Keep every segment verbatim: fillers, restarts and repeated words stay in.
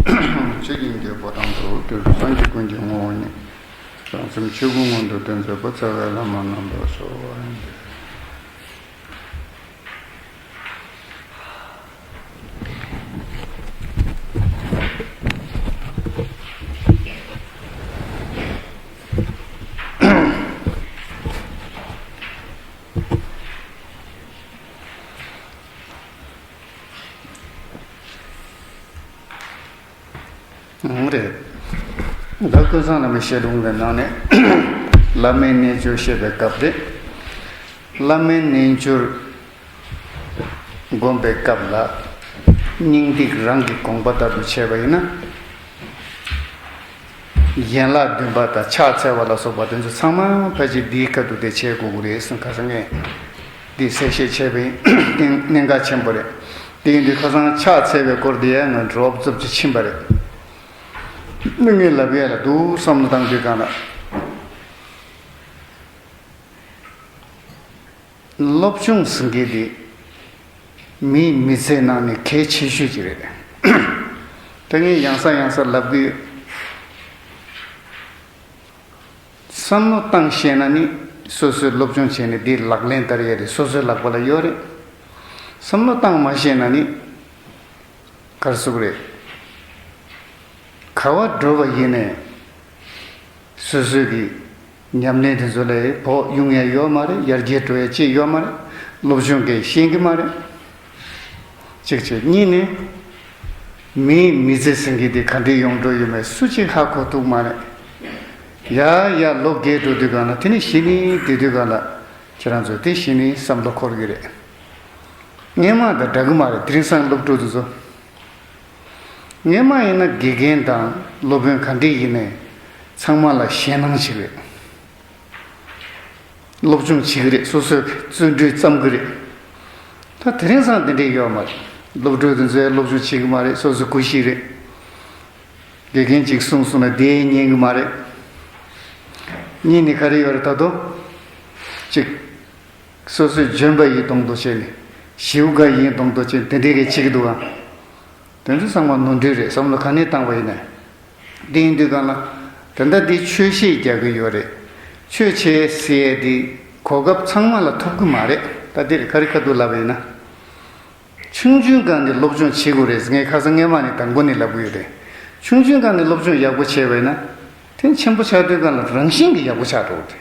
ཆོས་ཀྱི་འདུས་པ་དང་དུ་གྱུར་སངས་རྒྱས་ཀུན་གྱི་ངོ་བོ་ཉིད། རང་སེམས་ཆོས་སྐུ་མངོན་དུ་བསྟན་མཛད་པ། རྩ་བའི་བླ་མ་རྣམ་པར་གསོལ་བ་ཡིན། རེད། ད་ཀུན་བཟང་བླ་མའི་བཤད་ལུང་གི་ནང་ནས་བླ་མའི་རྣལ་འབྱོར་བཤད་པའི་སྐབས་དེ། བླ་མའི་རྣལ་འབྱོར་སྒོམ་པའི་སྐབས་ལ་སྙིང་ཏིག་རང་གི་དགོངས་པ་ལྟར་དུ་བྱས་པ་ཡིན་ན། ཡན་ལག་བདུན་པ་དང་ཕྱག་འཚལ་བ་ལ་སོགས་པ་དེ་ཚོ་ཚང་མ་ཕལ་ཆེར་འདིའི་ཁ་ཐུག་དེ་བྱེད་དགོས་ཀྱི་རེད་གསུངས། ཁ་སང་ངས་འདི་གསལ་བཤད་བྱས་པ་ཡིན། གནད་འགག་ཆེན་པོ་རེད། དེ་ཡིན་དུས་ཁ་སང་ཕྱག་འཚལ་བའི་སྐོར་དེ་ཡང་ང་འགྲོ་བ་ཙུབ་ཙུབ་ཕྱིན་པ་རེད། ངས་ལབ་ཡས་ལ་འདུག་བསམ་བློ་བཏང་དུས་གང་ལ། སློབ་སྦྱོང་ཟེར་མཁན་དེ་མིའི་མི་ཚེའི་ནང་ནས་གལ་ཆེ་ཤོས་ཅིག་རེད། ད་ངས་ཡང་སེ་ཡང་སེ་ལབ་གི་ཡོད། བསམ་བློ་བཏང་ཤེས་ན་ནི་སོ་སོས་སློབ་སྦྱོང་བྱས་ནས་དེ་ལག་ལེན་བསྟར་ཡས་རེད། སོ་སོའི་ལག་པ་ལ་ཡོད་རེད། བསམ་བློ་བཏང་མ་ཤེས་ན་ནི་ག་རེ་ཟེར་དགོས་རེད། ག་པར་འགྲོ་བ་ཡིན་ནའི་སོ་སོའི་གི་ཉམས་ལེན་དེ་ཚོ་ལ་བོགས་དབྱུང་ཡ་ཡོད་མ་རེད། ཡར་རྒྱས་འགྲོ་ཡ་ཅིག་ཡོད་མ་རེད། སློབ་སྦྱོང་གི་ཤེས་ཀྱི་མ་རེད། གཅིག་བྱས། གཉིས་ནས་མིའི་མི་ཚེ་ཟེར་མཁན་དེ་ག་འདྲས་ཡོང་འགྲོ་ཡོད་མེད་སུ་གཅིག་ཧ་གོ་ཐུབ་མ་རེད། ཡ་ཡ་ལོ་རྒས་འགྲོ་དུས་གང་ལ། དེ་ནས་གཞི་ནས་བསྡད་དུས་གང་ལ་ཁྱེད་རང་ཚོ་དེ་གཞི་ནས་བསམ་བློ་འཁོར་གི་རེད། སྔས་མ་དང་འདྲ་གི་མ་རེད། དེང་སང་སློབ་ཕྲུག་དེ་ཚོ། སྔས་མ་ཡིན་ན་དགེ་རྒན་དང་སློབ་དཔོན་ག་འདྲས་ཡིན་ནའི་ཚང་མ་ལ་ཞེད་སྣང་ཞིག་རེད། སློབ་སྦྱོང་བྱེད་ཀྱི་རེད། སོ་སོའི་བརྩོན་འགྲུས་བརྩམས་ཀྱི་རེད། ད་དེ་རིང་སང་དེ་འདྲས་ཡོད་མ་རེད། སློབ་ཕྲུག་དེ་ཚོས་སློབ་སྦྱོང་བྱེད་ཀྱི་མ་རེད། སོ་སོ་ཀུ་ཤུ་རེད། དགེ་རྒན་གཅིག་གསུངས་སོང་ན་དེ་ཉན་གྱི་མ་རེད། གཉིས་ནས་ག་རེ་ཡོད་རེད། ད་དུང་གཅིག་སོ་སོའི་འཇོན་པ་ཡིན་མདོག་མདོག་བྱས་ནས་ཞེ་པོ་དགའ་ཡིན་མདོག་མདོག་བྱས་དེ་འདྲས་ཀྱི་བྱེད་ཀྱི་འདུག་ཨ། དེ་ཚོ་ཚང་མ་ནོར་འཁྲུལ་རེད། བསམ་བློ་ག་ནས་བཏང་བ་ཡིན་ན། དེ་ཡིན་དུས་གང་ལ། དེ་འདྲ་དེ་ཆོས་བཤད་རྒྱག་གི་ཡོད་རེད། ཆོས་བྱེད་ཟེར་ཡས་དེ་གོ་སྐབས་ཚང་མ་ལ་ཐོབ་གི་མ་རེད། ད་དེ་རེད། ག་རེ་ཁ་ཐུག་ལབ་པ་ཡིན་ན། ཆུང་ཆུང་སྒང་ནས་སློབ་སྦྱོང་བྱེད་དགོས་རེད། ངས་ཁ་སང་སྔས་མ་ནས་དང་པོ་ནས་ལབ་གི་ཡོད་རེད། ཆུང་ཆུང་སྒང་ནས་སློབ་སྦྱོང་ཡག་པོ་བྱས་པ་ཡིན་ན། དེ་ཆེན་པོ་ཆགས་དུས་གང་ལ་རང་བཞིན་གྱིས་ཡག་པོ་ཆགས་འགྲོ་གི་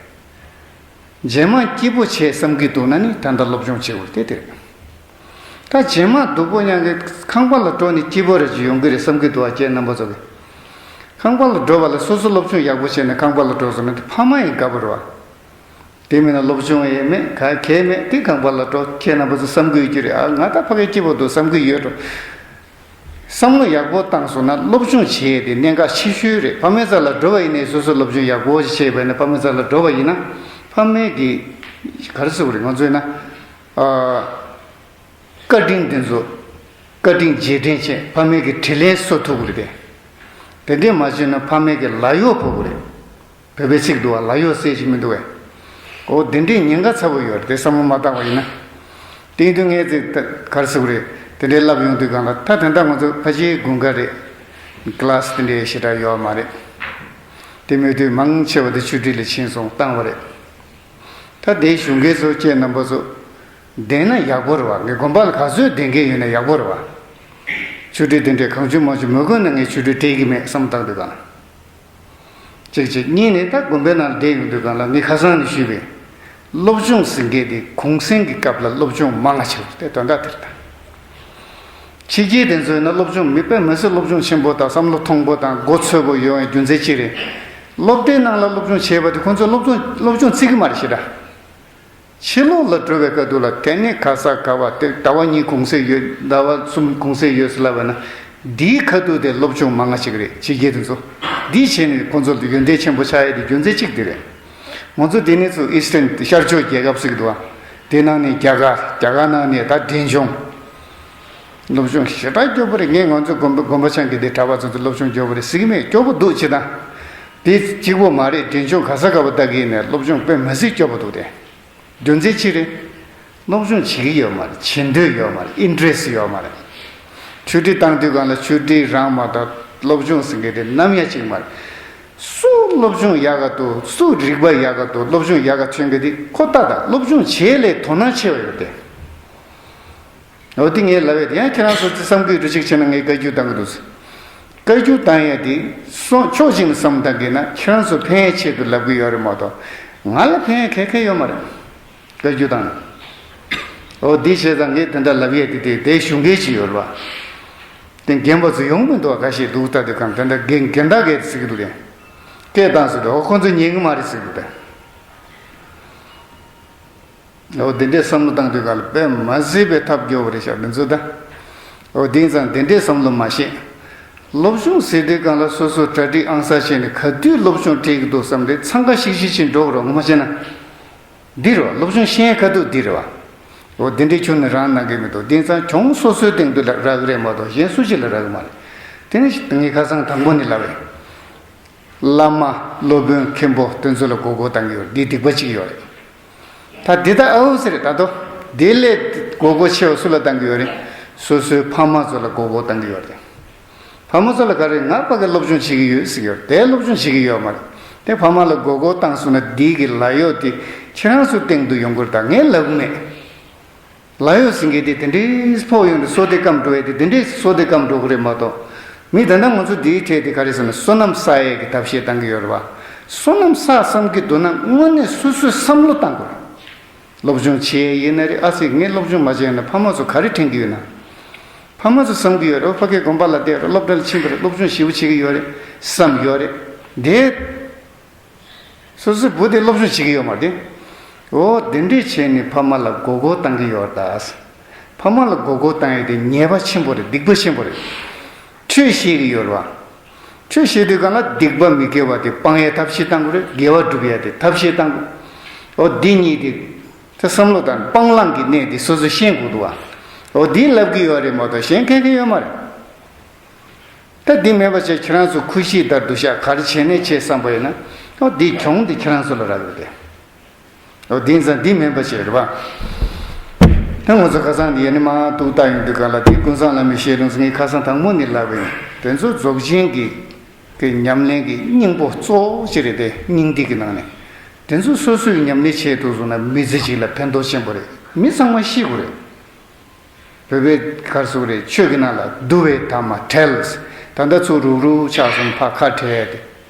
རེད། རྗེས་མ་སྐྱིད་པོ་བྱེད་བསམ་གྱི་འདུག་ན་ནི་ད་ལྟ་སློབ་སྦྱོང་བྱེད་དགོས་རེད། དེ་དེ་རེད། ད་རྗེས་མ་སྡུག་པོ་མྱངས་ཀྱི་ཁང་པ་ལ་འགྲོ་ནས་སྐྱིད་པོ་རེ་ཅིག་ཡོང་གི་རེད་བསམ་གྱི་འདུག་ཨ། ཁྱེད་རྣམ་པ་ཚོ་གི་ཁང་པ་ལ་འགྲོ་བ་ལ་སོ་སོ་སློབ་སྦྱོང་ཡག་པོ་བྱས་ནས་ཁང་པ་ལ་འགྲོ་སོང་ན་དེ་ཕ་མ་ཡིན་དགའ་པོ་རེད་བ། དེ་མིན་ན་སློབ་སྦྱོང་ཡས་མེད་ག་གས་མེད་དེ་ཁང་པ་ལ་འགྲོ། ཁྱེད་རྣམ་པ་ཚོ་བསམ་གྱི་ཡོད་ཀྱི་རེད་ཨ། ང་ད་ཕ་གི་སྐྱིད་པོ་འདུག་བསམ་གྱི་ཡོད་འགྲོ། བསམ་བློ་ཡག་པོ་བཏང་སོང་ན་སློབ་སྦྱོང་བྱེད་ཡས་དེ་གནད་འགག་ཆེ་ཤོས་རེད། ཕ་མའི་རྩ་ལ་འགྲོ་བ་ཡིན་ནའི་སོ་སོ་སློབ་སྦྱོང་ཡག་པོ་བྱས་པ་ཡིན་ན་ཕ་མའི་རྩ་ལ་འགྲོ་བ་ཡིན་ན་ཕ་མའི་གི་ག་རེ་ཟེར་དགོས་རེད། ང་ཚོས་ན་ཨ། བཀའ་དྲིན་དེ་ཚོ་བཀའ་དྲིན་རྗེས་དྲན་བྱས་ཕ་མའི་གི་དྲིན་ལན་གསོ་ཐུབ་ཀྱི་རེད་དེ། དེ་འདྲས་མ་བྱས་ན་ཕ་མའི་གི་ལག་གཡོག་ཕོག་གི་རེད། བོད་པའི་ཚིག་འདུག་བ། ལག་གཡོག་ཟེར་ཅིག་མི་འདུག་བས། འོ་དེ་འདྲས་ཉེན་ཁ་ཚ་པོ་ཡོད་རེད་དེ་བསམ་བློ་མ་བཏང་བ་ཡིན་ན། དེ་ཡིན་དུས་ངས་ཚེ་ད་ག་རེ་ཟེར་དགོས་རེད། དེ་འདྲས་ལབ་ཡོང་དུས་གང་ལ་ད་དེ་འདྲ་ང་ཚོ་ཕལ་ཆེར་དགུན་ཁ་རེད། ཀི་ལ་སི་དེ་འདྲས་ཞེ་དྲག་ཡོད་མ་རེད། དེ་མོས་དུས་མང་ཆེ་བ་དེ་ཆོས་ཁྲིད་ལ་ཕྱིན་སོང་བཏང་བ་རེད། ད་དེའི་གཞུང་སྒེར་ཚོ་ཁྱེད་རྣམ་པ་ཚོ་བསྡད་ན་ཡག་པོ་རེད་བ། ངས་དགོན་པ་ལ་ག་ཚོད་བསྡད་མཁན་ཡོད་ན་ཡག་པོ་རེད་བ། ཆོས་ཁྲིད་དེ་འདྲས་གང་བྱུང་མང་བྱུང་མི་དགོས་ན་ངས་ཆོས་ཁྲིད་སྤྲད་ཀྱི་མེད་བསམ་བཏང་དུས་གང་ལ། གཅིག་གཅིག་གཉིས་ནས་ད་དགོན་པའི་ནང་བསྡད་ཡོང་དུས་གང་ལ་ངས་ཁ་སང་ནས་ཞུས་པའི་སློབ་སྦྱོང་ཟེར་མཁན་དེ་གུང་སེང་གི་སྐབས་ལ་སློབ་སྦྱོང་མང་ང་བྱེད་དགོས་དེ་དོན་དག་དེ་རེད་ད། ཕྱི་རྒྱལ་དེ་ཚོ་ཡིན་ན་སློབ་སྦྱོང་མི་དཔེ་མི་སྲིད་སློབ་སྦྱོང་ཆེན་པོ་དང་བསམ་བློ་ཐོངས་པོ་དང་མགོ་ཚོས་པོ་ཡོང་བའི་རྒྱུ་མཚན་ཅི་རེད། སློབ་གྲྭའི་ནང་ལ་སློབ་སྦྱོང་བྱས་པ་དེ་ཁོང་ཚོ་སློབ་སྦྱོང་སློབ་སྦྱོང་བརྩི་གི་མ་རེད་ཞེ་དྲག་ཕྱི་ལོགས་ལ་འགྲོ་བའི་ཁ་ཐུག་ལ་དེ་ནས་ག་ས་ག་བ་དེ་ཟླ་བ་གཉིས་གུང་སེང་ཡོད། ཟླ་བ་གསུམ་གུང་སེང་ཡོད་ཟེར་ལབ་པ་ན་འདིའི་ཁ་ཐུག་དེ་སློབ་སྦྱོང་མང་ང་ཞིག་རེད། ཕྱི་རྒྱལ་དེ་ཚོ་འདིའི་ཆེད་ནས་ཁོང་ཚོ་ཡོན་ཏན་ཆེན་པོ་ཆགས་ཡས་དེ་རྒྱུ་མཚན་གཅིག་དེ་རེད། ང་ཚོ་འདི་ནས་ཚུར་ཨི་སི་ཊན་ཤར་ཕྱོགས་རྒྱལ་ཁབ་ཟེར་གི་འདུག་ཨ། དེ་ནང་ནས་རྒྱ་གར། རྒྱ་གར་ནང་ནས་ད་འབྲས་ལྗོངས། སློབ་སྦྱོང་ཞེ་དྲག་སྐྱོ་པོ་རེད། ངས་ང་ཚོ་དགོན་པ་དགོན་པ་ཆང་གི་དེ་གྲྭ་པ་ཚོ་ཚོ་སློབ་སྦྱོང་སྐྱོ་པོ་རེད་ཟེར་གི་མེད། སྐྱོ་པོ་འདུག་ཅི་ད། དེ་གཅིག་པོ་མ་རེད། འབྲས་ལྗོངས་ག་ས་ག་བ་ལྟ་གི་ཡིན་ནའི་སློབ་སྦྱོང་དཔེ་མི་སྲིད་སྐྱོ་པོ་འདུག་སྟེ། རྒྱུ་མཚན་ཅི་རེད། སློབ་སྦྱོང་བྱེད་ཀྱི་ཡོད་མ་རེད། བྱེད་འདོད་ཡོད་མ་རེད། ཨིན་ཊི་རེ་སི་ཊི་ཡོད་མ་རེད། ཆོས་ཁྲིད་བཏང་དུས་གང་ལ་ཆོས་ཁྲིད་རང་མ་གཏོགས་ སློབ་སྦྱོང་ཟེར་མཁན་དེ་ནམ་ཡང་གཅིག་མ་རེད། སུ་སློབ་སྦྱོང་ཡག་ག་འདུག་སུ་རིག་པ་ཡག་ག་འདུག་སློབ་སྦྱོང་ཡག་ག་ཐོན་མཁན་དེ་ཁོ་ཏག་ཏག་སློབ་སྦྱོང་བྱེད་ལས་དོ་སྣང་ཆེ་བ་ཡོད་དེ། འོ་དེ་ངས་ལབ་ཡ་དེ་ཡང་ཁྱེད་རང་ཚོ་དེ་བསམ་གི་འགྲོ་གཅིག་བྱས་ན་ངས་བཀའ་བཀྱོན་བཏང་གི་འདུག་བཀའ་བཀྱོན་བཏང་ཡ་དེ་སོ་ཕྱོགས་གཅིག་ནས་བསམ་བཏང་གི་ན་ཁྱེད་རང་ཚོ་ཕན་ཡ་ཆེད་དུ་ལབ་གི་ཡོད་རེད་མ་གཏོགས་ང་ལ་ཕན་ཡ་ག་གེ་ཡོད་མ་རེད། བཀའ་བཀྱོན་བཏང་། འོ་འདི་བྱས་ཙང་ངས་དེ་འདྲ་ལབ་ཡས་དེ་དེ་དེ་ཞུ་མཁན་ཅིག་ཡོད་རེད་བ། དེ་རྒན་པ་ཚོ་ཡོང་མི་འདུག་བ། ཁ་ཤས་འདུག་ལྟ་དུས་གང་དེ་འདྲ་རྒན་རྒན་བདག་གིས་ཟེར་གི་འདུག་དེ། སྐད་བཏང་ཟེར་དུས་འོ་ཁོ་ཚོ་ཉན་གི་མ་རེད་ཟེར་གི་འདུག་དེ། འོ་དེ་འདྲའི་བསམ་བློ་བཏང་དུས་གང་ལ་དཔེ་མ་སྲིད་པའི་ཐབས་སྐྱོ་བོ་རེད་ཤག་དེ་ཚོ་ད། འོ་དེང་སང་དེ་འདྲའི་བསམ་བློ་མ་བཤད། སློབ་སྦྱོང་ཟེར་དུས་གང་ལ་སོ་སོ་གྲ་སྒྲིག་ཨང་གསར་བྱས་ནས་ག་དུས་སློབ་སྦྱོང་སྤྲད་གི་འདུག་བསམ་དེ་འཚང་ཁ་ཤིག་ཤིག་ཅིག་འགྲོ་གི་རོགས་ངོ་མ་བྱས་ན། འདི་རེད་བ། སློབ་སྦྱོང་ཤེས་ཡ་ཁ་ཐུག་འདི་རེད་བ། འོ་འདི་འདྲའི་ཁྱོན་ནས་རང་གནང་གི་མི་འདུག་དེང་སང་གྱོང་སོ་སོའི་སྟེང་དུ་ལ་རག་གི་རེད་མ་གཏོགས་གཞན་སུ་གཅིག་ལ་རག་གི་མ་རེད། དེ་ནི་ངས་ཁ་སང་དང་པོ་ནས་ལབ་པས། བླ་མ་སློབ་དཔོན་མཁན་པོ་དེ་ཚོ་ལ་མགོ་སྐོར་བཏང་གི་ཡོད་རེད། འདི་སྡིག་པ་གཅིག་ཡོད་རེད། ད་འདི་ད་ཨའུ་ཟེར་རེད་ད་དོ། འདི་ལས་མགོ་སྐོར་ཆེ་བ་སུ་ལ་བཏང་གི་ཡོད་རེད། སོ་སོའི་ཕ་མ་ཚོ་ལ་མགོ་སྐོར་བཏང་གི་ཡོད་རེད། ཕ་མ་ཚོ་ལ་ག་རེ་ང་ཕ་གི་སློབ་སྦྱོང་བྱེད་ཀྱི་ཡོད་ཟེར་གྱི་ཡོད་རེད། དེ་སློབ་སྦྱོང་བྱེད་ཀྱི་ཡོད་མ་རེད། དེ་ཕ་མ་ལ་མགོ་སྐོར་བཏང་སོང་ན་འདི་གི་ལ་ཡོད་དེ་ཁྱེད་རང་ཚོ་སྟེང་དུ་ཡོང་གི་རེད། ད་ངས་ལབ་གི་མེད། ལ་ཡོད་ཟེར་མཁན་དེ་དེ་འདྲའི་ཕོག་ཡོང་དུས་བསོད་བདེ་སྐམ་འགྲོ་ཡས་དེ་དེ་འདྲའི་བསོད་བདེ་སྐམ་འགྲོ་གི་རེད་མ་གཏོགས། མི་ད་ལྟ་ང་ཚོ་འདིའི་གྲས་དེ་ག་རེ་ཟེར་ན་བསོད་ནམས་བསགས་ཡས་ཀྱི་ཐབས་ཤེས་བཏང་གི་ཡོད་རེད་བ། བསོད་ནམས་བསགས་བསམ་གྱི་འདུག་ན་དངོས་གནས་སོ་སོས་བསམ་བློ་བཏང་དགོས། སློབ་སྦྱོང་བྱེད་ཡས་ཡིན་ན་རེད། ཨ་ཙི་ངས་སློབ་སྦྱོང་མ་བྱས་ན་ཕ་མ་ཚོ་ག་རེ་དྲན་གྱི་ཡོད་ན། ཕ་མ་ཚོ་བསམ་གྱི་ཡོད་རེད། ཨོ་ཕ་གི་དགོན་པ་ལ་བསྡད་རེད། སློབ་གྲྭ་ལ་ཕྱིན་པ་རེད། སློབ་སྦྱོང་ཞེ་པོ་བྱེད་ཀྱི་ཡོད་རེད་བསམ་ཡོད་རེད། དེ། སོ་སོའི་བུ་དེ་སློབ་སྦྱོང་བྱེད་ཀྱི་ཡོད་མ་རེད། འོ་དེ་འདྲས་བྱས་ནས་ཕ་མ་ལ་མགོ་སྐོར་བཏང་གི་ཡོད་རེད་ད། ཕ་མ་ལ་མགོ་སྐོར་བཏང་ཡས་དེ་ཉེས་པ་ཆེན་པོ་རེད། སྡིག་པ་ཆེན་པོ་རེད། ཆོས་བཤད་ཀྱི་ཡོད་རེད་བ། ཆོས་བཤད་དུས་གང་ལ་སྡིག་པ་མི་དགེ་བ་དེ་སྤང་ཡས་ཐབས་ཤེས་བཏང་དགོས་རེད། དགེ་བ་སྒྲུབ་ཡས་དེ་ཐབས་ཤེས་བཏང་དགོས། འོ་འདི་གཉིས་དེ། དེ་བསམ་བློ་དང་སྤང་བླང་གི་གནད་དེ་སོ་སོས་ཤེས་དགོས་འདུག་བ། འོ་འདི་ལབ་ཀྱི་ཡོད་རེད་མ་གཏོགས་གཞན་གང་གང་ཡོད་མ་རེད། ད་འདི་མེད་པ་བྱས་ཁྱེད་རང་ཚོ་ཁུ་ཤི་ལྟར་སྡུག་ཤག་ག་རེ་བྱས་ནས་བྱས་བསམ་པ་ཡིན་ན། ཨོ་འདིའི་གྱོང་འདི་ཁྱེད་རང་ཚོ་ལ་རག་ཡོད་དེ། ཨོ་འདི་ཡིན་ཙང་འདི་མེད་པ་བྱས་རེད་པ། ད་ང་ཚོ་ཁ་སང་འདི་ཡ་ནི་མ་ཏུག་ལྟ་ཡོང་དུས་ག་ལ་དེ་ཀུན་བཟང་བླ་མའི་བཤད་ལུང་ཟེར་ངས་ཁ་སང་དང་པོ་ནས་ལབ་པ་ཡིན། དེ་ཚོ་རྫོགས་ཆེན་གྱི་གི་ཉམས་ལེན་གྱི་སྙིང་པོ་གཙོ་བོ་ཅིག་རེད་དེ། སྙིང་ཐིག་གི་ནང་ནས། དེ་ཚོ་སོ་སོའི་ཉམས་ལེན་བྱས་འདུག་སོང་ན་མི་ཚེ་གཅིག་ལ་ཕན་ཐོགས་ཆེན་པོ་རེད། མི་ཚང་མ་ཤེས་དགོས་རེད། བོད་པའི་གར་སོགས་རེད། ཆོས་ཀྱི་ནང་ལ་བསྡུ་བའི་ཐ་མ་བྲལ། ད་ལྟ་ཚུར་རུག་རུག་ཆགས་སོང་ཕ་ཁ་བྲལ་ཏེ།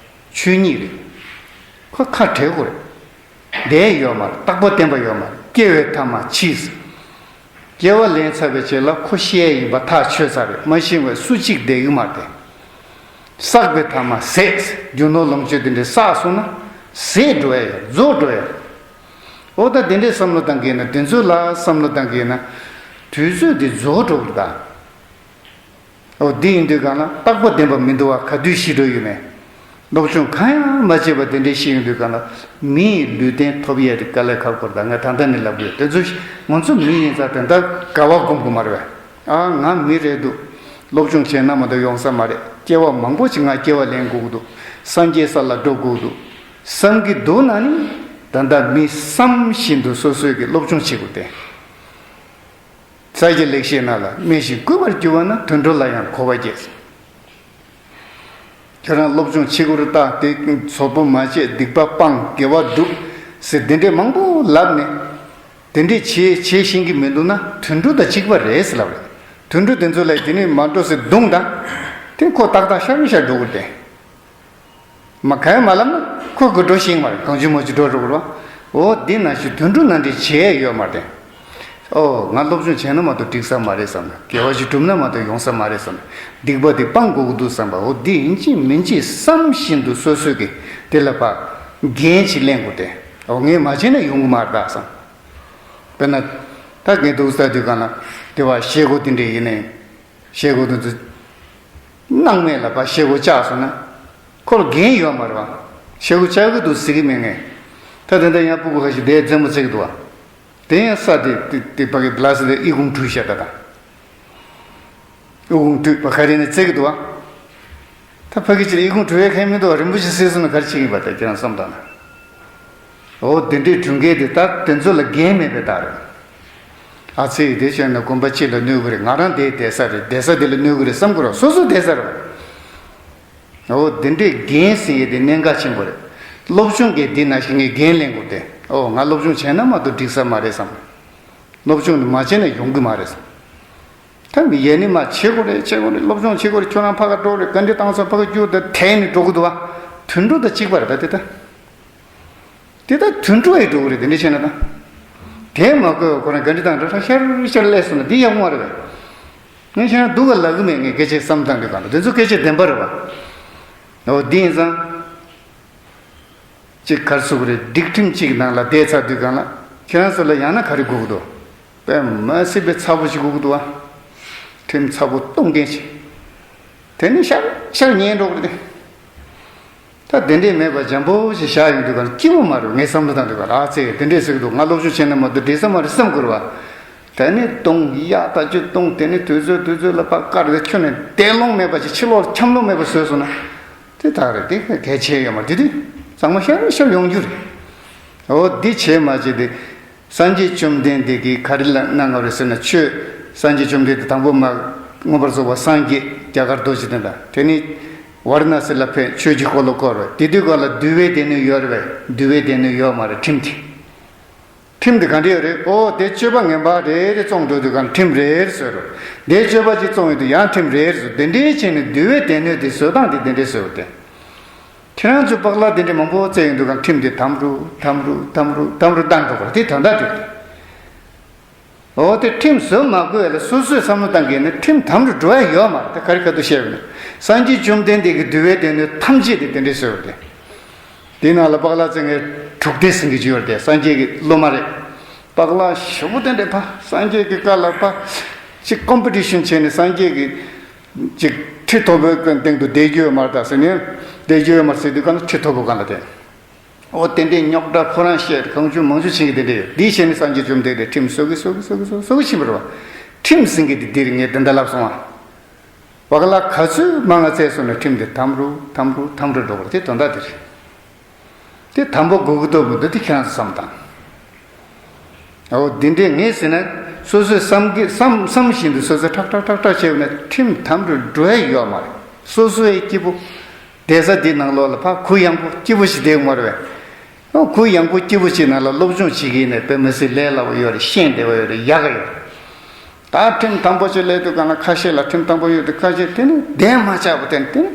ཆོས་ཉིད་རེད། ཁོ་ཁ་བྲལ་དགོས་རེད། བསྡད་ཡོད་མ་རེད། རྟག་པ་བརྟན་པ་ཡོད་མ་རེད། སྐྱེ་བའི་ཐ་མ་འཆི། སྐྱེ་བ་ལེན་ཚར་བའི་རྗེས་ལ་ཁོ་ཤི་ཡས་ཡིན་པ་ཐག་ཆོད་ཚར་རེད། མ་ཤི་བའི་སུ་གཅིག་བསྡད་ཡོད་མ་རེད། བསགས་པའི་ཐ་མ་ཟད། རྒྱུ་ནོར་ལོངས་སྤྱོད་དེ་འདྲའི་བསགས་སོང་ན་ཟད་འགྲོ་ཡ་ཡོད། རྫོགས་འགྲོ་ཡ་ཡོད། འོ་ད་དེ་འདྲའི་བསམ་བློ་བཏང་གི་ཡིན་ན། དེ་ཚོ་ལ་བསམ་བློ་བཏང་གི་ཡིན་ན། དུས་ཚོད་འདི་རྫོགས་འགྲོ་གི་རེད་ད། འོ་འདི་ཡིན་དུས་གང་ལ་རྟག་པ་བདེན་པ་མི་འདུག་བ། ག་དུས་ཤི་འགྲོ་ཡོད་མེད། སློབ་སྦྱོང་གང་ཡང་མ་བྱས་པ་དེ་འདྲའི་ཤི་ཡོང་དུས་གང་ལ་མི་ཡི་ལུས་རྟེན་ཐོབ་ཡས་དེ་དཀའ་ལས་ཁག་པོ་རེད་ད། ང་ད་ལྟ་ནས་ལབ་དགོས། དེ་ཚོ་ང་ཚོ་མི་ཡིན་ཙང་དེ་འདྲ་དགའ་བ་སྒོམ་དགོས་མ་རེད་བས། ཨ་ང་མི་རེད་འདུག་སློབ་སྦྱོང་བྱས་ན་མ་གཏོགས་ཡོང་ས་མ་རེད། སྐྱེ་བ་མང་པོ་ཞིག་ང་སྐྱེ་བ་ལེན་དགོས་ཀྱི་འདུག་སངས་རྒྱས་ས་ལ་འགྲོ་དགོས་ཀྱི་འདུག་བསམ་གྱི་འདུག་ན་ནི། ད་ལྟ་མི་བསམ་བཞིན་དུ་སོ་སོས་ཀྱི་སློབ་སྦྱོང་བྱེད་དགོས་ཏེ། ས་ཀྱི་ལེགས་བཤད་ནང་ལ་སྨྲས་ཤིང་བཀུར་བར་གྱུར་པ་ན་དུད་འགྲོ་ལ་ཡང་གོ་བ་སྐྱེས། ཁྱོད་རང་སློབ་སྦྱོང་བྱེད་དགོས་རེད་ད། དེ་ཚོགས་པོ་མ་བྱེད། སྡིག་པ་སྤང་། དགེ་བ་སྒྲུབ་ཟེར་དེ་འདྲས་མང་པོ་ལབ་ནས། དེ་འདྲས་བྱེད་བྱེད་ཤེས་ཀྱི་མི་འདུག་ན་དུད་འགྲོ་དང་གཅིག་པ་རེད་ཟེར་ལབ་རེད། དུད་འགྲོ་དེ་ཚོ་ལ་དེ་ནས་མ་འགྲོ་ཟེར་རྡུང་དང་། དེ་ཁོ་ཏག་ཏག་ཤར་ཤར་འགྲོ་གི་རེད་དེ། མ་ག་ཡ་མ་ལབ་ན་ཁོ་གི་འགྲོ་ཤེས་མ་རེད། གང་བྱུང་མ་བྱུང་འགྲོ་རུག་རོ། འོ་འདི་ནང་བཞིན་དུད་འགྲོ་ནང་འདྲི་བྱེད་ཡ་ཡོད་མ་རེད། ཨོ་ང་སློབ་སྦྱོང་བྱས་ན་མ་གཏོགས་འགྲིག་ས་མ་རེད་བསམ་ན། དགེ་བ་ཞིག་བསྒྲུབ་ན་མ་གཏོགས་ཡོང་ས་མ་རེད་བསམ་ན། སྡིག་པ་འདི་སྤང་དགོས་ཀྱི་འདུག་བསམ་པ། འོ་འདི་ཡིན་གཅིག་མིན་གཅིག་བསམ་བཞིན་དུ་སོ་སོས་ཀྱི་དེ་ལ་ཕར་འགན་ཅིག་ལེན་དགོས་ཏེ། འོ་ངས་མ་བྱས་ན་ཡོང་གི་མ་རེད་ད་བསམ། དཔེར་ན། ད་ངས་འདུག་ས་དུས་གང་ལ་དེ་བ་བཤད་སྒོ་དེ་འདྲས་ཡིན་ནའི། བཤད་སྒོ་དེ་ཚོ། སྣང་མེད་ལ་ཕར་བཤད་སྒོ་བཅག་སོང་ན། ཁོ་ལ་འགན་ཡོད་མ་རེད་བ། བཤད་སྒོ་བཅག་གི་འདུག་ཟེར་གི་མེད་ངས། ད་དེ་འདྲ་ཡང་སྤུ་གུ་ཁ་ཤས་དེ་རྩེད་མོ་རྩེ་གི་འདུག་བ། དེ་ཡང་ས་དེ་དེ་དེ་ཕ་གི་ལ་ས་དེ་ཨི་ཁུང་བྲུས་བཤད་ད་དང་། ཨི་ཁུང་བྲུས་པ་ག་རེ་ནས་རྩེ་གི་འདུག་བ། ད་ཕ་གི་ཅིག་ལ་ཨི་ཁུང་བྲུས་ཡས་ཁས་མི་འདུག་བ། རིན་པོ་ཆེ་གསོས་སོང་ན་ག་རེ་བྱེད་ཀྱི་ཡིན་པ། ད་ཁྱེད་རང་བསམ་བཏང་ན། འོ་དེ་འདྲའི་གྲུང་ཁྱེར་དེ་ད་དེ་ཚོ་ལ་འགན་མེད་པའི་རྟགས་རེད། ཨ་ཙི་དེ་བྱས་ན་དགོན་པ་སྤྱི་ལ་གནོད་གི་རེད། ང་རང་དེའི་བསྡད་ས་རེད། བསྡད་ས་དེ་ལ་གནོད་གི་རེད་བསམ་གི་རོགས། སོ་སོ་བསྡད་ས་རེད། འོ་འདི་འདྲའི་འགན་ཟེར་ཡས་དེ་གནད་འགག་ཆེན་པོ་རེད། སློབ་སྦྱོང་གི་འདི་ན་ཞིག་ངས་འགན་ལེན་དགོས་ཏེ། འོ་ང་སློབ་སྦྱོང་བྱས་ན་མ་གཏོགས་འགྲིག་ས་མ་རེད་བསམ། སློབ་སྦྱོང་འདི་མ་བྱས་ན་ཡོང་གི་མ་རེད་བསམ། ད་མི་ཡས་ནི་མ་བྱེད་དགོས་རེད། བྱེད་དགོས་རེད། སློབ་སྦྱོང་བྱེད་དགོས་རེད། ཁྱོད་རང་ཕ་ག་འགྲོ་རེད། ག་འདྲི་བཏང་སོང་། ཕ་ག་རྒྱུག་ད་དེད་ནི་འགྲོ་གི་འདུག་བ། དུད་འགྲོ་དང་གཅིག་པ་རེད་ད་དེ་ད། དེ་ད་དུད་འགྲོ་ཡི་འགྲོ་གི་རེད། དེ་འདྲ་བྱས་ན་ད། དེ་མ་གོ་ཁོ་རང་ག་འདྲི་བཏང་འགྲོ་ཤར་ཤར་སླེབས་སོང་ན་འདི་ཡག་པོ་མ་རེད་བས། ངས་བྱས་ན་སྡུག་ག་ལབ་གི་མེད། ངས་སྐད་ཆ་བསམ་བཏང་དུས་གང་ལ་དེ་ཚོ་སྐད་ཆ་བདེན་པ་རེད་བ། འོ་འདི་ཡིན་ཙང་། གཅིག་གར་སུ་གི་རེད། སྒྲིག་ཁྲིམས་གཅིག་ནང་ལ་བསྡད་ཚར་དུས་གང་ལ་ཁྱེད་རང་ཚོ་ལ་ཡང་ན་ག་རེ་དགོས་ཀྱི་འདུག་དཔེ་མ་སྲིད་པའི་ཚ་པོ་ཞིག་དགོས་ཀྱི་འདུག་བ། ཁྲིམས་ཚ་པོ་གཏོང་མཁན་ཞིག་དེ་ནི་ཤར་ཤར་ཉན་འགྲོ་གི་རེད། ད་དེ་འདྲས་མེད་པ་འཇམ་པོ་ཞིག་བཞག་ཡོང་དུས་གང་ལ་སྐྱིད་པོ་མ་རེད། ངས་བསམ་བློ་བཏང་དུས་གང་ལ་ཨ་ཙེ་དེ་འདྲས་ཟེར་གི་འདུག་ང་སློབ་སྦྱོང་བྱས་ན་མ་གཏོགས་འགྲིག་ས་མ་རེད་བསམ་དགོས་རེད་བ། དེ་ནི་གཏོང་ཡག་ད་ཅི་གཏོང་དེ་ནི་དུས་ཚོད་དུས་ཚོད་ལ་ཕར་བཀར་ཏེ་ཁྱོན་ནས་བདེ་སློང་མེད་པ་ཞིག་ཕྱི་ལོགས་འཁྱམ་ལོང་མེད་པ་བཟོས་སོང་ན། དེ་དག་རེད། དེ་གལ་ཆེ་ཡོད་མ་རེད། དེ་དུས་གཙང་མ་ཤར་ཤར་ཡོང་རྒྱུ་རེད། འོ་འདི་བྱས་མ་བྱས་ཏེ། སངས་རྒྱས་བཅོམ་ལྡན་འདས་ཀྱིས་ག་རེ་ལ་གནང་བ་རེད་ཟེར་ན། ཆོས་སངས་རྒྱས་བཅོམ་ལྡན་འདས་དང་པོ་མ་མངོན་པར་རྫོགས་པ་སངས་རྒྱས་རྒྱ་གར་རྡོ་རྗེ་གདན་ལ། དེ་ནི་ཝཱ་ར་ཎ་སི་ལ་ཕེབས་ཆོས་ཀྱི་འཁོར་ལོ་བསྐོར་བས། དེ་དུས་གང་ལ་འདུལ་བའི་སྡེ་སྣོད་ཡོད་རེད་པས། འདུལ་བའི་སྡེ་སྣོད་ཡོད་མ་རེད། ཁྲིམས་དེ། ཁྲིམས་དེ་ག་འདྲ་ཡོད་རེད། ཨོ་དེ་སྤྱོད་པ་ངན་པ་རེ་རེ་བཙོང་འགྲོ་དུས་གང་ཁྲིམས་རེ་རེ་བཟོས་རོགས། དེ་སྤྱོད་པ་གཅིག་བཙོང་ཡོང་དུས་ཡང་ཁྲིམས་རེ་རེ་བཟོས། དེ་འདྲའི་བྱས་ནས་འདུལ་བའི་སྡེ་སྣོད་དེ་བཟོ་སྟངས་དེ་དེ་འདྲས་བཟོས་ཏེ། ཁྱེད་རང་ཚོས་པགས་ལག་དེ་འདྲས་མང་པོ་བཙལ་ཡོང་དུས་གང་ཁྲིམས་དེ་དམ་རུ་དམ་རུ་དམ་རུ་དམ་རུ་བཏང་འགྲོ་དགོས་རེད། དེ་དོན་དག་དེ་རེད། འོ་དེ་ཁྲིམས་བཟོ་མ་དགོས་ལ་སོ་སོས་བསམ་བློ་བཏང་གི་ནི་ཁྲིམས་དམ་རུ་འགྲོ་ཡ་ཡོད་མ་རེད། ད་ག་རེ་ག་དུས་བཤད་པ་ནི་སངས་རྒྱས་བཅོམ་ལྡན་འདས་ཀྱི་འདུལ་བའི་སྡེ་སྣོད་ཐམས་ཅད་དེ་དེ་འདྲས་བཟོས་པ་རེད། དེ་ནང་ལ་པགས་ལག་བཙལ་མཁན་དྲུག་སྡེ་ཟེར་གྱི་ཅིག་ཡོད་རེད་དེ། སངས་རྒྱས་ཀྱི་སློབ་མ་རེད། པགས་ལག་ཞེ་པོ་དེ་འདྲས་ཕ་སངས་རྒྱས་ཀྱི་བཀའ་ལ་ཕ་ཅིག་ཀོམ་པི་ཊི་ཤན་བྱས་ནས་སངས་རྒྱས་ཀྱི་ཅིག་ཁྲི་མཐོ་པོའི་སྟེང་དུ་བསྡད་རྒྱུ་ཡོད་མ་རེད་ད་ཟེར་ནས། བསྡད་རྒྱུ་ཡོད་མ་རེད་ཟེར་དུས་གང་ལ་ཁྲི་མཐོ་པོ་སྒང་ལ་བསྡད། འོ་དེ་འདྲའི་རྙོག་དྲ་ཁོ་རང་བཤད་གང་བྱུང་མང་བྱུང་བྱེད་ཀྱི་དེ་འདྲ་ཡོད། འདི་བྱས་ནས་སངས་རྒྱས་བཅོམ་ལྡན་འདས་ཁྲིམས་བཟོ་གི་བཟོ་གི་བཟོ་གི་བཟོ་གི་ཕྱིན་པ་རེད་བ། ཁྲིམས་ཟེར་མཁན་དེ་འདིར་ངས་དེ་འདྲ་ལབ་སོང་བ། པགས་ལག་ག་ཚོད་མང་ང་བཙལ་སོང་ན་ཁྲིམས་དེ་དམ་རུ་དམ་རུ་དམ་རུ་འགྲོ་དགོས་རེད། དེ་དོན་དག་དེ་རེད། དེ་དམ་པོ་དགོས་ཀྱི་འདུག་མི་འདུག་དེ་ཁྱེད་རང་ཚོ་བསམ་དང་། འོ་འདི་འདྲས་ངས་ཟེར་ན། སོ་སོས་བསམ་གི་བསམ་བསམ་བཞིན་དུ་སོ་སོས་ཁྲག་ཁྲག་ཁྲག་ཁྲག་བྱས་ན་ཁྲིམས་དམ་རུ་འགྲོ་ཡ་ཡོད་མ་རེད། སོ་སོ་ཡི་སྐྱིད་པོ། བསྡད་ས་འདི་ནང་ལོགས་ལ་ཕར་གུ་ཡངས་པོ་སྐྱིད་པོ་ཞིག་བསྡད་ཡོད་མ་རེད་པས། འོ་གུ་ཡངས་པོ་སྐྱིད་པོ་ཞིག་ནང་ལ་སློབ་སྦྱོང་བྱེད་ཀྱི་ཡིན་ན་དཔེ་མི་སྲིད་ལས་སླ་པོ་ཡོད་རེད། ཤེས་བདེ་བ་ཡོད་རེད། ཡག་ག་ཡོད་རེད། ད་ཁྲིམས་དམ་པོ་ཅིག་སླེབས་དུས་གང་ལ་ཁ་ཤས་ལ་ཁྲིམས་དམ་པོ་ཡོད་དུས་ཁ་ཤས་དེ་ནི་བདེན་མ་ཆགས་པ་དེ་ནི་དེ་ནི་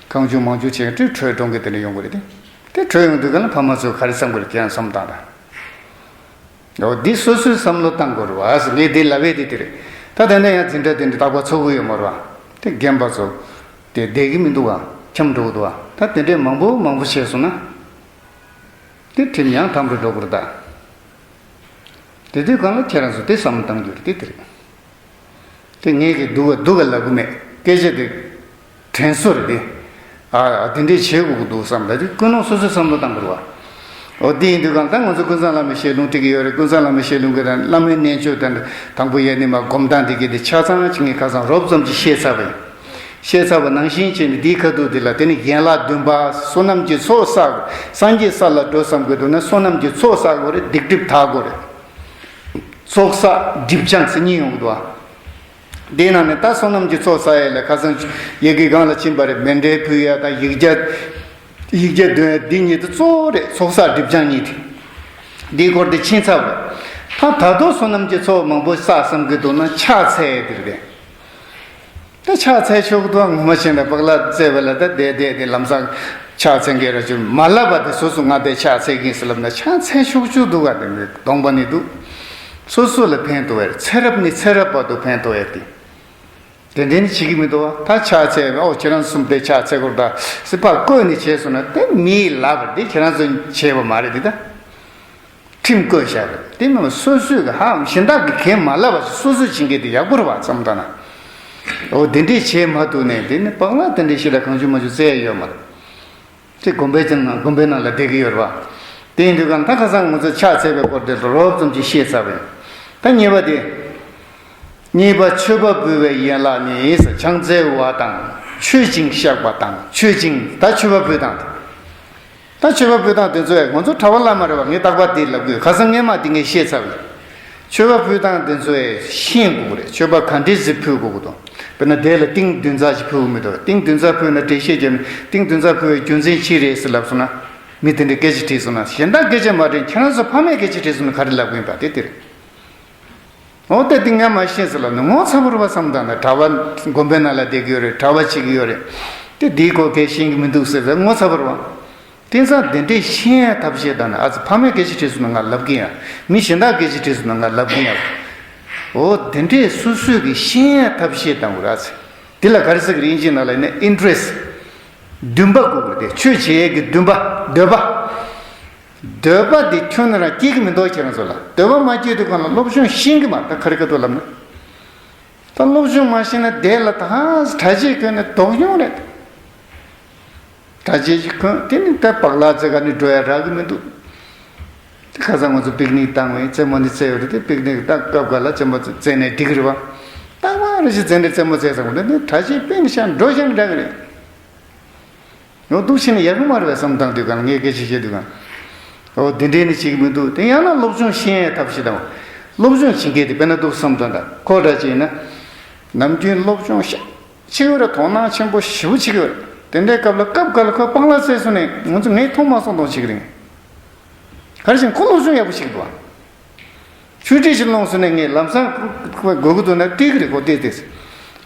གང་བྱུང་མང་བྱུང་བྱས་ཏེ་བྲོས་འགྲོ་མཁན་དེ་འདྲ་ཡོང་གི་རེད་དེ། དེ་བྲོས་ཡོང་དུས་གང་ལ་ཕ་མ་ཚོས་ག་རེ་བསམ་གི་རེད། ཁྱེད་རང་བསམ་བཏང་དང་། འོ་འདི་སོ་སོའི་བསམ་བློ་བཏང་དགོས་རེད་བ་ཟེར། ངས་འདི་ལབ་པའི་དེ་དེ་རེད། ད་དེ་ནས་ཡང་འཛིན་གྲྭ་དེ་འདྲ་རྟག་པར་ཚོགས་ཀྱི་ཡོད་མ་རེད་བ། དེ་རྒན་པ་ཚོ་དེ་བསྡད་ཀྱི་མི་འདུག་བ། འཁྱམས་འགྲོ་གི་འདུག་བ། ད་དེ་འདྲས་མང་པོ་མང་པོ་བྱས་སོང་ན། དེ་ཁྲིམས་ཡང་དམ་རུ་འགྲོ་དགོས་རེད་ད། དེ་དུས་གང་ལ་ཁྱེད་རང་ཚོ་དེ་བསམ་བློ་གཏང་རྒྱུ་རེད། དེ་དེ་རེད། དེ་ངས་ཀྱི་སྡུག་ག་སྡུག་ག་ལབ་གི་མེད། སྐད་ཆ་དེ་དྲན་གསོ་རེད་དེ། ཨ་ཨ་དེ་འདྲས་བྱེད་དགོས་ཀྱི་འདུག་བསམ་ལ་དེ་ཀུན་སློང་སོ་སོས་བསམ་བློ་གཏང་དགོས་རེད་བ། འོ་དེ་ཡིན་དུས་གང་ལྟར་ང་ཚོ་ཀུན་བཟང་བླ་མའི་ཞལ་ལུང་འཁྲིད་ཀྱི་ཡོད་རེད། ཀུན་བཟང་བླ་མའི་ཞལ་ལུང་གི་དང་བླ་མའི་རྣལ་འབྱོར་དང་དང་པོ་ཡས་ནས་མར་སྒོམ་སྟངས་དེ་གི་དེ་ཆ་ཚང་ཅིག་ངས་ཁ་སང་རོབ་ཙམ་ཅིག་བཤད་ཚར་བ་ཡིན། བཤད་ཚར་བ་ནང་བཞིན་བྱས་ནས་འདིའི་ཁ་ཐུག་འདི་ལ་དེ་ནི་ཡན་ལག་བདུན་པ་བསོད་ནམས་ཀྱི་ཚོགས་བསགས། སངས་རྒྱས་ས་ལ་འགྲོ་བསམ་གྱི་འདུག་ན་བསོད་ནམས་ཀྱི་ཚོགས་བསགས་དགོས་རེད། སྡིག་སྒྲིབ་དག་དགོས་རེད། ཚོགས་བསགས་སྒྲིབ་སྦྱང་ཟེར་གཉིས་ཡོང་གི་འདུག་བ། འདིའི་ནང་ནས་ད་བསོད་ནམས་ཀྱི་ཚོགས་བསགས་ཡས་ལ་ཁ་སང་ཡི་གེ་སྒང་ལ་ཕྱིན་པ་རེད། མཎྜལ་ཕུལ་ཡ་དང་ཡིག་བརྒྱ། ཡིག་བརྒྱ་འདོན་ཡ་འདི་གཉིས་དེ་གཙོ་བོ་རེད། ཚོགས་བསགས་སྒྲིབ་སྦྱང་གཉིས་དེ། འདིའི་སྐོར་དེ་ཕྱིན་ཚར་བ་རེད། ད་ད་དུང་བསོད་ནམས་ཀྱི་ཚོགས་མང་པོ་བསགས་བསམ་གྱི་འདུག་ན་ཕྱག་འཚལ་ཡས་དེ་རེད། ད་ཕྱག་འཚལ་ཆོག་གི་འདུག་ངོ་མ་བྱས་ན་པགས་ལག་བཙལ་བ་ལ་ད་བསྡད་བསྡད་དེ་ལམ་སང་ཕྱག་འཚལ་མཁན་ར་ཅུང་མ་ལབ་པ་དེ་སོ་སོ་ང་དེ་ཕྱག་འཚལ་གྱིན་ཟེར་ལབ་ན་ཕྱག་འཚལ་ཆོག་ཆོག་འདུག་ག་དེ་ནི་གདོང་པ་ནི་འདུག་སོ་སོ་ལ་ཕན་ཐོགས་ཡ་རེད། ཚེ་རབས་ནས་ཚེ་རབས་བར་དུ་ཕན་ཐོགས་ཡ་དེ། དེ་འདྲ་ནི་བྱེད་ཀྱི་མི་འདུག་བ། ད་ཕྱག་འཚལ་བས་ཨོ་ཁྱེད་རང་གསུམ་དེ་ཕྱག་འཚལ་དགོས་ད་ཟེར་ཕར་བཀོད་ནས་བྱས་སོང་ན་དེ་མིའི་ལབ་པ་རེད། དེ་ཁྱེད་རང་ཚོ་བྱས་པ་མ་རེད་དེ་ད། ཁྲིམས་བཀོད་བཞག་རེད། དེ་མིན་སོ་སོས་གི་ཧ་གཞན་དག་གི་གན་མ་ལབ་པ་སོ་སོས་བྱེད་མཁན་དེ་ཡག་པོ་རེད་བ་བསམ་ད་ན། འོ་དེ་འདྲས་བྱས་མ་ཐུབ་ནས་དེ་ནི་པགས་ལག་དེ་འདྲས་ཞིག་ལ་གང་བྱུང་མང་བྱུང་བཙལ་ཡ་ཡོད་མ་རེད། དེ་དགོན་པའི་ཅང་ན་དགོན་པའི་ནང་ལ་བསྡད་ཀྱི་ཡོད་རེད་བ། དེ་ཡིན་དུས་གང་ད་ཁ་སང་ང་ཚོ་ཕྱག་འཚལ་བའི་སྐོར་དེ་རོབ་ཙམ་ཅིག་བཤད་ཚར་བ་ཡིན། ད་གཉིས་པ་དེ། གཉིས་པ་མཆོད་པ་འབུལ་བའི་ཡན་ལག་ནི་ཕྱག་འཚལ་བ་དང་མཆོད་ཅིང་བཤགས་པ་དང་མཆོད་ཅིང་ད་མཆོད་པ་འབུལ་སྟངས་དེ། ད་མཆོད་པ་ཕུལ་སྟངས་དེ་ཚོ་ཡང་ང་ཚོ་གྲྭ་པ་བླ་མ་རེད་བ། ངས་རྟག་པར་དེ་ལབ་དགོས། ཁ་སང་སྔས་མ་དེ་ངས་བཤད་ཚར་བས། མཆོད་པ་ཕུལ་སྟངས་དེ་ཚོ་ཡང་ཤེས་དགོས་ཀྱི་རེད། མཆོད་པ་ག་འདྲས་ཟིག་ཕུལ་དགོས་ཀྱི་འདུག་དཔེར་ན་དེ་ལ་ཏིང་བདུན་ཚར་ཞིག་ཕུལ་དགོས་མི་འདུག་ཏིང་བདུན་ཚར་ཕུལ་ན་འགྲེལ་བཤད་བརྒྱབ་ནས་ཏིང་བདུན་ཚར་ཕུལ་བའི་རྒྱུ་མཚན་ཅི་རེད་ཟེར་ལབ་སོང་ན། མི་དེ་འདྲས་སྐད་ཆ་དྲིས་སོང་ན། གཞན་དག་སྐད་ཆ་མ་དྲིས། ཁྱེད་རང་ཚོ་ཕ་མས་སྐད་ཆ་དྲིས་སོང་ན་ག་རེ་ལབ་ཀྱི་ཡིན་པ་དེ་དེ་རེད། འོ་དེ་དེ་ངས་མ་ཤེས་ཟེར་ལབ་ན་ངོ་ཚ་པོ་རེད་པ། བསམ་བཏང་ན་གྲྭ་པ་དགོན་པའི་ནང་ལ་བསྡད་ཀྱི་ཡོད་རེད། གྲྭ་པ་བྱེད་ཀྱི་ཡོད་རེད། དེ་དེའི་སྐོར་སྐད་ཤེས་ཀྱི་མི་འདུག་ཟེར་ཟེར་ངོ་ཚ་པོ་རེད་པ། དེང་སང་དེ་འདྲས་ཤེས་ཡ་ཐབས་ཤེས་བཏང་ན། ཨ་ཙི་ཕ་མས་སྐད་ཆ་དྲིས་སོང་ན་ང་ལབ་ཀྱི་ཡིན། མི་གཞན་དག་སྐད་ཆ་དྲིས་སོང་ན་ང་ལབ་ཀྱི་ཡིན། འོ་དེ་འདྲས་སོ་སོས་ཀྱི་ཤེས་ཡ་ཐབས་ཤེས་བཏང་དགོས་རེད། ཨ་ཙི་དེ་ལ་ག་རེ་ཟེར་གི་རེད། དབྱིན་ཇིའི་ནང་ལ་ཡིན་ན་interest། འདུན་པ་དགོས་ཀྱི་རེད་དེ། ཆོས་བྱེད་ཡས་ཀྱི་འདུན་པ། འདོད་པ། འདོད་པ་དེ་ཁྱོན་ནས་རང་སྐྱེ་གི་མི་འདུག་ཁྱེད་རང་ཚོ་ལ་འདོད་པ་མ་སྐྱེས་དུས་གང་ལ་སློབ་སྦྱོང་ཤེས་ཀྱི་མ་རེད། ད་ག་རེ་ག་དུས་ལབ་ན། ད་སློབ་སྦྱོང་མ་ཤེས་ན་དེ་ལ་ད་གྲྭ་ཆས་གོན་ནས་དོགས་ཡོང་རེད། གྲྭ་ཆས་ཅིག་གོན། དེ་ནི་ད་པག་ལག་རྩེ་ག་ནས་འགྲོ་ཡ་རག་གི་མི་འདུག་དེ་ཁ་སང་ང་ཚོ་པིག་ནིག་བཏང་བས་རྩེད་མོ་འདི་རྩེ་ཡོད་རེད་དེ། པིག་ནིག་ད་སྐབས་འགའ་ལ་རྩེད་མོ་རྩེ་ནས་འགྲིག་གི་རེད་པ། རྟག་པར་རེ་ཞིག་རྩེ་འདྲ་རྩེད་མོ་རྩེ་ས་གོ་འདི་ནི་གྲྭ་ཆས་དཔེ་ནི་ཤ་འགྲོ་ཤ་འདྲ་གི་རེད། འོ་འདུག་བྱས་ནས་ཡག་གི་མ་རེད་པས་བསམ་བཏང་དུས་གང་ངས་སྐད་ཆ་བཤད་དུས་གང་། འོ་དེ་འདྲས་ནི་བྱེད་ཀྱི་མི་འདུག་དེ་ཡང་ན་སློབ་སྦྱོང་ཤེས་ཡས་ཐབས་ཤེས་དང་། སློབ་སྦྱོང་བྱེད་མཁན་དེ་དཔེར་ན་འདུག་བསམ་བཏང་དང་། ཁོ་འདྲ་བྱས་ན། ནམ་རྒྱུན་སློབ་སྦྱོང་ཤ་ཆེ་བོ་ར་དོ་སྣང་ཆེན་པོ་ཞེ་པོ་བྱེད་ཀྱི་ཡོད་རེད། དེ་འདྲའི་སྐབས་ལ་སྐབས་འགའ་ལ་ཁོས་སྤང་བླང་བཙལ་སོང་ནས་ང་ཚོ་ངས་མཐོང་མ་སོང་མཐོང་བྱེད་ཀྱི་རེད། ག་རེ་བྱས་ན་ཁོ་སློབ་སྦྱོང་ཡག་པོ་བྱེད་ཀྱི་འདུག་ཨ། ཆུང་འདྲིས་ཤིག་སློང་སོང་ནས་ངས་ལམ་སང་དགོས་ཀྱི་འདུག་ན་བལྟས་ཀྱི་རེད། ཁོ་བལྟས་བལྟས།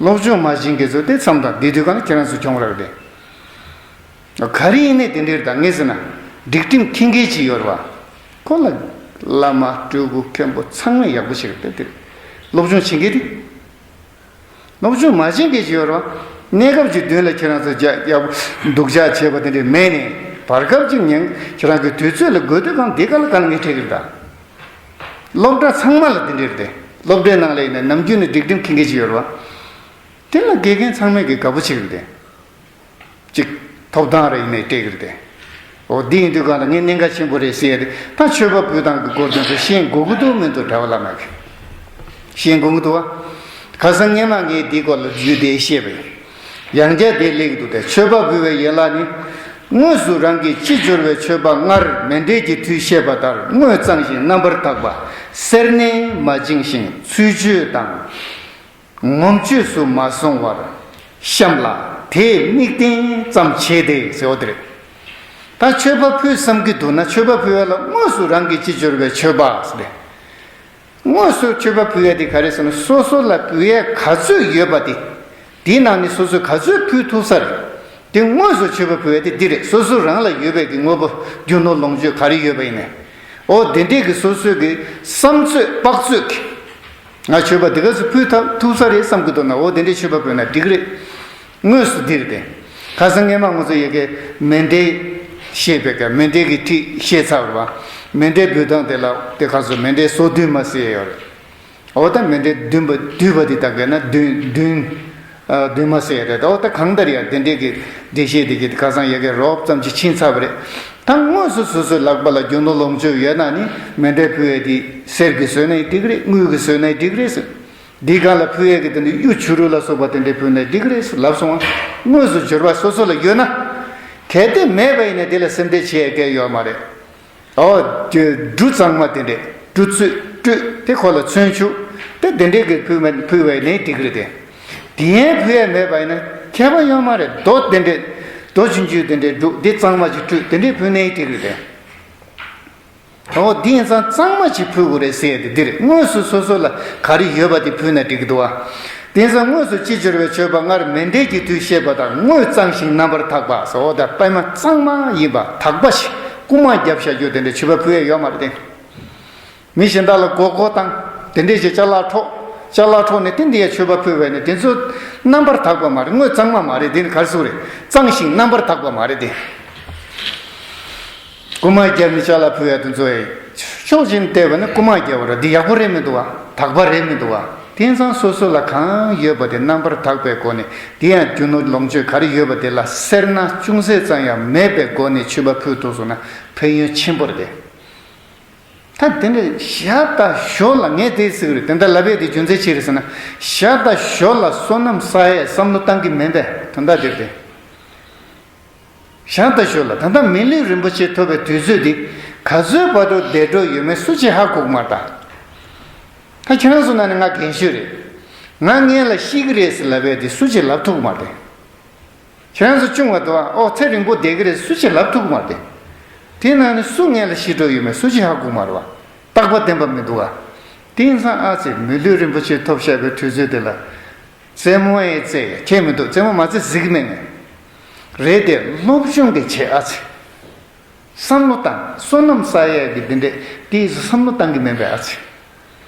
སློབ་སྦྱོང་མ་བྱེད་མཁན་ཚོ་དེ་མཚམས་དང་དེ་དུས་གང་ལ་ཁྱེད་རང་ཚོ་གྱོང་རག་རེད། ག་རེ་ཡིན་ནའི་དེ་འདྲའི་རེད། ད་ངས་ཟེར་ན་སྒྲིག་ཁྲིམས་འཁྱེར་མཁན་ཅིག་ཡོད་རེད་པ། ཁོ་ལ་བླ་མ་སྤྲུལ་སྐུ་མཁན་པོ་ཚང་མས་ཡག་པོ་བྱེད་ཀྱི་རེད། དེ་སློབ་སྦྱོང་བྱེད་མཁན་དེ། སློབ་སྦྱོང་མ་བྱེད་མཁན་ཅིག་ཡོད་རེད་པ། གནས་སྐབས་ཀྱི་མདུན་ལ་ཁྱེད་རང་ཚོ་རྒྱ་ཡག་པོ་སྡུག་ཅག་བྱས་པ་དེ་འདྲས་མེད་ནས། བར་སྐབས་ཅིག་ཉན་ཁྱེད་རང་གི་དུས་ཚོད་ལ་དགོས་དུས་གང་དེ་ག་ལ་ག་ལ་ངས་སྤྲད་ཀྱི་རེད་ད། སློབ་གྲྭ་ཚང་མ་ལ་དེ་འདྲས་རེད་དེ། སློབ་གྲྭའི་ནང་ལ་ཡིན་ན་ནམ་རྒྱུན་ནས་སྒྲིག་ཁྲིམས་འཁྱེར་མཁན་ཅིག་ཡོད་རེད་པ། དེ་ལ་དགེ་རྒན་ཚང་མས་ཀྱི་དགའ་པོ་བྱེད་ཀྱི་རེད་དེ། ཅིག་ཐོབ་ཐང་རེ་ཡིན་ནའི་སྤྲད་ཀྱི་རེད་དེ། འོ་འདི་ཡིན་དུས་གང་ལ་ངས་གནད་འགག་ཆེན་པོ་རེད་ཟེར་ཡ་དེ། ད་མཆོད་པ་ཕུལ་སྟངས་ཀྱི་སྐོར་དེ་ཚོ་ཤེས་དགོས་ཀྱི་འདུག་མི་འདུག་གྲྭ་པ་བླ་མ་གིས་ཤེས་དགོས་ཀྱི་འདུག་པ། ཁ་སང་སྔས་མ་ངས་འདིའི་སྐོར་ལ་རྒྱུས་དེ་བཤད་པ་ཡིན། ཡང་བསྐྱར་དེ་སླེབས་ཀྱི་འདུག་སྟེ། མཆོད་པ་ཕུལ་བའི་ཡན་ལག་ནི། དངོས་སུ་རང་གིས་ཅི་འབྱོར་བའི་མཆོད་པ་སྔར་མཎྜལ་གྱི་དུས་བཤད་པ་ལྟར་དངོས་གཙང་ཞིང་རྣམ་པར་དག་པ། སེར་སྣས་མ་བཅིངས་ཤིང་ཚུལ་འཆོས་དང་། ངོམ་ཆོས་སུ་མ་སོང་བར་བཤམས་ལ་དེས་དམིགས་རྟེན་ཙམ་བྱས་ཏེ་ཟེར་བ་དེ་རེད། ད་མཆོད་པ་ཕུལ་བསམ་གྱི་འདུག་ན་མཆོད་པ་ཕུལ་བ་ལ་དངོས་སུ་རང་གིས་ཅི་འབྱོར་བའི་མཆོད་པ་ཟེར་ཏེ། དངོས་སུ་མཆོད་པ་ཕུལ་ཡ་དེ་ག་རེ་ཟེར་ན་སོ་སོ་ལ་ཕུལ་ཡ་ག་ཚོད་ཡོད་པ་དེ། དེའི་ནང་ནས་སོ་སོས་ག་ཚོད་ཕུལ་ཐུབ་ས་རེད། དེ་དངོས་སུ་མཆོད་པ་ཕུལ་ཡ་དེ་འདི་རེད། སོ་སོ་རང་ལ་ཡོད་པའི་གི་དངོས་པོ་རྒྱུ་ནོར་ལོངས་སྤྱོད་ག་རེ་ཡོད་པ་ཡིན་ནའི། འོ་དེ་འདྲས་ཀྱི་སོ་སོའི་གི་བསམ་ཚོད་དཔག་ཚོད་ཀྱི། ང་མཆོད་པ་འདི་ག་ཚོད་ཕུལ་ཐུབ་ཐུབ་ས་རེད་བསམ་གྱི་འདུག་ན། འོ་དེ་འདྲས་མཆོད་པ་ཕུལ་ན་འགྲིག་གི་རེད། དངོས་སུ་འདིར་དེ། ཁ་སང་སྔས་མ་ང་ཚོ་ཡ་གི་མཎྜལ་བཤད་པའི་སྐབས་མཎྜལ་གྱི་ཁྲིད་བཤད་ཚར་བ། མཎྜལ་འབུལ་སྟངས་དེ་ལ་དེ་ག་ཚོད་མཎྜལ་སོ་བདུན་མ་ཟེར་ཡོད་རེད། འོ་ད་མཎྜལ་བདུན་པ་བསྡུས་པ་འདི་དག་གས་ན་བདུན་བདུན། ཨ་བདུན་མ་ཟེར་ཡ་རེད། འོ་ད་གང་ལྟར་ཡང་དེ་འདྲས་ཀྱི་འགྲེལ་བཤད་དེ་གི་ཁ་སང་ཡ་གི་རོབ་ཙམ་ཅིག་ཕྱིན་ཚར་བ་རེད། ད་དངོས་སུ་སོ་སོའི་ལག་པ་ལ་རྒྱུ་ནོར་ལོངས་སྤྱོད་ཡོད་ན་ནི་མཎྜལ་ཕུལ་ཡས་དེ་གསེར་གྱི་བཟོས་ན་ཡང་འགྲིག་གི་རེད། དངུལ་གྱི་བཟོས་ན་ཡང་འགྲིག་གི་རེད་ཟེར། འདི་གང་ལ་ཕུལ་ཡས་ཀྱི་དེ་འདྲ་གཡུ་བྱུ་རུ་ལ་སོགས་པ་དེ་འདྲས་ཕུལ་ན་འགྲིག་གི་རེད་ཟེར་ལབ་སོང་བ། དངོས་སུ་འབྱོར་བ་སོ་སོ་ལ་ཡོད་ན། གལ་ཏེ་མེད་པ་ཡིན་ན་དེ་ལ་སེམས་ཁྲལ་བྱེད་ཡས་གང་ཡང་ཡོད་མ་རེད། ཨོ། འབྲུ་གཙང་མ་དེ་འདྲས་འབྲུ་བཙོས་སྤྲོས་དེ་ཁོ་ལ་ཚོན་བྱུག་དེ་དེ་འདྲས་ཀྱི་ཕུལ་མ་ཕུལ་བ་ཡིན་ན་འགྲིག་གི་རེད་དེ། དེ་ཡང་ཕུལ་ཡས་མེད་པ་ཡིན་ན་ཁྱད་པར་ཡོད་མ་རེད། རྡོ་དེ་འདྲས་རྡོ་ཆུང་ཆུང་དེ་འདྲས་འབྲུ་དེ་གཙང་མ་ཅིག་སྤྲོས་དེ་འདྲས་ཕུལ་ན་འགྲིག་གི་རེད་དེ། ཨོ་དེ་ཡིན་ཙང་གཙང་མ་ཅིག་ཕུལ་དགོས་རེད་ཟེར་ཡས་དེ་འདི་རེད། དངོས་སུ་སོ་སོ་ལ་ག་རེ་ཡོད་པ་དེ་ཕུལ་ན་འགྲིག་གི་འདུག་བ། དེང་སང་དངོས་སུ་ཅི་འབྱོར་བའི་མཆོད་པ་སྔར་མཎྜལ་གྱི་དུས་བཤད་པ་ལྟར་དངོས་གཙང་ཞིང་རྣམ་པར་དག་པ་ཟེར། འོ་ད་པད་མ་གཙང་མ་ཡིན་པ་དག་པ་ཞིག་རྐུ་མ་བརྒྱབ་བཞག་རྒྱུ་དེ་འདྲའི་མཆོད་པ་ཕུལ་ཡས་ཡོད་མ་རེད་དེ། མི་གཞན་དག་ལ་མགོ་སྐོར་བཏང་། དེ་འདྲས་ཞིག་ཅ་ལག་འཕྲོག་ཅ་ལག་འཕྲོག་ནས་དེ་འདི་ཡ་མཆོད་པ་ཕུལ་བས་ནས་དེ་ཚོ་རྣམ་པར་དག་པ་མ་རེད། དངོས་གཙང་མ་མ་རེད། དེ་ནི་ག་རེ་ཟེར་རེད། གཙང་ཞིང་རྣམ་པར་དག་པ་མ་རེད་དེ། རྐུ་མ་བརྒྱབ་ནས་ཅ་ལག་ཕུལ་ཡ་དེ་ཚོ་ཡི་ཕྱོགས་གཅིག་ནས་བལྟས་པ་ན་རྐུ་མ་བརྒྱབ་པ་རེད། འདི་ཡག་པོ་རེད་མི་འདུག་བ། དག་པ་རེད་མི་འདུག་བ། དེང་སང་སོ་སོ་ལ་གང་ཡོད་པ་དེ་རྣམ་པར་དག་པའི་སྒོ་ནས། དེ་ཡང་རྒྱུ་ནོར་ལོངས་སྤྱོད་ག་རེ་ཡོད་པ་དེ་ལ་སེར་སྣ་ཅུང་ཟད་ཙམ་ཡང་མེད་པའི་སྒོ་ནས་མཆོད་པ་ཕུལ་ཐུབ་སོང་ན་ཕན་ཡོན་ཆེན་པོ་རེད་དེ། ད་དེ་འདྲ་ཞག་དང་ཞོགས་ལ་ངས་དེ་ཟེར་གི་རེད། དེ་འདྲ་ལབ་ཡས་དེ་རྒྱུ་མཚན་ཅི་རེད་ཟེར་ན། ཞག་དང་ཞོགས་ལ་བསོད་ནམས་བསགས་ཡས་བསམ་བློ་བཏང་གི་མིན་པས་དོན་དག་དེ་རེད། ཞག་དང་ཞོགས་ལ་ད་ལྟ་མི་ལུས་རིན་པོ་ཆེ་ཐོབ་པའི་དུས་ཚོད་འདི་ག་ཚོད་བར་དུ་བསྡད་འགྲོ་ཡོད་མེད་སུ་གཅིག་ཧ་གོ་གི་མ་རེད་ད། ད་ཁྱེད་རང་ཚོ་ནང་ནས་ང་རྒན་ཤོས་རེད། ང་སྔོན་ལ་ཤི་གི་རེད་ཟེར་ལབ་པས་དེ་སུ་གཅིག་ལབ་ཐུབ་ཀྱི་མ་རེད། ཁྱེད་རང་ཚོ་ཆུང་བ་དུ་ཨོ་ཚེ་རིང་པོ་བསྡད་ཀྱི་རེད་སུ་གཅིག་ལབ་ཐུབ་ཀྱི་མ་རེད། དེ་ནང་ནས་སུ་སྔོན་ལ་ཤི་འགྲོ་ཡོད་མེད་སུ་གཅིག་ཧ་གོ་མ་རེད་བ། རྟག་པ་བརྟན་པ་མི་འདུག་བ། དེ་ཡིན་ཙང་ཨ་ཙི་མི་ལུས་རིན་པོ་ཆེ་ཐོབ་བཞག་པའི་དུས་ཚོད་དེ་ལ། རྩེད་མོ་ཨེ་རྩེ་ཡ་ཁྱད་མི་འདུག་རྩེད་མོ་མ་རྩེ་ཟིག་མེད་ངས། རེད་དེ་སློབ་སྦྱོང་གི་བྱེད་ཨ་ཙི། བསམ་བློ་བཏང་བསོད་ནམས་བསགས་ཡས་ཀྱི་འདི་འདྲས་དེའི་བསམ་བློ་བཏང་གི་མེད་པའི་ཨ་ཙི།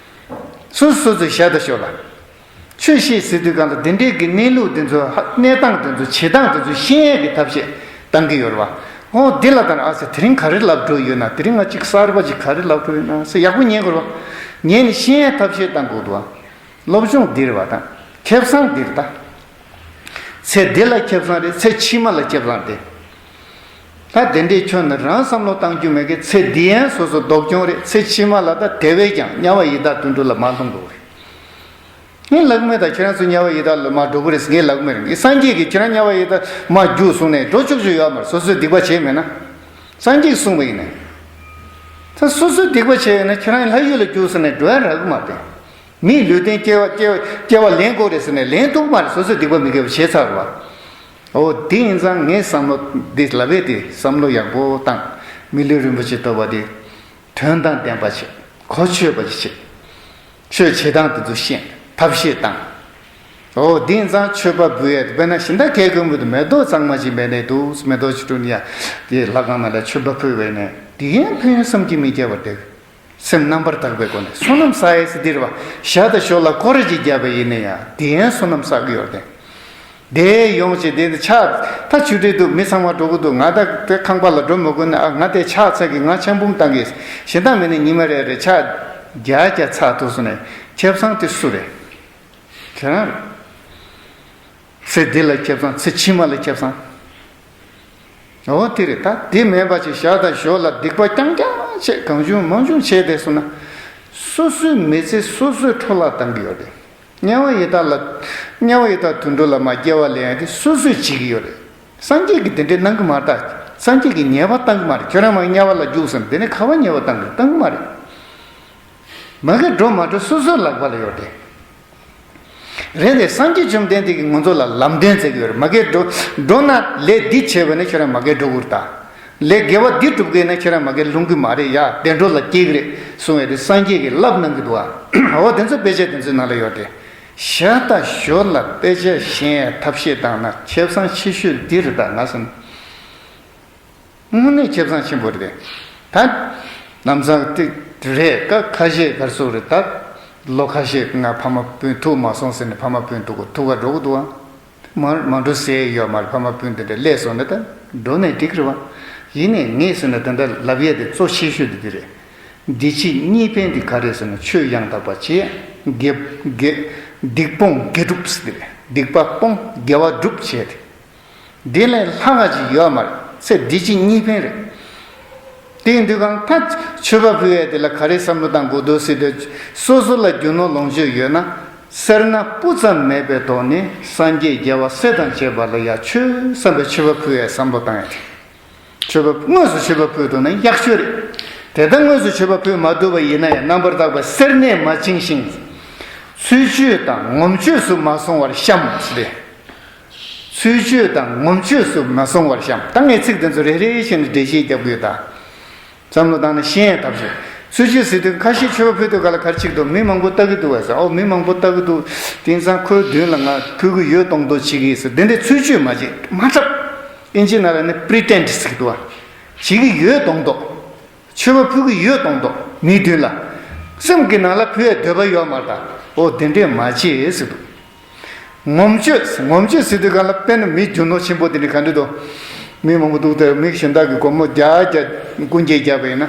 སོ་སོ་སོ་ཚོས་བཞག་ད་ཤོག་ལ། ཆོས་བཤད་ཟེར་དུས་གང་ལ་འདི་འདྲས་ཀྱི་གནས་ལུགས་འདི་ཚོ་ཧ་གནས་སྟངས་འདི་ཚོ་བྱེད་སྟངས་འདི་ཚོ་ཤེས་ཡས་ཀྱི་ཐབས་ཤེས་བཏང་གི་ཡོད་རེད་བ། ཨོ་འདི་ལ་ལྟ་ན་ཨ་ཙི་དེ་རིང་ག་རེ་ལབ་འགྲོ་ཡོད་ན་དེ་རིང་ང་གཅིག་གསར་པ་ཅིག་ག་རེ་ལབ་འགྲོ་ཡོད་ན་ཟེར་ཡག་པོ་ཉན་དགོས་རེད་བ། ཉན་ནས་ཤེས་ཡས་ཐབས་ཤེས་བཏང་དགོས་འདུག་བ། སློབ་སྦྱོང་འདིར་བ་དང་ཁེ་བཟང་འདིར་ད། ཚེ་འདི་ལ་ཁེ་བཟང་རེད་ཚེ་ཕྱི་མ་ལ་ཁེ་བཟང་རེད། ད་དེ་འདྲའི་ཁྱོན་ནས་རང་བསམ་བློ་བཏང་རྒྱུ་མེད་ཀི་ཚེ་འདི་ཡན་སོ་སོ་སྡུག་གྱོང་རེད་ཚེ་ཕྱི་མ་ལ་ད་དེ་བས་ཀྱང་དམྱལ་བ་ཡི་དྭགས་དུད་འགྲོ་ལ་མ་ལྷུང་དགོས་རེད། ངས་ལབ་མེད་ད་ཁྱེད་རང་ཚོ་དམྱལ་བ་ཡི་དྭགས་ལ་མ་འགྲོ་གི་རེད་ངས་ལབ་མེད་རེད་ངས་སངས་རྒྱས་ཀྱིས་ཁྱེད་རང་དམྱལ་བ་ཡི་དྭགས་མ་རྒྱུགས་གསུངས་ནས་འགྲོ་ཆོག་ཆོག་ཡོད་མ་རེད་སོ་སོས་སྡིག་པ་བྱས་མེད་ན། སངས་རྒྱས་ཀྱིས་གསུངས་པ་ཡིན་ནས། ད་སོ་སོས་སྡིག་པ་བྱས་ཡོད་ན་ཁྱེད་རང་ལྷ་ཡུལ་ལ་རྒྱུགས་ཟེར་ནས་འགྲོ་ཡ་རག་གི་མ་རེད། མིའི་ལུས་རྟེན་སྐྱེ་བ་སྐྱེ་བ་སྐྱེ་བ་ལེན་དགོས་རེད་ཟེར་ནས་ལེན་ཐུབ་མ་རེད་སོ་སོས་སྡིག་པ་མི་དགེ་བ་བྱས་ཚར་བ། འོ་དེ་ཡིན་ཙང་ངས་བསམ་བློ་འདི་ལབ་པས་དེ་བསམ་བློ་ཡག་པོ་བཏང་། མི་ལུས་རིན་པོ་ཆེ་ཐོབ་པ་དེ་དོན་དང་ལྡན་པ་བྱེད། གོ་ཆོད་པ་ཅིག་བྱེད། ཆོས་བྱེད་སྟངས་དེ་ཚོ་ཤེས་ཐབས་ཤེས་བཏང་། འོ་དེ་ཡིན་ཙང་མཆོད་པ་འབུལ་ཡས་དེ་དཔེར་ན་གཞན་དག་གས་ཀུན་པོ་དེ་མེ་ཏོག་གཙང་མ་ཅིག་མེད་ནས་འདུག་མེ་ཏོག་ཅིག་བཀྲུས་ནས་ཡ་དེ་ལྷ་ཁང་ནང་ལ་མཆོད་པ་ཕུལ་བས་ནས་དེ་ཡན་ཕན་ཡོན་བསམ་གྱིས་མི་ཁྱབ་པ་དེ། སེམས་རྣམ་པར་དག་པའི་སྒོ་ནས་བསོད་ནམས་བསགས་ཡས་སི་འདིར་བ་ཞག་དང་ཞོགས་ལ་སྐོར་ར་ཅིག་བརྒྱབ་པ་ཡིན་ན་ཡང་དེ་ཡན་བསོད་ནམས་བསགས་ཀྱི་ཡོད་དེ། དེ་ཡོང་ཅིག་དེ་ནི་ཆ་ད་ཆུ་ཁྲིད་འདུག་མི་ཚང་མ་འགྲོ་གི་འདུག་ང་ད་དེ་ཁང་པ་ལ་འགྲོ་མི་དགོས་ན་ཨ་ང་དེ་ཆ་ཚ་གི་ང་ཆང་འབུམ་བཏང་གི་གཞན་དག་མི་ནི་ཉི་མ་རེ་རེ་ཆ་བརྒྱ་བརྒྱ་ཚ་ཐུག་སོང་ནས་ཁེ་བཟང་དེ་སུ་རེད། ཁྱེད་རང་རེད། ཚེ་འདི་ལ་ཁེ་བཟང་ཚེ་ཕྱི་མ་ལ་ཁེ་བཟང་། འོ་དེ་རེད་ད་དེ་མེད་པ་ཅིག་ཞག་དང་ཞོགས་ལ་སྡིག་པ་རྐྱང་རྐྱང་བྱས་གང་བྱུང་མང་བྱུང་བྱས་བསྡད་སོང་ན། སོ་སོའི་མི་ཚེ་སོ་སོས་འཕྲོ་བརླག་བཏང་གི་ཡོད་རེད། དམྱལ་བ་ཡི་དྭགས་ལ་དམྱལ་བ་ཡི་དྭགས་དུད་འགྲོ་ལ་མ་སྐྱེ་བ་ལེན་ཡ་དེ་སོ་སོས་བྱེད་ཀྱི་ཡོད་རེད། སངས་རྒྱས་ཀྱིས་དེ་འདྲས་གནང་གི་མ་རེད་ད། སངས་རྒྱས་ཀྱིས་ཉེས་པ་བཏང་གི་མ་རེད་ཁྱོད་རང་མ་དམྱལ་བ་ལ་རྒྱུགས་ཟེར་ནས་དེ་ནས་ག་བ་ཉེས་པ་བཏང་གི་བཏང་གི་མ་རེད། མ་གི་འགྲོ་མ་འགྲོ་སོ་སོའི་ལག་པ་ལ་ཡོད་རེད། རེད་དེ་སངས་རྒྱས་བཅོམ་ལྡན་འདས་ཀྱིས་ང་ཚོ་ལ་ལམ་སྟོན་མཛད་ཀྱི་ཡོད་རེད་མ་གི་འགྲོ་འགྲོ་ན་ལས་འདི་བྱས་པ་ནས་ཁྱོད་རང་མ་གི་འགྲོ་དགོས་རེད་ད། ལས་དགེ་བ་འདི་སྒྲུབ་དགོས་ན་ཁྱེད་རང་མ་གིར་ལྷུང་གི་མ་རེད་ཡ་བདེ་འགྲོ་ལ་སྐྱེ་གི་རེད་གསུང་བས་དེ་སངས་རྒྱས་ཀྱིས་བསླབ་གནང་གི་འདུག་ཨ། འོ་དེ་ཚོ་དཔེ་ཆ་དེ་ཚོའི་ནང་ལ་ཡོད་དེ། ཞག་དང་ཞོགས་ལ་དཔེ་ཆ་ཤེས་ཡ་ཐབས་ཤེས་བཏང་ན་ཁེ་བཟང་ཆེ་ཤོས་འདི་རེད་ད་ང་བསམ། དངོས་གནས་ཁེ་བཟང་ཆེན་པོ་རེད་དེ། ད་ལམ་སང་དེ་རེད་ཀ་ཁ་ཤས་གར་སོགས་རེད་ད། ལོ་ཁ་ཤས་ང་ཕ་མ་སྤུན་ཐུག་མ་སོང་ཟེར་ནས་ཕ་མ་སྤུན་ཐུག་གོ་ཐུག་ག་འགྲོ་གི་འདུག་ཨ། མ་མ་འགྲོ་ཟེར་ཡོད་མ་རེད་ཕ་མ་སྤུན་དེ་འདྲ་སླེབས་སོང་ན་ད་འགྲོ་ནས་འགྲིག་རེད་བ། ཡིན་ནས་ངས་ཟེར་ན་དེ་འདྲ་ལབ་ཡས་དེ་གཙོ་ཆེ་ཤོས་དེ་དེ་རེད། འདི་ཕྱི་གཉིས་ཕན་དེ་ག་རེད་ཟེར་ན་ཆོས་ཡང་དག་པ་བྱས། དགེ་དགེ་སྡིག་སྤོང་དགེ་སྒྲུབ་ཟེར་དེ་རེད་སྡིག་པ་སྤོང་དགེ་བ་སྒྲུབ་བྱས་ཏེ། འདི་ལས་ལྷག་ག་ཅིག་ཡོད་མ་རེད་ཚེ་འདི་ཕྱི་གཉིས་ཕན་རེད། དེ་ཡིན་དུས་གང་ལྟར་མཆོད་པ་ཕུལ་ཡས་དེ་ལ་ག་རེ་བསམ་བློ་བཏང་དགོས་འདུག་ཟེར་དུས་སོ་སོ་ལ་རྒྱུ་ནོར་ལོངས་སྤྱོད་ཡོད་ན་སེར་སྣ་སྤུ་ཙམ་མེད་པའི་ཐོག་ནས་སངས་རྒྱས་རྒྱལ་བ་སྲས་དང་བཅས་པ་ལ་ཡ་ཆོས་བསམ་པའི་མཆོད་པ་ཕུལ་ཡས་བསམ་བློ་བཏང་ཡས་དེ། མཆོད་པ་དངོས་སུ་མཆོད་པ་ཕུལ་ཐུབ་ན་ཡག་ཤོས་རེད། དེ་ལྟར་དངོས་སུ་མཆོད་པ་ཕུལ་མ་ཐུབ་པ་ཡིན་ན་ཡང་རྣམ་པར་དག་པའི་སེར་སྣས་མ་བཅིངས་ཤིང་། ཚུལ་འཆོས་དང་ངོམ་སྤྱོད་སུ་མ་སོང་བར་བཤམས་ཟེར་ཏེ། ཚུལ་འཆོས་དང་ངོམ་སྤྱོད་སུ་མ་སོང་བར་བཤམས། ད་ངས་ཚིག་དེ་ཚོ་རེ་རེ་བཞིན་འགྲེལ་བཤད་རྒྱབ་དགོས་ད། བསམ་བློ་བཏང་ནས་ཤེས་ཡས་ཐབས་ཤེས། ཚུལ་འཆོས་ཟེར་དུས་ཁ་ཤས་མཆོད་པ་ཕུལ་དུས་ག་ལ་ག་རེ་བྱེད་ཀྱི་འདུག་མི་མང་པོ་ལྟ་གི་འདུག་བས་ཟེར། ཨོ་མི་མང་པོ་ལྟ་གི་འདུག་དེང་སང་ཁོའི་མདུན་ལ་ང་ཕུལ་གི་ཡོད་མདོག་མདོག་བྱེད་ཀྱི་ཡིན་ཟེར་དེ་འདྲའི་ཚུལ་འཆོས་མ་བྱེད་མ་འཁྲབ། ཨིན་ཇི་ནང་ལ་ནི་པི་རི་ཊེན་ཌི་ཟེར་གི་འདུག་བ། བྱེད་ཀྱི་ཡོད་མདོག་མདོག་མཆོད་པ་ཕུལ་གི་ཡོད་མདོག་མདོག་མིའི་མདུན་ལ། སེམས་ཀྱི་ནང་ལ་ཕུལ་ཡས་འདོད་པ་ཡོད་མ་རེད་ད། ཨོ་དེ་འདྲས་མ་བྱེད་ཟེར་འདུག་ངོམ་སྤྱོད་ངོམ་སྤྱོད་ཟེར་དུས་གང་ལ་དཔེར་ན་མི་རྒྱུ་ནོར་ཆེན་པོ་དེ་འདྲ་ག་འདྲ་འདུག་མི་མང་པོ་འདུག་སྟེ་མི་གཞན་དག་གིས་སྒོར་མོ་བརྒྱ་བརྒྱ་ཀུན་སྐྱེལ་བརྒྱབ་པ་ཡིན་ན།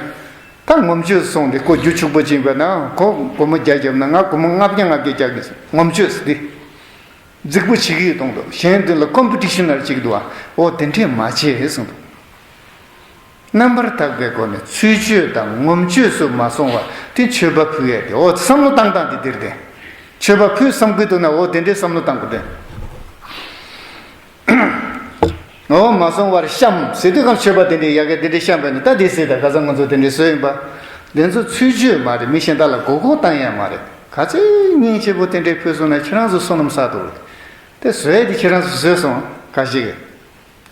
ད་ངོམ་སྤྱོད་སོང་སྟེ་ཁོ་རྒྱུ་ཕྱུག་པོ་ཅིག་ཡིན་པ་ན་ཁོ་སྒོར་མོ་བརྒྱ་བརྒྱབ་ན་ང་སྒོར་མོ་ལྔ་བརྒྱ་ལྔ་བརྒྱ་རྒྱག་གི་ངོམ་སྤྱོད་ཟེར་ཏེ། རྫིག་པོ་བྱེད་ཀྱི་ཡོད་མདོག་མདོག་གཞན་དོན་ལ་ཀོམ་པི་ཊི་ཤན་ལ་བྱེད་ཀྱི་འདུག་བ། ཨོ་དེ་འདྲས་མ་བྱེད་གསུངས་འདུག་རྣམ་པར་དག་པའི་སྒོ་ནས་ཚུལ་འཆོས་དང་ངོམ་སྤྱོད་སུ་མ་སོང་བར་དེ་མཆོད་པ་ཕུལ་ཡས་དེ་ཨོ་བསམ་བློ་བཏང་སྟངས་དེ་འདིར་དེ། མཆོད་པ་ཕུལ་བསམ་གྱི་འདུག་ན་ཨོ་དེ་འདྲའི་བསམ་བློ་བཏང་དགོས་དེ། ཨོ་མ་སོང་བར་བཤམས་ཟེར་དུས་གང་མཆོད་པ་དེ་འདྲའི་ཡ་གི་དེ་འདྲའི་བཤམས་པས་ན་ད་དེ་ཟེར་ད་ག་ས་ང་ཚོ་དེ་འདྲའི་བཟོས་ཡིན་པ། དེ་ཚོ་ཚུལ་འཆོས་མ་རེད་མི་གཞན་དག་ལ་མགོ་སྐོར་བཏང་ཡས་མ་རེད། ག་ཚོད་སྙིང་རྗེ་པོ་དེ་འདྲའི་ཕུལ་སོང་ན་ཁྱེད་རང་ཚོ་བསོད་ནམས་བསགས་འདུག་དེ་བཟོས་དེ་ཁྱེད་རང་ཚོ་བཟོས་སོང་ག་ཞིག་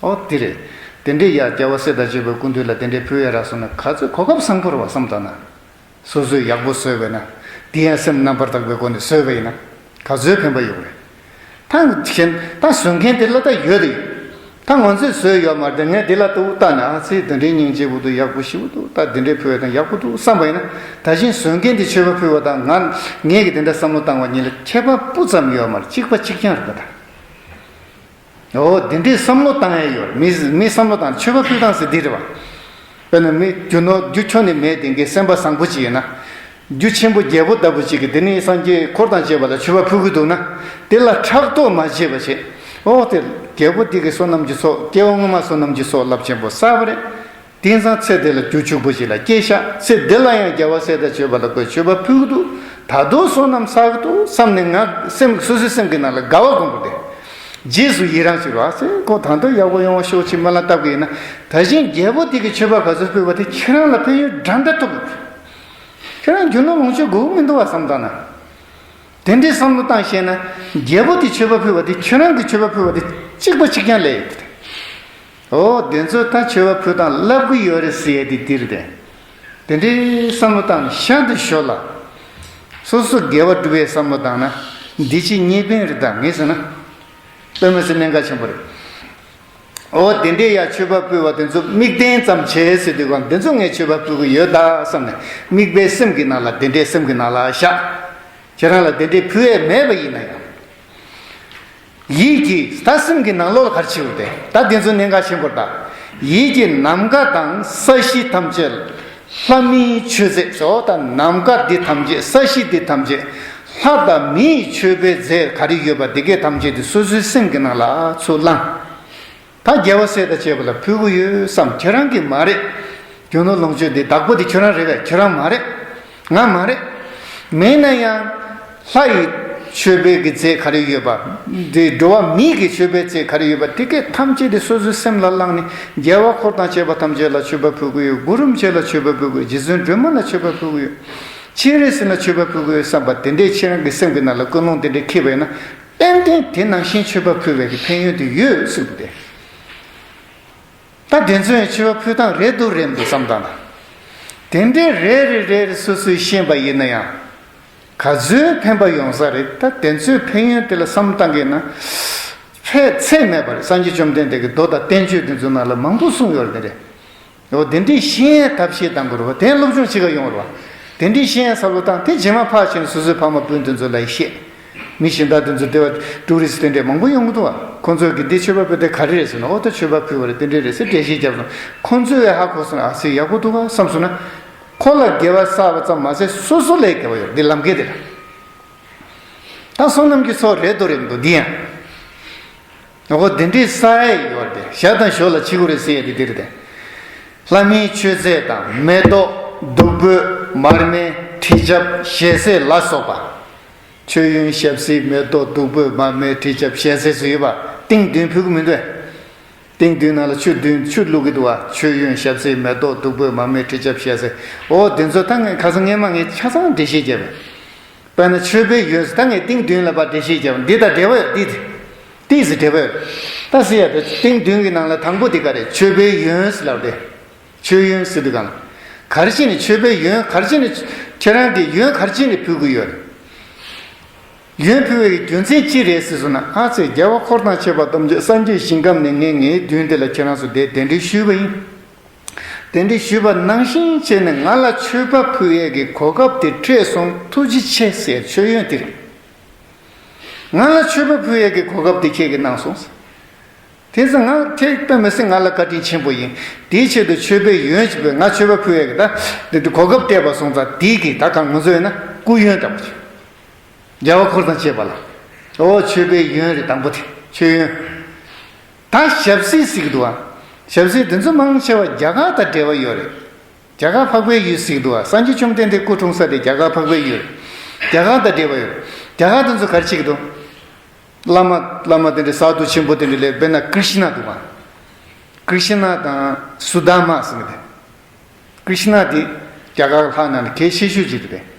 ཨོ་དེ་རེད། དེ་འདྲའི་ཡ་རྒྱལ་བ་སྲས་དང་བཅས་པའི་སྐུ་མདུན་ལ་དེ་འདྲའི་ཕུལ་ཡ་རག་སོང་ན་ག་ཚོད་གོ་སྐབས་བཟང་པོ་རེད་བ་བསམ་བཏང་ན། སོ་སོས་ཡག་པོ་བཟོས་པས་ན། དེ་ཡང་སེམས་རྣམ་པར་དག་པའི་སྒོ་ནས་བཟོས་པ་ཡིན་ན། ག་ཚོད་ཕན་པ་ཡོད་རེད། ད་གཞན་ད་བཟོ་མཁན་དེ་ལ་ད་ཡོད་རེད། ད་ང་ཚོས་བཟོས་ཡོད་མ་རེད་དེ་ངས་དེ་ལ་ཏུ་བལྟ་ནས་ཨ་ཙི་དེ་འདྲའི་སྙིང་རྗེ་པོ་འདུག་ཡག་པོ་ཞེ་པོ་འདུག་ད་དེ་འདྲའི་ཕུལ་བ་དང་ཡག་པོ་འདུག་བསམ་པ་ཡིན་ན། ད་གཞན་བཟོ་མཁན་དེ་མཆོད་པ་ཕུལ་བ་དང་ང་ངེད་ཀྱིས་དེ་འདྲ་བསམ་བློ་བཏང་བ་གཉིས་ལ་ཁྱད་པར་སྤུ་ཙམ་ཡོད་མ་རེད། གཅིག་པ་གཅིག་རྐྱང་རེད་པ་ད། འོ་དེ་འདྲའི་བསམ་བློ་བཏང་ཡས་ཡོད་རེད། མི་མི་བསམ་བློ་བཏང་མཆོད་པ་ཕུལ་སྟངས་ཟེར་འདི་རེད་བ། དཔེར་ན་མི་རྒྱུ་ནོར་རྒྱུ་ཁྱོན་ནས་མེད་དེ་འགའི་སེམས་པ་བཟང་པོ་ཅིག་ཡིན་ན། རྒྱུ་ཆེན་པོ་རྒྱལ་པོ་ལྟ་བུ་ཅིག་གིས་དེ་ནས་སངས་རྒྱས་འཁོར་དང་བཅས་པ་ལ་མཆོད་པ་ཕུལ་གི་འདུག་ན། དེ་ལ་ཕྲག་དོག་མ་བྱེད་པ་བྱེད། འོ་དེ་རྒྱལ་པོ་དེ་གི་བསོད་ནམས་ཀྱི་ཚོགས་སྐྱེ་བ་སྔོན་མ་བསོད་ནམས་ཀྱི་ཚོགས་རླབས་ཆེན་པོ་བསགས་པ་རེད། དེང་སང་ཚེ་འདི་ལ་རྒྱུ་ཕྱུག་པོ་ཞིག་ལ་སྐྱེས་ཤག་ཚེ་འདི་ལ་ཡང་རྒྱལ་བ་སྲས་དང་བཅས་པ་ལ་ཁོས་མཆོད་པ་ཕུལ་གི་འདུག་ད་དུང་བསོད་ནམས་བསགས་གི་འདུག་བསམ་ནས་ང་སེམས་སོ་སོའི་སེམས་ཀྱི་ནང་ལ་དགའ་བ་སྒོམ་དགོས་ཏེ། རྗེས་སུ་ཡི་རང་བྱེད་རོགས་ཟེར། ཁོ་ད་དུང་ཡག་པོ་ཡོང་བ་ཤོག་ཅིག་སྨོན་ལམ་བཏབ་གི་ཡིན་ན། ད་གཞན་རྒྱལ་པོ་དེ་གིས་མཆོད་པ་ག་ཚོད་ཕུལ་བ་དེ་ཁྱེད་རང་ལ་ཕན་ཡོན་འདྲ་འདྲ་ཐོབ་གི་འདུག་ཁྱེད་རང་རྒྱུ་ནོར་ལོངས་སྤྱོད་དགོས་མི་འདུག་བ་བསམ་བཏང་ན། དེ་འདྲའི་བསམ་བློ་བཏང་ཤེས་ན། རྒྱལ་པོ་དེ་མཆོད་པ་ཕུལ་བ་དེ་ཁྱེད་རང་གིས་མཆོད་པ་ཕུལ་བ་དེ་གཅིག་པ་གཅིག་རྐྱང་ལས་ཡོད་དེ། འོ་དེ་ཚོ་ད་མཆོད་པ་ཕུལ་སྟངས་བསླབ་གི་ཡོད་རེད་ཟེར་ཡས་དེ་འདིར་དེ། དེ་འདྲའི་བསམ་བློ་བཏང་ཤ་འདི་ཞོར་ལ། སོ་སོ་དགེ་བ་སྒྲུབ་པའི་བསམ་བློ་བཏང་ན། འདི་ཅི་གཉིས་ཕན་རེད་ད་ངས་ཟེར་ན། དཔེ་མི་སྲིད་གནད་འགག་ཆེན་པོ་རེད། འོ་དེ་འདྲའི་ཡ་མཆོད་པ་ཕུལ་བ་དེ་ཚོ་དམིགས་རྟེན་ཙམ་བྱས་ཟེར་དུས་གང་དེ་ཚོ་ངས་མཆོད་པ་ཕུལ་གི་ཡོད་ད་བསམ་ནས་དམིགས་པའི་སེམས་ཀྱི་ནང་ལ་དེ་འདྲའི་སེམས་ཀྱི་ནང་ལ་བཞག་ཁྱེད་རང་ལ་དེ་འདྲའི་ཕུལ་ཡས་མེད་པ་ཡིན་ན་ཡང་། ཡིད་ཀྱིས་ད་སེམས་ཀྱི་ནང་ལོགས་ལ་ག་རེ་བྱེད་དགོས་ཏེ་ད་དེ་ཚོ་གནད་འགག་ཆེན་པོ་རེད་ད། ཡིད་ཀྱིས་ནམ་མཁའ་དང་ས་གཞི་ཐམས་ཅད་ལྷ་མིའི་མཆོད་རྫས་སོ། ད་ནམ་མཁའ་འདི་ཐམས་ཅད་ས་གཞི་འདི་ཐམས་ཅད་ལྷ་དང་མིའི་མཆོད་པའི་རྫས་ག་རེ་ཡོད་པ་དེ་གས་ཐམས་ཅད་དེ་སོ་སོའི་སེམས་ཀྱི་ནང་ལ་ཚུར་བླངས། ད་རྒྱལ་བ་སྲས་དང་བཅས་པ་ལ་ཕུལ་གི་ཡོད་བསམ། ཁྱེད་རང་གི་མ་རེད། རྒྱུ་ནོར་ལོངས་སྤྱོད་འདི་བདག་པོ་དེ་ཁྱོད་རང་རེད་པས། ཁྱོད་རང་མ་རེད། ང་མ་རེད། མིན་ན་ཡང་ལྷ་ཡི་མཆོད་པའི་གི་རྫས་ག་རེ་ཡོད་པ། འདི་འགྲོ་བ་མིའི་གི་མཆོད་པའི་རྫས་ག་རེ་ཡོད་པ་དེ་གས་ཐམས་ཅད་དེ་སོ་སོའི་སེམས་ལ་བླངས་ནས་རྒྱལ་བ་འཁོར་དང་བཅས་པ་ཐམས་ཅད་ལ་མཆོད་པ་ཕུལ་གི་ཡོད། གུ་རུ་མཆོད་ལ་མཆོད་པ་ཕུལ་གི་ཡོད། རྗེ་བཙུན་སྒྲོལ་མ་ལ་མཆོད་པ་ཕུལ་གི་ཡོད། སྤྱན་རས་གཟིགས་ལ་མཆོད་པ་ཕུལ་གི་ཡོད་བསམ་པ་དེ་འདྲའི་ཁྱེད་རང་གི་སེམས་ཀྱི་ནང་ལ་ཀུན་སློང་དེ་འདྲའི་འཁྱེར་བས་ན། ཏན་ཏན་དེ་ནང་བཞིན་མཆོད་པ་ཕུལ་བའི་གི་ཕན་ཡོན་དེ་ཡོད་ཟེར་གི་དེ། ད་དེ་ཚོ་ཡང་མཆོད་པ་ཕུལ་སྟངས་རེད་འདུག་རེད་མི་འདུག་བསམ་བཏང་ན། དེ་འདྲའི་རེད་རེད་རེད་རེད་སོ་སོས་ཤེས་པ་ཡིན་ན་ཡང་། ག་ཚོད་ཕན་པ་ཡོང་ས་རེད། ད་དེ་ཚོའི་ཕན་ཡོན་དེ་ལ་བསམ་བཏང་གི་ན། ཚད་ཚད་མེད་པ་རེད། སངས་རྒྱས་བཅོམ་ལྡན་འདས་ཀྱིས་མདོ་དང་བསྟན་བཅོས་དེ་ཚོ་ནང་ལ་མང་པོ་གསུངས་ཡོད་རེད་དེ་རེད། འོ་དེ་འདྲའི་ཤེས་ཡས་ཐབས་ཤེས་དང་པོ་རེད་བ། དེ་སློབ་སྦྱོང་བྱེད་ག་ཡོང་བ་རེད་བ། དེ་འདྲའི་ཤེས་ཡས་ས་ལོ་དང་དེ་རྗེས་མ་ཕར་ཕྱིན་སོ་སོའི་ཕ་མ་སྤུན་དེ་ཚོ་ལ་ཡི་བཤད། མི་གཞན་དག་དེ་ཚོ་དེ་བ་ཊུ་རི་སི་དེ་འདྲས་མང་པོ་ཡོང་གི་འདུག་བ། ཁོང་ཚོས་གི་འདི་མཆོད་པ་ཕུལ་དེ་ག་རེ་རེད་ཟེར་ན། ཨོ་ད་མཆོད་པ་ཕུལ་བ་རེད་དེ་འདྲས་རེད་ཟེར་འགྲེལ་བཤད་རྒྱབ་སོང་། ཁོང་ཚོས་ཡ་ཧ་གོ་སོང་། ཨ་ཙི་ཡག་པོ་འདུག་བ་བསམ་སོང་ན། ཁོ་ལ་དགེ་བ་བསགས་པ་ཙམ་མ་ཟད་སོ་སོ་ལ་དགེ་བ་ཡོད་འདི་ལམ་ཁའི་དེ་ལ། ད་བསོད་ནམས་ཀྱི་ཚོགས་རེད་འདུག་རེད་མི་འདུག་འདི་ཡང་། འོ་དེ་འདྲའི་ས་ཡ་ཡོད་དེ་ཞག་དང་ཞོ་ལ་ཕྱི་གུ་རེ་ཟེར་ཡ་དེ་དེ་རེད་དེ། ལྷ་མིའི་མཆོད་རྫས་དང་མེ་ཏོག་བདུག་སྤོས་མར་མེ་དྲི་ཆབ་ཞལ་ཟས་ལ་སོགས་པ། མཆོད་ཡོན་ཞབས་བསིལ་མེ་ཏོག་བདུག་སྤོས་མར་མེ་དྲི་ཆབ་ཞལ་ཟས་སུ་ཡོད་པ་ཏིང་བདུན་ཕུལ་གི་མི་འདུག་ཏིང་བདུན་ནང་ལ་ཆུ་བདུན་ཆུ་བླུག་གི་འདུག་བ། མཆོད་ཡོན་ཞབས་བསིལ་མེ་ཏོག་བདུག་སྤོས་མར་མེ་དྲི་ཆབ་ཞལ་ཟས། འོ་དེ་ཚོ་ད་ངས་ཁ་སང་སྔས་མ་ངས་ཆ་ཚང་འགྲེལ་བཤད་བརྒྱབ་པས། དཔེར་ན་མཆོད་པའི་ཡོན་ཟེར་ད་ངས་ཏིང་བདུན་ལ་ཕར་འགྲེལ་བཤད་བརྒྱབ་པ་འདི་དང་འབྲེལ་བ་ཡོད་འདི་དེ། ཏིས་འབྲེལ་བ་ཡོད། ད་ཟེར་ཡ་དེ་ཏིང་བདུན་གྱི་ནང་ལ་དང་པོ་དེ་ག་རེད། མཆོད་པའི་ཡོན་ཟེར་ལབ་དེ། མཆོད་ཡོན་ཟེར་དུས་གང་ལ། ག་རེ་བྱས་ནས་མཆོད་པའི་ཡོན་ག་རེ་བྱས་ནས་ཁྱེད་རང་གིས་ཡོན་ག་རེ་བྱས་ནས་ཕུལ་དགོས་ཡོད་རེད། ཡོན་ཕུལ་བའི་རྒྱུ་མཚན་ཅི་རེད་ཟེར་སོང་ན། ཨ་ཙི་རྒྱལ་བ་འཁོར་དང་བཅས་པ་ཐམས་ཅད་སངས་རྒྱས་ཞིང་ཁམས་ནས་ངས་ངའི་མདུན་དེ་ལ་ཁྱེད་རང་ཚོ་དེ་གདན་འདྲེན་ཞུས་པ་ཡིན། གདན་འདྲེན་ཞུས་པ་ནང་བཞིན་བྱས་ནས་ང་ལ་མཆོད་པ་ཕུལ་ཡས་ཀྱི་གོ་སྐབས་དེ་སྤྲད་སོང་། ཐུགས་རྗེ་ཆེ་ཟེར་མཆོད་ཡོན་དེ་རེད། ང་ལ་མཆོད་པ་ཕུལ་ཡས་ཀྱི་གོ་སྐབས་དེ་ཁྱེད་ཀྱིས་གནང་སོང་། དེ་ཚོ་ང་ཁྱེད་དཔེ་མི་སྲིད་ང་ལ་བཀའ་དྲིན་ཆེན་པོ་ཡིན། དེའི་ཆེད་དུ་མཆོད་པའི་ཡོན་གྱི་བུ་ང་མཆོད་པ་ཕུལ་ཡས་ཀྱི་ད་འདི་འདི་གོ་སྐབས་སྤྲད་པ་སོང་ཙང་དེའི་གི་ད་གང་ང་ཚོ་ཡོད་ན་སྐུ་ཡོན་འདྲ་པོ་ཆེ། རྒྱལ་བ་འཁོར་དང་བཅས་པ་ལ། ཨོ་མཆོད་པའི་ཡོན་རེད་དང་པོ་དེ་མཆོད་ཡོན། ད་ཞབས་བསིལ་ཟེར་གི་འདུག་བ། ཞབས་བསིལ་དེ་ཚོ་མང་ཆེ་བ་རྒྱ་གར་དང་འབྲེལ་བ་ཡོད་རེད། རྒྱ་གར་འཕགས་པའི་ཡུལ་ཟེར་གི་འདུག་བ། སངས་རྒྱས་བཅོམ་ལྡན་འདས་སྐུ་འཁྲུངས་ས་དེ་རྒྱ་གར་འཕགས་པའི་ཡུལ་རེད། རྒྱ་གར་དང་འབྲེལ་བ་ཡོད་རེད། རྒྱ་གར་དེ་ཚོ་ག་རེ་བྱེད་ཀྱི་འདུག་བླ་མ་བླ་མ་དེ་འདྲའི་ས་རྡོ་ཆེན་པོ་དེ་འདྲ་ལས་དཔེར་ན་ཀྲི་ཤི་ན་འདུག་བ། ཀྲི་ཤི་ན་དང་སུ་དཱ་མ་ཟེར་གི་དེ། ཀྲི་ཤི་ན་དེ་རྒྱ་གར་ལྷ་རྣམས་ནས་གལ་ཆེ་ཤོས་ཅིག་རེད་པས།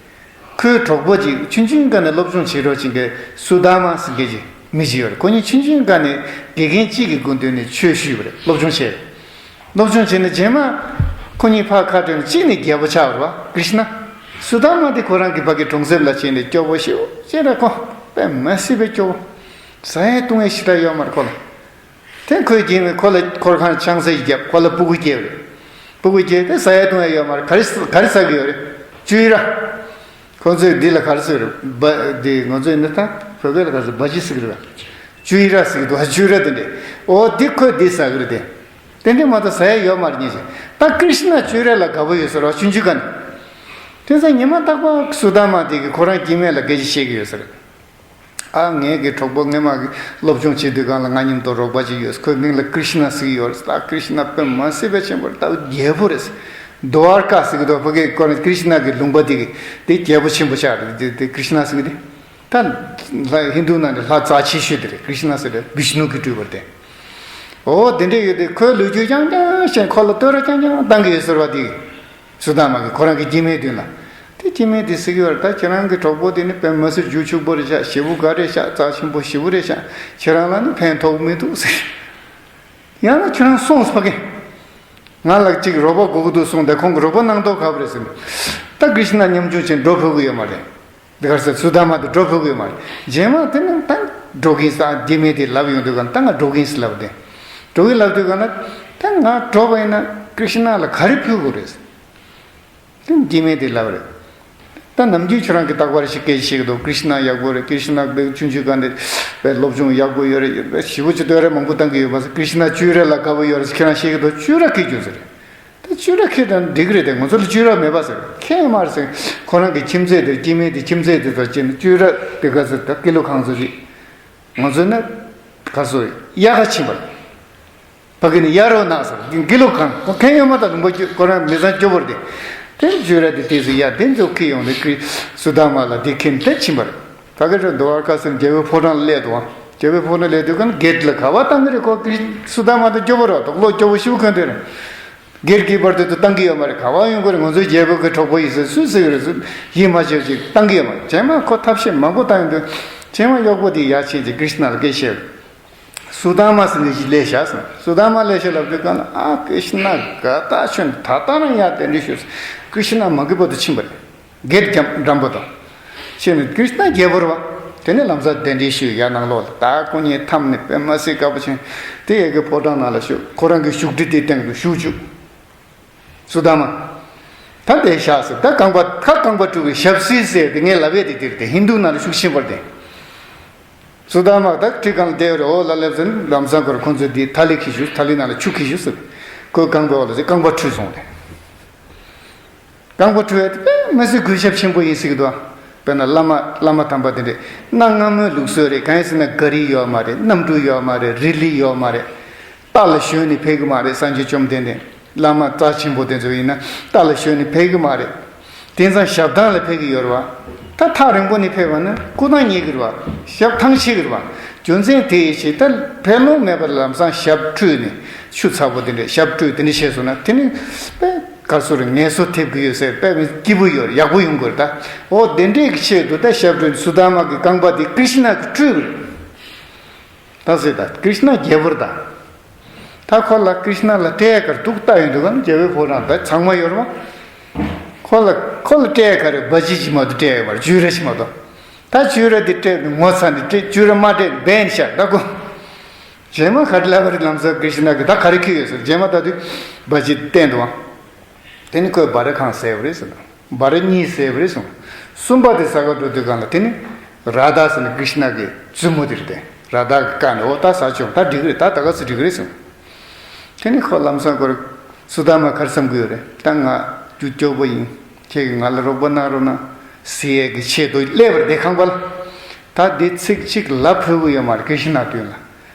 ཁོའི་གྲོགས་པོ་ཅིག་ཆུང་ཆུང་སྒང་ནས་སློབ་སྦྱོང་བྱེད་རོགས་བྱེད་མཁན་སུ་དཱ་མ་ཟེར་མཁན་ཅིག་མི་ཞིག་ཡོད་རེད། ཁོ་གཉིས་ཆུང་ཆུང་སྒང་ནས་དགེ་རྒན་གཅིག་གི་སྐུ་མདུན་ནས་ཆོས་ཞུས་པ་རེད། སློབ་སྦྱོང་བྱས་རེད། སློབ་སྦྱོང་བྱས་ནས་རྗེས་མ་ཁོ་གཉིས་ཕར་ཁ་བྲལ་ནས་གཅིག་ནས་རྒྱལ་པོ་ཆགས་པ་རེད་པ། ཀྲིཤ་ན། སུ་དཱ་མ་དེ་ཁོ་རང་གི་ཕ་གི་གྲོང་གསེབ་ལ་ཕྱིན་ནས་སྐྱོ་པོ་ཞེ་པོ་ཅིག་རེད། ཁོ་དཔེ་མ་སྲིད་པའི་སྐྱོ་པོ། ཟ་ཡས་བཏུང་ཡས་ཞེ་དྲག་ཡོད་མ་རེད་ཁོ་ལ། དེ་ཁོས་རྒྱུས་མེད། ཁོ་ལ་འཁོར་ཁང་ཆང་ས་ཞིག་བརྒྱབ། ཁོ་ལ་སྤུ་གུ་སྐྱེས་པ་རེད། སྤུ་གུ་སྐྱེས་དེ་ཟ་ཡས་བཏུང་ཡས་ཡོད་མ་རེད། ག་རེ་ག་རེ་ཟ་གི་ཡོད་རེད། བཅུ་ཡི་ར། ཁོ་ཚོས་འདི་ལ་ག་རེ་ཟེར་རེད། འབའ་འདི་ང་ཚོས་ནི་ད་བོད་སྐད་ལ་ག་རེ་ཟེར། འབའ་ཅི་ཟེར་གི་རེད་པ། བཅུ་ཡི་ར་ཟེར་གི་འདུག་བཅུ་ཡི་ར་དེ་འདྲས། ཨོ་འདི་ཁོས་འདི་ཟ་གི་རེད་དེ། དེ་འདྲས་མ་གཏོགས་ཟ་ཡས་ཡོད་མ་རེད་ཉེ་ཞིག་ད་ཀྲིཤ་ན་བཅུ་ཡི་ར་ལ་དགའ་པོ་ཡོད་ཟེར་བ་ཆུང་ཆུང་སྒང་ནས། དེ་ཚོ་ཉི་མ་རྟག་པར་སུ་དཱ་མ་དེ་གིས་ཁོ་རང་སྐྱེ་དམན་ལ་སྐད་ཆ་བཤད་གི་ཡོད་ཟེར། ཨ་ངའི་གི་གྲོགས་པོ་སྔོན་མ་གི་སློབ་སྦྱོང་བྱེད་དུས་སྒང་ལ་ང་མཉམ་དུ་རོགས་པ་ཅིག་ཡོད། ཁོའི་མིང་ལ་ཀྲིཤ་ན་ཟེར་གི་ཡོད་རེད། ད་ཀྲིཤ་ན་དཔེ་མ་སྲིད་པའི་ཆེན་པོ་རེད། ད་རྒྱལ་པོ་རེད། དུ་ཝར་ཀ་ཟེར་གི་འདུག་ཕ་གི་ཁོ་རང་ཀྲིཤ་ན་གི་ལུང་པ་དེ་གི་དེ་རྒྱལ་པོ་ཆེན་པོ་ཆགས་རེད། དེ་དེ་ཀྲིཤ་ན་ཟེར་གི་དེ། ད་ལྷ་ཧིན་དུ་ནང་ནས་ལྷ་རྩ་ཆེ་ཤོས་དེ་རེད། ཀྲིཤ་ན་ཟེར་རེད། བིཤ་ནུ་གིས་སྤྲུལ་པ་རེད་དེ། འོ་དེ་འདྲས་ཡོད་དེ་ཁོའི་ལོ་རྒྱུས་རྐྱང་རྐྱང་བཤད། ཁོ་ལ་བསྟོད་ར་རྐྱང་རྐྱང་བཏང་གི་ཡོད་ཟེར་བ་དེ་གི། སུ་དཱ་མ་གིས་ཁོ་རང་གི་སྐྱེ་དམན་མདུན་ལ། དེ་སྐྱེ་དམན་དེ་ཟེར་གི་ཡོད་རེད། ད་ཁྱེད་རང་གི་གྲོགས་པོ་དེ་ནི་དཔེ་མི་སྲིད་རྒྱུ་ཕྱུག་པོ་རེད་ཤག་ཞེ་པོ་དགའ་རེད་ཤག་རྩ་ཆེན་པོ་ཞེ་པོ་རེད་ཤག་ཁྱེད་རང་ལ་ནི་ཕན་ཐོགས་མི་འདུག་ཟེར། ཡང་ན་ཁྱེད་རང་སོང་ཕ་གི། ང་ལ་ཅིག་རོགས་པ་དགོས་ཀྱི་འདུག་གསུངས་ཏེ་ཁོང་གིས་རོགས་པ་གནང་མདོག་ཁ་པོ་རེད་ཟེར་ནས། ད་ཀྲིཤ་ན་ཉམ་ཆུང་བྱས་འགྲོ་ཕོད་ཀྱི་ཡོད་མ་རེད། འདི་གར་ཟེར་སུ་དཱ་མ་དེ་འགྲོ་ཕོད་ཀྱི་ཡོད་མ་རེད། རྗེས་མ་དེ་ནི་ད་འགྲོ་གིན་ཟེར། སྐྱེ་དམན་དེ་ལབ་ཡོང་དུས་ག་ད་ང་འགྲོ་གིན་ཟེར་ལབ་དེ། འགྲོ་གིན་ལབ་དུས་ག་ན་ད་ང་འགྲོ་བ་ཡིན་ན་ཀྲིཤ་ན་ལ་ག་རེ་ཕུལ་དགོས་རེད། དེ་སྐྱེ་དམན་དེ་ལབ་རེད། ད་ནམ་རྒྱུན་ཁྱོད་རང་གིས་རྟག་པར་ཞིག་སྐད་ཆ་བཤད་ཀྱི་འདུག་ཀྲིཤ་ན་ཡག་པོ་རེད། ཀྲིཤ་ན་དཔེ་ཆུང་ཆུང་སྒང་ནས་དཔེ་སློབ་སྦྱོང་ཡག་པོ་ཡོད་རེད། ཡོད་པས་ཞེ་པོ་ཅིག་བསྟོད་ར་མང་པོ་བཏང་གི་ཡོད་མ་ཟད། ཀྲིཤ་ན་བཅུ་ར་ལ་དགའ་པོ་ཡོད་རེད་ཟེར་ཁྱེད་རང་བཤད་ཀྱི་འདུག་བཅུ་ར་ཁྱེར་རྒྱུགས་ཟེར། ད་བཅུ་ར་ཁྱེར་དང་འགྲིག་གི་རེད་དེ། ང་ཚོ་ལ་བཅུ་ར་མེད་པ་ཟེར། ཁྱེད་མ་རེད་ཟེར། ཁོ་རང་གི་ཁྱིམ་མཚེས་དེར་སྐྱེ་དམན་དེ་ཁྱིམ་མཚེས་དེ་ཚོ་བྱས་ནས་བཅུ་ར་དེ་ག་ཚོད་ད་ཀི་ལོ་གང་ཚོད་རེད། ང་ཚོ་ནི་ག་ཚོད་དབྱར་ཁ་ཕྱིན་པ་རེད། ཕ་གི་ནི་ཡ་རོ་ནག་ཟེར་གི་ལོ་གང་ཁོ་ཁེན་ཡོད་མ་ད་ལུང་པ་ཁོ་རང་མི་ཚང་སྐྱོ་པོར་དེ། དེ་བཅུ་ར་དེ་དེ་ཚོ་ཡ་དེ་ཚོ་ཁི་ཡོང་དེ་ཁི་སུ་དཱ་མ་ལ་དེ་ཁེན་དེ་ཕྱིན་པ་རེད། ད་ག་ཚོད་དུ་ཝར་ཀ་སི་རྒྱལ་པོའི་ཕོ་བྲང་ལ་སླེབས་འདུག་རྒྱལ་པོའི་ཕོ་བྲང་སླེབས་དུས་ག་ན་གེད་ལ་ག་བ་བཏང་གི་རེད། ཁོ་ཁི་སུ་དཱ་མ་དང་སྐྱོ་པོ་རེད། དོག་ལོ་སྐྱོ་པོ་ཞིག་ཁོན་དེ་རེད། གེད་ཀི་པར་དེ་ཚོ་བཏང་གི་ཡོད་མ་རེད། ག་བ་ཡོང་གི་རེད། ང་ཚོའི་རྒྱལ་པོ་གི་གྲོགས་པོ་ཡིན་ཟེར་སུས་ཟེར་གི་རེད། སུ་ཡིད་མ་ཆེས་ཅིག་བཏང་གི་ཡོད་མ་རེད། རྗེས་མ་ཁོ་ཐབས་ཤེས་མང་པོ་བཏང་ཡོང་དུས་རྗེས་མ་གཡོག་པོ་དེ་ཡར་ཕྱིན་ཅིག་ཀྲིཤ་ན་ལ་སྐད་བཤད། སུ་དཱ་མ་ཟེར་མཁན་ཞིག་སླེབས་ཤག་ཟེར། སུ་དཱ་མ་སླེབས་ཤག་ལབ་དུས་ག་ལ་ཨ་ཀྲིཤ་ན་དགའ་ཐག་ཆོད་ནས་ད་ལྟ་རང་ཡར་གདན་འདྲེན་ཞུས་ཟེར། ཀྲིཤ་ན་མ་གི་བར་དུ་ཕྱིན་པ་རེད། གེད་འགྲམ་འགྲམ་པོ་དང་། ཕྱིན་ནས་ཀྲིཤ་ན་རྒྱལ་པོ་རེད་པ། དེ་ནས་ལམ་སང་གདན་འདྲེན་ཞུས། ཡར་ནང་ལོགས་ལ་ད་ཁོ་གཉིས་འཐམས་ནས་དཔེ་མ་སྲིད་དགའ་པོ་བྱས། དེ་ཡ་གི་ཕོ་བྲང་ནང་ལ་བཞུགས། ཁོ་རང་གི་བཞུགས་ཁྲི་དེའི་སྟེང་དུ་བཞུགས་བཅུག་སུ་དཱ་མ། ད་དེ་བཞག་ཟེར། ད་རྐང་པ་ཁ་རྐང་པ་དཀྲུགས་པའི་ཞབས་བསིལ་ཟེར་དེ་ངས་ལབ་ཡས་དེ་དེ་རེད་དེ། ཧིན་དུ་ནང་ལ་ཤུགས་ཆེན་པོ་རེད་དེ། སུ་དཱ་མ་ད་ཁྲི་སྒང་ལ་བསྡད་ཡོད་རེད། འོ་ལ་སླེབས་ཟེར་ནས་ལམ་སང་ཁོར་ཁོང་ཚོས་དེ་ཐ་ལི་འཁྱེར་ཤོག་ཐ་ལི་ནང་ལ་ཆུ་འཁྱེར་ཤོག་ཟེར། ཁོའི་རྐང་པའི་འོག་ལ་ཟེར་རྐང་པ་འཁྲུད་སོང་རེད། རྐང་པ་འཁྲུད་ཡས་དེ་དཔེ་མི་སྲིད་གུས་ཞབས་ཆེན་པོ་ཡིན་ཟེར་གི་འདུག་དཔེར་ན་བླ་མ་བླ་མ་དམ་པ་དེ་འདྲས་གནའ་སྔ་མོའི་ལུགས་སྲོལ་རེད། གང་ཡིན་ཟེར་ན་ག་རི་ཡོད་མ་རེད། གནམ་གྲུ་ཡོད་མ་རེད། རི་ལི་ཡོད་མ་རེད། རྟ་ལ་ཞོན་ནས་ཕེབས་གི་མ་རེད། སངས་རྒྱས་བཅོམ་ལྡན་འདས་བླ་མ་རྩ་ཆེན་པོ་དེ་ཚོ་ཡིན་ན་རྟ་ལ་ཞོན་ནས་ཕེབས་གི་མ་རེད། དེང་སང་ཞབས་ཐང་ལ་ཕེབས་གི་ཡོད་རེད་བ། ད་ཐག་རིང་པོ་ནས་ཕེབས་པ་ན་སྐུ་ཐང་རྙེད་གི་རེད་བ། ཞབས་ཐང་ཆད་གི་རེད་བ། རྒྱུ་མཚན་དེ་ཡིན་ཕྱིར་ད་ཕེབས་ལོང་མེད་པར་ལམ་སང་ཞབས་བཀྲུས་ནས་ཆུ་ཚ་པོ་དེ་འདྲས་ཞབས་བཀྲུས་དེ་འདྲས་བྱས་སོང་ན་དེ་ནི་དཔེ་ག་ཚོད་རེད། ངལ་གསོ་ཐེབས་གི་ཡོད་ཟེར། དཔེ་སྐྱིད་པོ་ཡོད་རེད། ཡག་པོ་ཡོང་གི་རེད། ད་འོ་དེ་འདྲས་ཀྱི་ཆེད་དུ་ད་ཞབས་བཀྲུས་ནས་སུ་དཱ་མ་གི་རྐང་པ་དེ་ཀྲིཤ་ན་གིས་བཀྲུས་གི་རེད། ད་ཟེར། ད་ཀྲིཤ་ན་རྒྱལ་པོ་རེད་ད། ད་ཁོ་ལ་ཀྲིཤ་ན་ལ་སྤྲད་ཡས་ག་རེ་འདུག་ལྟ་ཡོང་དུས་ག་ན་རྒྱལ་པོའི་ཕོ་བྲང་ད་ཚང་མ་ཡོད་རེད་བ། ཁོ་ལ་ཁོ་ལ་སྤྲད་ཡས་ག་རེ་འབའ་ཅི་ཅིག་མ་གཏོགས་སྤྲད་ཡས་མ་རེད། བཅུ་ར་ཞིག་མ་གཏོགས། ད་བཅུ་ར་དེ་སྤྲད་ནས་ངོ་ཚ་ནས་སྤྲད། བཅུ་ར་མ་སྤྲད་ནས་བན་ཤག་ད་ཁོ། རྗེས་མ་ག་རེ་ལབ་པ་རེད། ལམ་སང་ཀྲིཤ་ན་གིས་ད་ག་རེ་ཁྱེར་ཡོད་ཟེར། རྗེས་མ་ད་དུས་འབའ་ཅི་བསྟན་འདུག་བ། དེ་ནི་ཁོས་སྦ་རི་ཁང་བཟས་པ་རེད་ཟེར། སྦ་རི་གཉིས་བཟས་པ་རེད་གསུངས། གསུམ་པ་དེ་ཟ་ག་འགྲོ་དུས་སྒང་ལ་དེ་ནི་རཱ་དྷ་ཟེར་ནི་ཀྲིཤ་ན་གི་བཙུན་མོ་དེ་རེད་དེ། རཱ་དྷ་གི་བཀའ་ནི་འོ་ད་ཟ་ཆོག་ད་འགྲིག་གི་རེད། ད་ད་ག་ཚོད་འགྲིག་གི་རེད་གསུངས། དེ་ནི་ཁོ་ལམ་སང་ཁོར་སུ་དཱ་མ་ག་རེ་བསམ་གི་ཡོད་རེད། ད་ང་རྒྱུ་སྐྱོ་པོ་ཡིན། ཁྱེད་ཀྱིས་ང་ལ་རོགས་པ་གནང་རོགས་གནང་ཟེར་ཡས་ཀྱི་ཆེད་དུ་སླེབས་པ་རེད་དེ་ཁང་པ་ལ། ད་འདི་ཚིག་གཅིག་ལབ་ཕོད་གི་ཡོད་མ་རེད། ཀྲིཤ་ན་མདུན་ལ།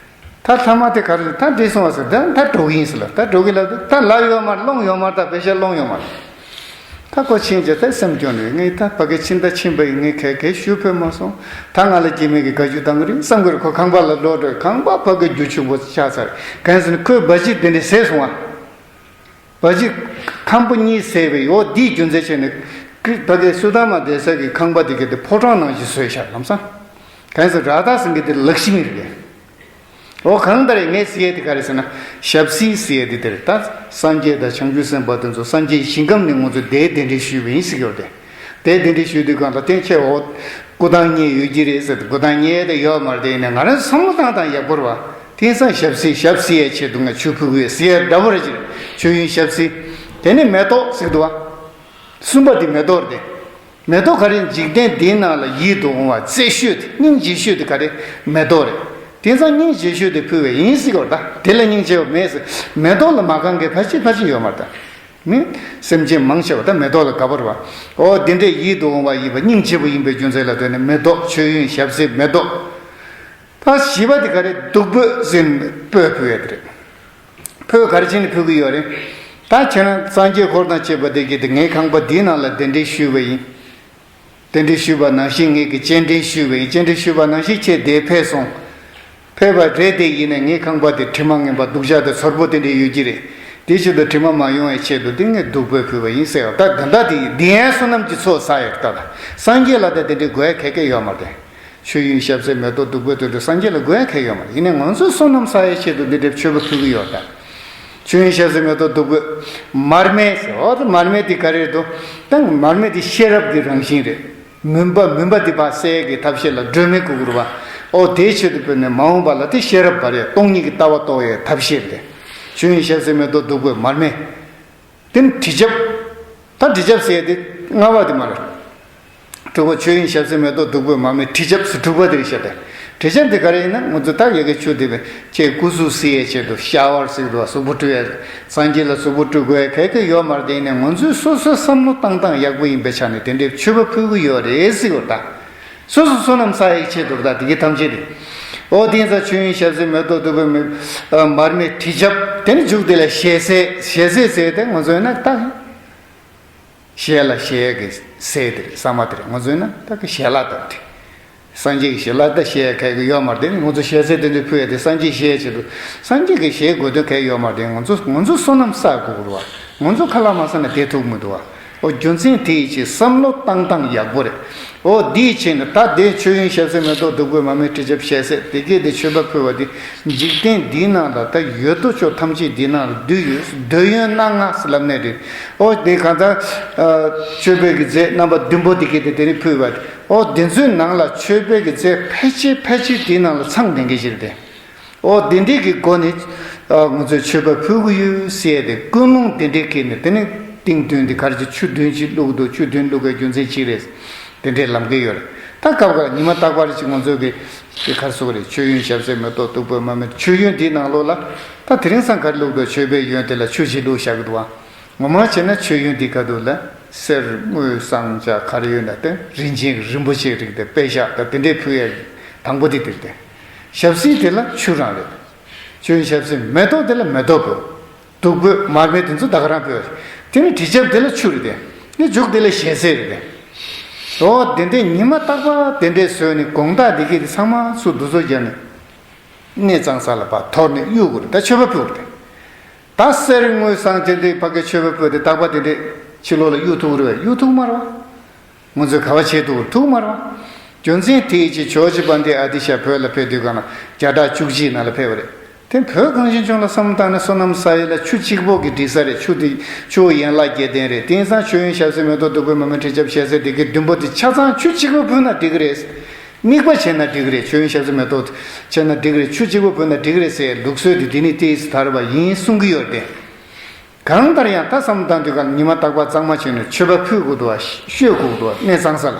ད་ཐ་མ་དེ་ག་རེ་ད་འདི་སོང་བ་ཟེར། ད་ད་འགྲོ་གི་ཡིན་ཟེར་ལ། ད་འགྲོ་གི་ལབ་དུས་ད་ལབ་ཡོད་མ་རེད། སློང་ཡོད་མ་རེད། ད་པེ་ཤ་སློང་ཡོད་མ་རེད། ད་ཁོ་ཕྱིན་རྗེས་ད་སེམས་སྐྱོ་ནས་ངས་ད་ཕ་གི་ཕྱིན་ད་ཕྱིན་པ་ཡིན། ངས་ག་གེ་ཞུ་ཕོད་མ་སོང་། ད་ང་ལ་སྐྱེ་དམན་གྱིས་དགའ་སྐྱོ་བཏང་གི་རེད་བསམ་གི་རེད། ཁོ་ཁང་པ་ལ་ལོག་འགྲོ། ཁང་པ་ཕ་གི་རྒྱུ་ཕྱུག་པོ་ཆགས་ཚར། གང་ཟེར་ན་ཁོས་འབའ་ཅི་དེ་འདྲས་བཟས་སོང་བ། འབའ་ཅི་ཁམ་བུ་གཉིས་བཟས་པའི་འོ་དེའི་རྒྱུ་མཚན་བྱས་ནས་ ད་གའི་སུ་དང་མ་བསྡད་ས་གི་ཁང་པ་དེ་གའི་དེ་ཕོ་བྲང་ནང་བཞིན་བཟོས་ཤག་ལམ་སང་། གང་ཟེར་ར་ད་སེང་གེ་དེ་ལག་ཤི་མི་རེད། འོ་གང་ལྟར་ངས་ཟེར་ཡས་དེ་ག་རེ་ཟེར་ན། ཞབས་བསིལ་ཟེར་ཡས་དེ་དེར་ད་སངས་རྒྱས་དང་བྱང་ཆུབ་སེམས་དཔའ་དེ་ཚོ་སངས་རྒྱས་ཞིང་ཁམས་ནས་ང་ཚོ་དེའི་གདན་འདྲེན་ཞུས་པ་ཡིན་ཟེར་གྱི་ཡོད་དེ། དེའི་གདན་འདྲེན་ཞུས་དུས་གང་ལ་བརྟེན་ཆེ་འོ། སྐུ་ཐང་རྙེད་ཡོད་ཀྱི་རེད་ཟེར་ཏེ་སྐུ་ཐང་རྙེད་དེ་ཡོད་མ་རེད་དེ་ཡིན་ནའི་ང་རང་བསམ་བློ་བཏང་བཏང་ཡག་པོ་རེད་བ། དེང་སང་ཞབས་བསིལ་ཞབས་བསིལ་ཡས་ཆེད་དུ་ང་ཆུ་ཕུལ་གི་ཡོད་ཟེར་ཡས་འདྲ་པོ་རེད་ཅེས་མཆོད་ཡོན་ཞབས་བསིལ། དེ་ནས་མེ་ཏོག་ཟེར་གི་འདུག་བ། གསུམ་པ་དེ་མེ་ཏོག་རེད་དེ། མེ་ཏོག་ག་རེ་འཇིག་རྟེན་འདིའི་ནང་ལ་ཡིད་དུ་འོང་བ་རྩེ་ཤོས་དེ་སྙིང་རྗེ་ཤོས་དེ་ག་རེ་མེ་ཏོག་རེད། དེང་སང་སྙིང་རྗེ་ཤོས་དེ་ཕུལ་བས་ཡིན་སྲིད་གོ་ད་དེ་ལ་སྙིང་རྗེ་བ་མེད་ཟེར། མེ་ཏོག་ལ་མ་དགའ་མཁན་ཕལ་ཆེར་ཕལ་ཆེར་ཡོད་མ་རེད་ད། མི་སེམས་ཅན་མང་ཆེ་བ་ད་མེ་ཏོག་ལ་དགའ་པོ་རེད་བ། འོ་འདི་འདྲའི་ཡིད་དུ་འོང་བ་ཡིན་པ་སྙིང་རྗེ་པོ་ཡིན་པའི་རྒྱུ་མཚན་ལ་ལྟོས་ནས་མེ་ཏོག་མཆོད་ཡོན་ཞབས་བསིལ་མེ་ཏོག་ད་བཞི་པ་དེ་ག་རེ་བདུག་སྤོས་ཟེར་སྤོས་ཕུལ་ཡས་དེ་རེད། ཕུལ་ག་རེ་བྱས་ནས་ཕུལ་གི་ཡོད་རེད། ད་ཁྱེད་རང་སངས་རྒྱས་འཁོར་དང་བཅས་པ་དེ་གིས་དེ་ངའི་ཁང་པ་འདིའི་ནང་ལ་གདན་འདྲེན་ཞུས་པ་ཡིན། གདན་འདྲེན་ཞུས་པ་ནང་བཞིན་ངེད་ཀྱིས་སྤྱན་འདྲེན་ཞུས་པ་ཡིན། སྤྱན་འདྲེན་ཞུས་པ་ནང་བཞིན་ཁྱེད་དེར་ཕེབས་སོང་། ཕེབས་པ་རེད་དེ་ཡིན་ནའི་ངའི་ཁང་པ་དེ་དྲི་མ་ངན་པ་སྡུག་ཅག་དང་ཚོར་པོ་དེ་འདྲ་ཡོད་ཀྱི་རེད། དེ་ཆེད་དུ་དྲི་མ་མ་ཡོང་བའི་ཆེད་དུ་དེ་ངས་བདུག་སྤོས་ཕུལ་བ་ཡིན་ཟེར་བ་ད་དེ་འདྲ་དེ་ཡིན། དེ་ཡང་བསོད་ནམས་ཀྱི་ཚོགས་བསགས་ཡོད་ད། སངས་རྒྱས་ལ་ད་དེ་འདྲའི་དགོས་ཡ་ག་གེ་ཡོད་མ་རེད། མཆོད་ཡོན་ཞབས་བསིལ་མེ་ཏོག་བདུག་སྤོས་དེ་ཚོ་སངས་རྒྱས་ལ་དགོས་ཡ་ག་གེ་ཡོད་མ་རེད། ཡིན་ནའི་ང་ཚོས་བསོད་ནམས་བསགས་ཡའི་ཆེད་དུ་འདི་འདྲའི་མཆོད་པ་ཕུལ་གི་ཡོད་ད། མཆོད་ཡོན་ཞབས་བསིལ་མེ་ཏོག་བདུག་སྤོས། མར་མེ་ཟེར་འོ་ད་མར་མེ་དེ་ག་རེ་རེད་འདུག་ད་མར་མེ་དེ་ཤེས་རབ་ཀྱི་རང་བཞིན་རེད། མུན་པ་མུན་པ་དེ་ཕར་བསལ་གྱི་ཐབས་ཤེས་ལ་སྒྲོན་མེ་དགོས་ཀྱི་རེད་བ། ཨོ་དེའི་ཆེད་དུ་བོས་ནས་མ་འོངས་པ་ལ་དེ་ཤེས་རབ་འབར་ཡས་སྟོང་ཉིད་ཀྱི་ལྟ་བ་རྟོགས་ཡས་ཐབས་ཤེས་རེད། མཆོད་ཡོན་ཞབས་བསིལ་མེ་ཏོག་བདུག་སྤོས་མར་མེ། དེ་ནི་དྲི་ཆབ། ད་དྲི་ཆབ་ཟེར་ཡས་དེ་ལྔ་པ་དེ་མ་རེད། དྲུག་པ་མཆོད་ཡོན་ཞབས་བསིལ་མེ་ཏོག་བདུག་སྤོས་མར་མེ་དྲི་ཆབ་ཟེར་དྲུག་པ་དེ་རེད་ཤག་དེ། དྲི་ཆབ་དེ་ག་རེ་ཡིན་ན་ང་ཚོ་ད་ཡ་གི་ཆུ་དེ་བས་ཁྱེད་སྐུ་གཟུགས་བསིལ་ཡས་ཆེད་དུ་ཤ་ཝར་ཟེར་གི་འདུག་བ། གཟུགས་པོ་བཀྲུ་ཡས། སངས་རྒྱས་ལ་གཟུགས་པོ་བཀྲུ་དགོས་ཡས་ག་གེ་ཡོད་མ་རེད་དེ་ཡིན་ནའི་ང་ཚོས་སོ་སོའི་བསམ་བློ་བཏང་སྟངས་ཡག་པོ་ཡིན་པའི་ཆ་ནས་དེ་འདྲའི་མཆོད་པ་ཕུལ་གི་ཡོད་རེད་ཟེར་གི་འདུག་ད། སོ་སོ་བསོད་ནམས་བསགས་ཡའི་ཆེད་དུ་ད་དེ་གའི་ཐམས་ཅད་དེ། ཨོ་དེང་སང་མཆོད་ཡོན་ཞབས་བསིལ་མེ་ཏོག་བདུག་སྤོས་མེ། ཨ་མར་མེ་དྲི་ཆབ་དེ་ནི་མཇུག་དེ་ལ་ཞལ་ཟས་ཞལ་ཟས་ཟེར་ཏེ་ང་ཚོ་ཡིན་ན་ད། ཞལ་ལ་ཞལ་གྱི་ཟས་དེ་རེད་ཟ་མ་དེ་རེད་ང་ཚོ་ཡིན་ན་ད་གི་ཞལ་ལག་དང་དེ། སངས་རྒྱས་ཀྱི་ཞལ་ལག་ད་ཞལ་ག་གི་ཡོད་མ་རེད་དེ་ནི་ང་ཚོ་ཞལ་ཟས་དེ་འདྲ་ཕུལ་ཡ་དེ་སངས་རྒྱས་ཞལ་ཆེད་དུ་སངས་རྒྱས་ཀྱི་ཞལ་དགོས་དོན་ག་ཡོད་མ་རེད་དེ་ང་ཚོ་ང་ཚོ་བསོད་ནམས་བསགས་དགོས་རེད་བ། ང་ཚོ་ཁ་ལག་མ་ཟ་ན་བསྡད་ཐུབ་མི་འདུག་བ། ཨོ་རྒྱུ་མཚན་དེ་ཡི་ཕྱིར་བསམ་བློ་བཏང་སྟངས་ཡག་པོ་རེད། ཨོ་འདིའི་ཕྱིར་ནི་ད་དེ་མཆོད་ཡོན་ཞལ་ཟས་མེ་ཏོག་བདུག་སྤོས་མར་མེ་དྲི་ཆབ་ཞལ་ཟས་དེ་གས་དེ་མཆོད་པ་ཕུལ་བ་དེ་འཇིག་རྟེན་འདིའི་ནང་ལ་ད་ཡོད་དོ་ཅོག་ཐམས་ཅད་འདིའི་ནང་ལ་འདུས་ཡོད། འདོད་ཡོན་སྣ་ལྔ་ཟེར་ལབ་ནས་རེད། ཨོ་དེ་གང་ལྟར་མཆོད་པའི་གི་རྫས་རྣམ་པ་བདུན་པོ་དེ་གས་དེ་དེ་རིང་ཕུལ་བ་རེད། ཨོ་དེ་ཚོའི་ནང་ལ་མཆོད་པའི་གི་རྫས་ཕལ་ཆེར་ཕལ་ཆེར་དེའི་ནང་ལ་ཚང་ལྡན་གི་ཞིག་རེད་དེ། ཨོ་དེ་འདྲའི་གི་སྒོ་ནས་ཨ་ང་ཚོས་མཆོད་པ་ཕུལ་གི་ཡོད་ཟེར་ཏེ་ཀུན་སློང་དེ་འདྲའི་སྐྱེས་ནས་དེ་ནས་ཏིང་བདུན་དེ་གར་གྱི་ཆུ་བདུན་ཅིག་བླུགས་འདུག་ཆུ་བདུན་བླུགས་པའི་རྒྱུ་མཚན་གཅིག་རེད། དེ་འདྲའི་ལམ་ཁ་ཡོད་རེད། ད་སྐབས་འགར་ཉི་མ་རྟག་པར་ཅིག་ང་ཚོ་གི་དེ་གར་སོགས་རེད་མཆོད་ཡོན་ཞབས་བསིལ་མེ་ཏོག་བདུག་སྤོས་མར་མེ་མཆོད་ཡོན་འདིའི་ནང་ལོགས་ལ་ད་དེ་རིང་སང་གར་བླུགས་འདུག་མཆོད་པའི་ཡོན་དེ་ལ་ཆུ་ཞིག་བླུགས་བཞག་གི་འདུག་བ། ངོ་མ་བྱས་ན་མཆོད་ཡོན་འདི་ག་དུ་ལ་གསེར་དངུལ་ཟངས་ལྕགས་ག་རེ་ཡོད་ན་དེ་རིན་ཆེན་རིན་པོ་ཆེ་རིགས་དེ་པད་ཤག་དང་དེ་འདྲའི་ཕུལ་ཡ་དང་པོ་དེ་དེ་རེད་དེ། ཞབས་བསིལ་དེ་ལ་ཆུ་རང་རེད། མཆོད་ཡོན་ཞབས་བསིལ་མེ་ཏོག་དེ་ལ་མེ་ཏོག་ཕུལ། བདུག་སྤོས་མར་མེ་དེ་ཚོ་ད་ག་རང་ཕུལ། དེ་ནི་དྲི་ཆབ་དེ་ལ་ཆུ་རེད་དེ། ནི་མཇུག་དེ་ལ་ཞལ་ཟས་རེད་དེ། ཨོ་དེ་འདྲའི་ཉི་མ་རྟག་པར་དེ་འདྲའི་བཟོས་ནས་དགོང་དག་དེ་གི་དེ་ཚང་མ་ཚུར་འདུ་ཚོགས་བརྒྱབ་ནས། གནས་གཙང་ས་ལ་ཕར་དོར་ནས་གཡུག་དགོས་རེད་ད་མཆོད་པ་ཕུལ་དགོས་རེད། ད་གསེར་དངུལ་ཟངས་དེ་འདྲའི་ཕ་གི་མཆོད་པ་ཕུལ་ཏེ་རྟག་པར་དེ་འདྲའི་ཕྱི་ལོགས་ལ་གཡུག་ཐུབ་རེད་པས། གཡུག་ཐུབ་མ་རེད་པ། ང་ཚོས་ག་བ་བྱེད་ཐུབ་ཐུབ་མ་རེད་པ། རྒྱུ་མཚན་དེ་ཡི་ཕྱིར་ཇོ་བོ་རྗེ་དཔལ་ལྡན་ཨ་ཏི་ཤ་བོད་ལ་ཕེབས་དུས་སྒང་ལ་བརྒྱ་ཕྲག་བཅུ་གཅིག་ནང་ལ་ཕེབས་པ་རེད། དེ་བོད་གངས་ཅན་ལྗོངས་ལ་བསམ་བློ་བཏང་ན་བསོད་ནམས་བསགས་ཡས་ལ་ཆུ་གཅིག་པོ་གིས་འགྲིག་ས་རེད། ཆུ་དེ་ཆུ་བོ་ཡན་ལག་བརྒྱད་ལྡན་རེད། དེང་སང་མཆོད་ཡོན་ཞབས་བསིལ་མེ་ཏོག་བདུག་སྤོས་མར་མེ་དྲི་ཆབ་ཞལ་ཟས་དེ་གའི་བདུན་པོ་དེ་ཆ་ཚང་ཆུ་གཅིག་པོ་ཕུལ་ན་འགྲིག་གི་རེད། དམིགས་པ་བྱས་ན་འགྲིག་གི་རེད། མཆོད་ཡོན་ཞབས་བསིལ་མེ་ཏོག་བྱས་ན་འགྲིག་གི་རེད། ཆུ་གཅིག་པོ་ཕུལ་ན་འགྲིག་གི་རེད་ཟེར་ལུགས་སྲོལ་དེ་འདི་ནས་ཏོག་ཙམ་དར་བ་ཡིན་གསུང་གི་ཡོད་དེ། གང་ལྟར་ཡང་ད་བསམ་བློ་བཏང་དུས་གང་ཉི་མ་རྟག་པར་གཙང་མ་བྱས་ནས་མཆོད་པ་ཕུལ་དགོས་འདུག་བ། བཤོས་དགོས་འདུག་བ་གནས་གཙང་ས་ལ།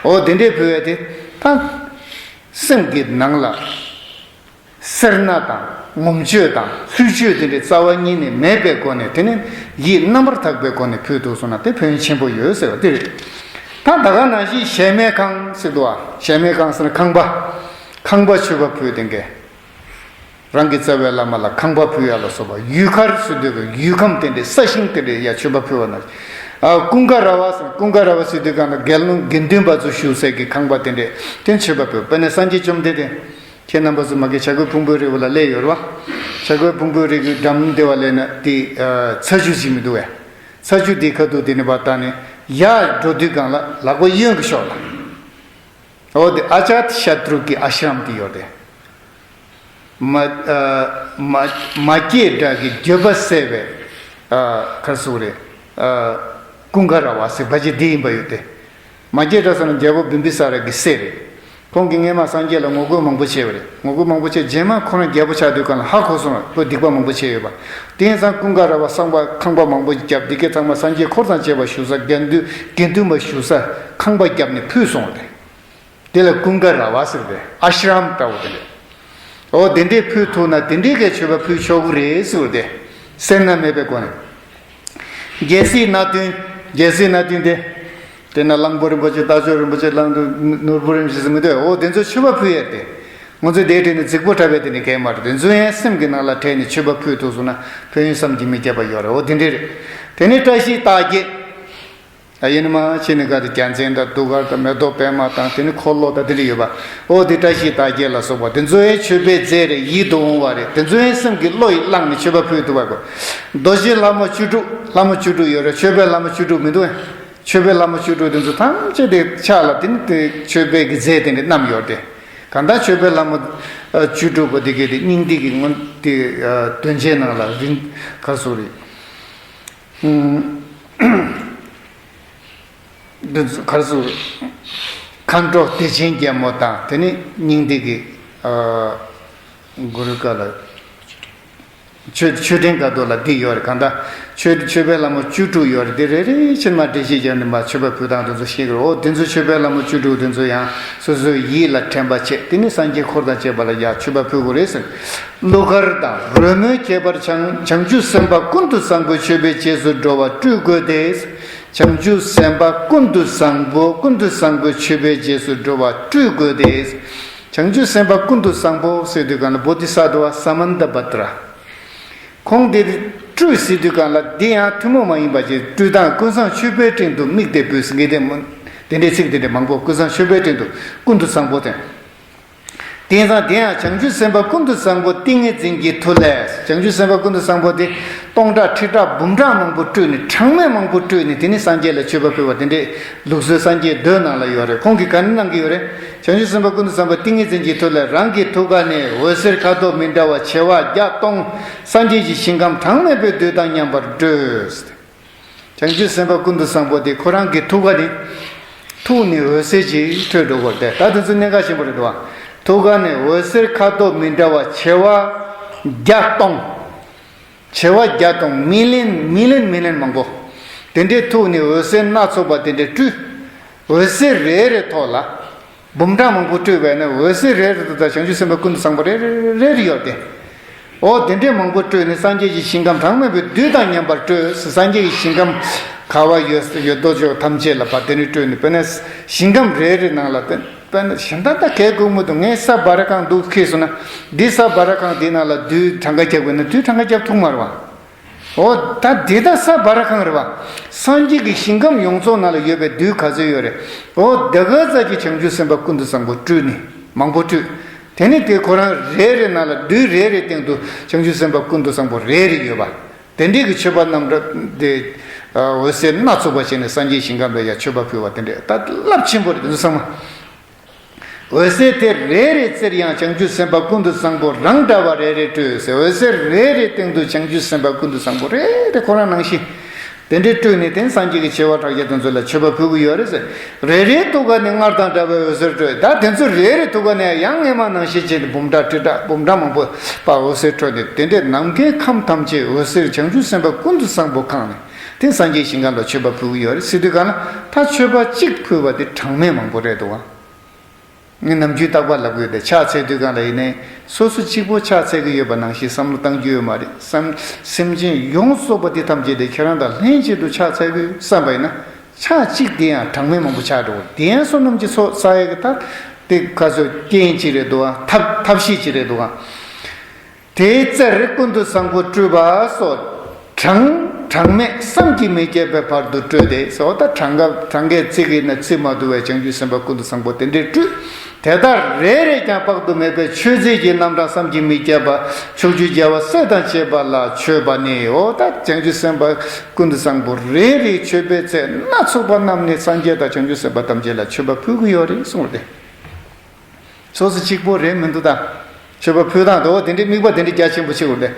འོ་དེ་འདྲའི་ཕུལ་བས་དེ་ད་སེམས་ཀྱི་ནང་ལ། སེར་སྣ་དང་ངོམ་སྤྱོད་དང་ལྷུས་སྤྱོད་དེ་འདྲའི་རྩ་བ་ཉིད་ནས་མེད་པའི་སྒོ་ནས་དེ་ནི་ཡིད་རྣམ་པར་དག་པའི་སྒོ་ནས་ཕུལ་ཐུབ་སོང་ན་དེ་ཕན་ཡོན་ཆེན་པོ་ཡོད་ཟེར་བ་དེ་རེད། ད་ད་ག་ནང་བཞིན་གཞལ་མེད་ཁང་ཟེར་འདུག་བ། གཞལ་མེད་ཁང་ཟེར་ན་ཁང་པ། ཁང་པ་མཆོད་པ་ཕུལ་དེ་འགའི། རང་གི་རྩ་བའི་བླ་མ་ལ་ཁང་པ་ཕུལ་ཡ་ལ་སོགས་པ་ཡུལ་མཁར་ཟེར་དུས་ཀྱི་ཡུལ་ཁམས་དེ་འདྲའི་ས་ཞིང་དེ་འདྲའི་ཡ་མཆོད་པ་ཕུལ་བ་ན། ཨ་ཀུན་དགའ་ར་བ་ཟེར་ཀུན་དགའ་ར་བ་ཟེར་དུས་གང་ལ་དགེ་སློང་དགེ་འདུན་པ་ཚོ་བཞུགས་སའི་གི་ཁང་པ་དེ་འདྲའི་དེ་མཆོད་པ་ཕུལ་དཔེར་ན་སངས་རྒྱས་བཅོམ་ལྡན་འདས། ཁྱེད་རྣམ་པ་ཚོ་མ་གི་བྱ་རྒོད་ཕུང་པོའི་རི་བོ་ལ་སླེབས་ཡོད་རེད་བ། བྱ་རྒོད་ཕུང་པོའི་རི་གི་འགྲམ་དེ་བ་སླེབས་ན་དེ་ཚ་ཆུ་ཞིག་མི་འདུག་བས། ཚ་ཆུ་དེ་ཁ་ཐུག་དེ་ནས་བ་བཏང་ནས་ ཡར་འགྲོ་དུས་སྒང་ལ་ལག་པ་གཡོན་གྱི་ཕྱོགས་ལ། འོ་དེ་ཨ་ཅཱཏ་ཤ་ཏྲུ་གི་ཨ་ཤྲམ་དེ་ཡོད་རེད། མ་ཨ་མ་མ་སྐྱེས་དགྲ་གི་འགྱོད་པ་སེལ་བའི་ཨ་ག་རེ་ཟེར་དགོས་རེད། ཨ་ཀུན་དགའ་ར་བ་ཟེར་བ་ཅིག་འདི་ཡིན་པ་ཡོད་དེ། མ་སྐྱེས་དགྲ་ཟེར་ན་རྒྱལ་པོ་བིམ་བི་ས་ར་གི་སྲས་རེད། ཁོང་གིས་སྔས་མ་སངས་རྒྱས་ལ་ངོ་རྒོལ་མང་པོ་བྱས་པ་རེད། ངོ་རྒོལ་མང་པོ་བྱས། རྗེས་མ་ཁོ་རང་རྒྱལ་པོ་ཆགས་དུས་སྒང་ལ་ཧ་གོ་སོང་བ། ཁོ་སྡིག་པ་མང་པོ་བྱས་ཡོད་པ། དེང་སང་ཀུན་དགའ་ར་བ་བསམ་པ་ཁང་པ་མང་པོ་བརྒྱབ། འདི་གའི་ཚང་མ་སངས་རྒྱས་འཁོར་ཚང་བཅས་པ་བཞུགས་ས། དགེ་འདུན་དགེ་འདུན་པ་བཞུགས་ས་ཁང་པ་བརྒྱབ་ནས་ཕུལ་སོང་བ་རེད། དེ་ལ་ཀུན་དགའ་ར་བ་ཟེར་བས། ཨ་ཤྲམ་འདྲ་བོ་དེ་རེད། འོ་དེ་འདྲས་ཕུལ་ཐུབ་ན་དེ་འདྲས་ཀྱི་མཆོད་པ་ཕུལ་ཆོག་གི་རེད་ཟེར་བ་དེ། སེར་སྣ་མེད་པའི་སྒོ་ནས། རྒྱལ་སྲིད་སྣ་བདུན། རྒྱལ་སྲིད་སྣ་བདུན་དེ། དེ་ན་གླང་པོ་རིན་པོ་ཆེ། རྟ་མཆོག་རིན་པོ་ཆེ། གླང་ནོར་བུ་རིན་པོ་ཆེ་ཟེར་མི་འདུག་འོ་དེ་ཚོ་མཆོད་པ་ཕུལ་ཡས་དེ། ང་ཚོས་དེའི་གྲས་ནས་རྫིག་པོ་འཁྲབ་པའི་དེ་ནི་གལ་མ་རེད། དེ་ཚོ་ཡང་སེམས་ཀྱི་ནང་ལ་དྲན་ནས་མཆོད་པ་ཕུལ་ཐུབ་སོང་ན་ཕན་ཡོན་བསམ་གྱིས་མི་ཁྱབ་པ་ཡོད་རེད། འོ་དེ་འདྲས་རེད། དེ་ནས་བཀྲ་ཤིས་རྟགས་བརྒྱད། ཨ་ཡིན་མ་ཕྱི་ནས་ག་དེ་རྒྱལ་མཚན་དང་གདུགས་དཀར་དང་མེ་ཏོག་པད་མ་དང་དེ་ནི་འཁོར་ལོ་དང་དེ་འདྲ་ཡོད་པ། ཨོ་དེ་བཀྲ་ཤིས་རྟགས་བརྒྱད་ལ་སོགས་པ་དེ་ཚོ་ཡང་མཆོད་པའི་རྫས་རེད། ཡིད་དུ་འོང་བ་རེད། དེ་ཚོ་ཡང་སེམས་ཀྱི་བློ་ཡིས་བླངས་ནས་མཆོད་པ་ཕུལ་ཐུབ་པ་དགོས། རྡོ་རྗེ་ལྷ་མོ་བཅུ་དྲུག་ལྷ་མོ་བཅུ་དྲུག་ཡོད་རེད། མཆོད་པའི་ལྷ་མོ་བཅུ་དྲུག་མི་འདུག་ཨེ། མཆོད་པའི་ལྷ་མོ་བཅུ་དྲུག་དེ་ཚོ་ཐམས་ཅད་དེ་ཕྱག་ལ་དེ་ནི་དེ་མཆོད་པའི་གི་རྫས་དེ་འདྲ་བསྣམས་ཡོད་དེ། གང་ལྟར་མཆོད་པའི་ལྷ་མོ་ཨ་བཅུ་དྲུག་པོ་དེ་གའི་དེ་སྙིང་ཐིག་གི་སྔོན་དེ་ཨ་དོན་ཆེན་ནང་ལ་རིང་ག་སོ་རེད། ཨུམ། འདི་ཚོ་ག་རེ་ཟེར། མཁའ་འགྲོ་བདེ་ཆེན་རྒྱལ་མོ་དང་དེ་ནི་སྙིང་ཐིག་གི་ཨ་གུ་རུ་ཀ་ལ། མཆོད་མཆོད་རྟེན་སྐབས་ཐོག་ལ་འདི་ཡོད་རེད། གང་ལྟར་མཆོད་མཆོད་པའི་ལྷ་མོ་བཅུ་དྲུག་ཡོད་རེད། འདི་རེ་རེ་ཕྱིན་མ་འགྲེལ་བཤད་བརྒྱབ་ནས་མ་མཆོད་པ་ཕུལ་སྟངས་དེ་ཚོ་ཤེས་དགོས། འོ་དེ་ཚོ་མཆོད་པའི་ལྷ་མོ་བཅུ་དྲུག་དེ་ཚོ་ཡང་སོ་སོའི་ཡིད་ལ་དྲན་པ་བྱས། དེ་ནི་སངས་རྒྱས་འཁོར་དང་བཅས་པ་ལ་ཡང་མཆོད་པ་ཕུལ་དགོས་རེད་ཟེར། གླུ་གར་དང་རོལ་མོའི་ཁྱད་པར་བྱང་། བྱང་ཆུབ་སེམས་དཔའ་ཀུན་ཏུ་བཟང་པོའི་མཆོད་པའི་རྗེས་སུ་འགྲོ་བ་སྤྲུལ་དགོས་ཏེ། བྱང་ཆུབ་སེམས་དཔའ་ཀུན་ཏུ་བཟང་པོ། ཀུན་ཏུ་བཟང་པོའི་མཆོད་པའི་རྗེས་སུ་འགྲོ་བ་སྤྲུལ་དགོས་ཏེ། བྱང་ཆུབ་སེམས་དཔའ་ཀུན་ཏུ་བཟང་པོ་ཟེར་དུས་སྒང་ལ་བོ་དྷི་ས་ཏྭ་བ་ས་མནྟ་བྷ་དྲ། ཁོང་དེ་སྤྲུལ་ཟེར་དུས་སྒང་ལ་འདི་ཡང་ཐུན་མོང་མ་ཡིན་པ་ཅིག་སྤྲུལ་སྟངས། ཀུན་བཟང་མཆོད་པའི་སྤྲིན་དུ་དམིགས་ཏེ་འབུལ་ཟེར་མཁན་དེ་མོ། དེ་འདྲའི་ཚིག་དེ་འདྲ་མང་པོ། ཀུན་བཟང་མཆོད་པའི་སྤྲིན་དུ་ཀུན་ཏུ་བཟང་པོ་དེ། དེང་སང་དེ་ཡང་བྱང་ཆུབ་སེམས་དཔའ་ཀུན་ཏུ་བཟང་པོ་ཏིང་ངེ་འཛིན་གྱི་མཐུ་ལས། བྱང་ཆུབ་སེམས་དཔའ་ཀུན་ཏུ་བཟང་པོ་དེ་སྟོང་ཕྲག་ཁྲི་ཕྲག་འབུམ་ཕྲག་མང་པོ་སྤྲུལ་ནས། གྲངས་མེད་མང་པོ་སྤྲུལ་ནས་དེ་ནི་སངས་རྒྱས་ལ་མཆོད་པ་ཕུལ་བ་དེ་འདྲའི་ལུགས་སྲོལ་སངས་རྒྱས་མདོའི་ནང་ལ་ཡོད་རེད། ཁོང་གིས་ག་ནི་གནང་གི་ཡོད་རེད། བྱང་ཆུབ་སེམས་དཔའ་ཀུན་ཏུ་བཟང་པོ་ཏིང་ངེ་འཛིན་གྱི་མཐུ་ལས་རང་གི་ཐུགས་ཀ་ནས་འོད་ཟེར་ཁ་དོག་མི་འདྲ་བ་བྱེ་བ་བརྒྱ་སྟོང་སངས་རྒྱས་ཀྱི་ཞིང་ཁམས་གྲངས་མེད་པའི་རྡུལ་དང་མཉམ་པར་སྤྲོས། བྱང་ཆུབ་སེམས་དཔའ་ཀུན་ཏུ་བཟང་པོ་དེ་ཁོ་རང་གི་ཐུགས་ཀ་ནས་ཐུགས་ནས་འོད་ཟེར་ཅིག་འཕྲོས་འགྲོ་གི་རེད་དེ། ད་དེ་ཚོ་གནད་འགག་ཆེན་པོ་རེད་འདུག་བ། ཐུགས་ཀ་ནས་འོད་ཟེར་ཁ་དོག་མི་འདྲ་བ་བྱེ་བ་བརྒྱ་སྟོང་། བྱེ་བ་བརྒྱ་སྟོང་། མི་ལིན་མི་ལིན་མི་ལིན་མང་པོ། དེ་འདྲའི་ཐུགས་ནས་འོད་ཟེར་སྣ་ཚོགས་པ་དེ་འདྲའི་སྤྲུལ། འོད་ཟེར་རེ་རེ་ཐོག་ལ། འབུམ་ཕྲག་མང་པོ་སྤྲོས་པས་ན། འོད་ཟེར་རེ་རེ་དང་བྱང་ཆུབ་སེམས་དཔའ་ཀུན་ཏུ་བཟང་པོ་རེ་རེ་རེ་རེ་ཡོད་དེ། འོ་དེ་འདྲའི་མང་པོ་སྤྲོས་ནས་སངས་རྒྱས་ཀྱི་ཞིང་ཁམས་གྲངས་མེད་པའི་རྡུལ་དང་མཉམ་པར་སྤྲོས། སངས་རྒྱས་ཀྱི་ཞིང་ཁམས་ག་བ་ཡོད་ཡོད་དོ་ཅོག་ཐམས་ཅད་ལ་ཕར་དེ་ནས་སྤྲོས་ནས། དཔེར་ན་ཞིང་ཁམས་རེ་རེ་ནང་ལ་དཔེར་དཔེར་ན་གཞན་དག་ད་གས་དགོས་མི་འདུག་ངས་ས་འབར་ཁང་འདུག་ཁེལ་སོང་ན། འདི་ས་འབར་ཁང་འདི་ནང་ལ་རྡུལ་གྲངས་ཀ་རྒྱབ་དགོས་ན་རྡུལ་གྲངས་ཀ་རྒྱབ་ཐུབ་མ་རེད་བ། འོ་ད་འདི་ད་ས་འབར་ཁང་རེད་བ། སངས་རྒྱས་ཀྱི་ཞིང་ཁམས་ཡོངས་རྫོགས་ནང་ལ་ཡོད་པའི་རྡུལ་ག་ཚོད་ཡོད་རེད། འོ་དེ་ག་ཙམ་གྱི་བྱང་ཆུབ་སེམས་དཔའ་ཀུན་ཏུ་བཟང་པོ་སྤྲུལ་ནས་མང་པོ་སྤྲུལ། དེ་ནས་དེ་ཁོ་རང་རེ་རེ་ནང་ལ་རྡུལ་རེ་རེ་སྟེང་དུ་བྱང་ཆུབ་སེམས་དཔའ་ཀུན་ཏུ་བཟང་པོ་རེ་རེ་ཡོད་པ། དེ་འདྲའི་གི་མཆོད་པ་རྣམ་གྲངས་དེ་འོད་ཟེར་སྣ་ཚོགས་པ་བྱས་ནས་སངས་རྒྱས་ཞིང་ཁམས་ལ་ཡང་མཆོད་པ་ཕུལ་བ་དེ་འདྲ་ད་རླབས་ཆེན་པོ་རེད། དེ་ཚོ་ཚང་མ། འོད་ཟེར་དེ་རེ་རེ་ཙམ་ཡང་བྱང་ཆུབ་སེམས་དཔའ་ཀུན་ཏུ་བཟང་པོ་རང་འདྲ་བ་རེ་རེ་སྤྲོས་ཟེར། འོད་ཟེར་རེ་རེ་སྟེང་དུ་བྱང་ཆུབ་སེམས་དཔའ་ཀུན་ཏུ་བཟང་པོ་རེ་རེ་ཁོ་རང་ནང་བཞིན་དེ་འདྲའི་སྤྲོས་ནས། དེ་སངས་རྒྱས་ཀྱི་བྱེ་བ་ཕྲག་བརྒྱ་དེ་ཚོ་ལ་མཆོད་པ་ཕུལ་གྱི་ཡོད་རེད་ཟེར། རེ་རེའི་ཐུགས་ཀ་ནས་སྔར་དང་འདྲ་བའི་འོད་ཟེར་འཕྲོས། ད་དེ་ཚོ་རེ་རེ་ཐུགས་ཀ་ནས་ཡང་སྔས་མ་ནང་བཞིན་བྱས་ཏེ་འབུམ་ཕྲག་ཁྲི་ཕྲག་འབུམ་ཕྲག་མང་པོ་ཕར་འོད་ཟེར་འཕྲོས་ནས། དེ་འདྲའི་ནམ་མཁའི་ཁམས་ཐམས་ཅད་འོད་ཟེར་བྱང་ཆུབ་སེམས་དཔའ་ཀུན་ཏུ་བཟང་པོ་གང་ནས་དེ་སངས་རྒྱས་ཞིང་ཁམས་ལ་མཆོད་པ་ཕུལ་གྱི་ཡོད་རེད་ཟེར་དུས་སྒང་ལ། ད་མཆོད་པ་གཅིག་ཕུལ་བ་དེ་གྲངས་མེད་མང་པོ་རེད་འདུག་བ། ངས་ནམ་རྒྱུན་རྟག་པར་ལབ་ཀྱི་ཡོད་དེ། ཕྱག་འཚལ་དུས་སྒང་ལ་ཡིན་ནའི་སོ་སོ་གཅིག་པོ་ཕྱག་འཚལ་གྱི་ཡོད་པ་ནང་བཞིན་བསམ་བློ་བཏང་རྒྱུ་ཡོད་མ་རེད་བསམ། སེམས་ཅན་ཡོངས་རྫོགས་པ་དེ་ཐམས་ཅད་དེ་ཁྱེད་རང་དང་ལྷན་ཅིག་ཏུ་ཕྱག་འཚལ་དགོས་བསམ་པ་ཡིན་ན། ཕྱག་གཅིག་དེ་ཡང་གྲངས་མེད་མང་པོ་ཆགས་འགྲོ་གི། དེ་ཡང་བསོད་ནམས་ཀྱི་ཚོགས་བསགས་ཡས་ཀྱི་ད་དེ་ག་ཚོད་རྐྱེན་ཅིག་རེད་འདུག་ཨ། ཐབས་ཐབས་ཤེས་ཅིག་རེད་འདུག་ཨ། དེའི་རྩེར་ཀུན་ཏུ་བཟང་པོ་སྤྲུལ་པ་སོགས་གྲངས་ གྲངས་མེད་བསམ་གྱིས་མི་ཁྱབ་པའི་བར་དུ་སྤྲོས་ཏེ་ཟེར་བ་དང་། གྲངས་ཀ་གྲངས་ཀའི་ཚིག་ཡིན་ན་ཚིག་མ་བསྡུ་བའི་བྱང་ཆུབ་སེམས་དཔའ་ཀུན་ཏུ་བཟང་པོ་དེ་འདྲའི་སྤྲོས། དེ་དག་རེ་རེས་ཀྱང་དཔག་ཏུ་མེད་པའི་མཆོད་རྫས་ཀྱི་རྣམ་གྲངས་བསམ་གྱིས་མི་ཁྱབ་པ་ཕྱོགས་བཅུའི་རྒྱལ་བ་སྲས་དང་བཅས་པ་ལ་མཆོད་པ་ནི། འོ་ད་བྱང་ཆུབ་སེམས་དཔའ་ཀུན་ཏུ་བཟང་པོ་རེ་རེའི་མཆོད་པའི་ཚད་སྣ་ཚོགས་པ་རྣམས་ནི་སངས་རྒྱས་དང་བྱང་ཆུབ་སེམས་དཔའ་ཐམས་ཅད་ལ་མཆོད་པ་ཕུལ་གྱི་ཡོད་རེད་གསུངས་ཏེ། སོ་སོ་གཅིག་པོ་རེད་མི་འདུག་ད། མཆོད་པ་ཕུལ་སྟངས་དོ་དེ་འདྲའི་དམིགས་པ་དེ་འདྲའི་རྒྱ་ཆེན་པོ་ཆེ་བོ་རེད།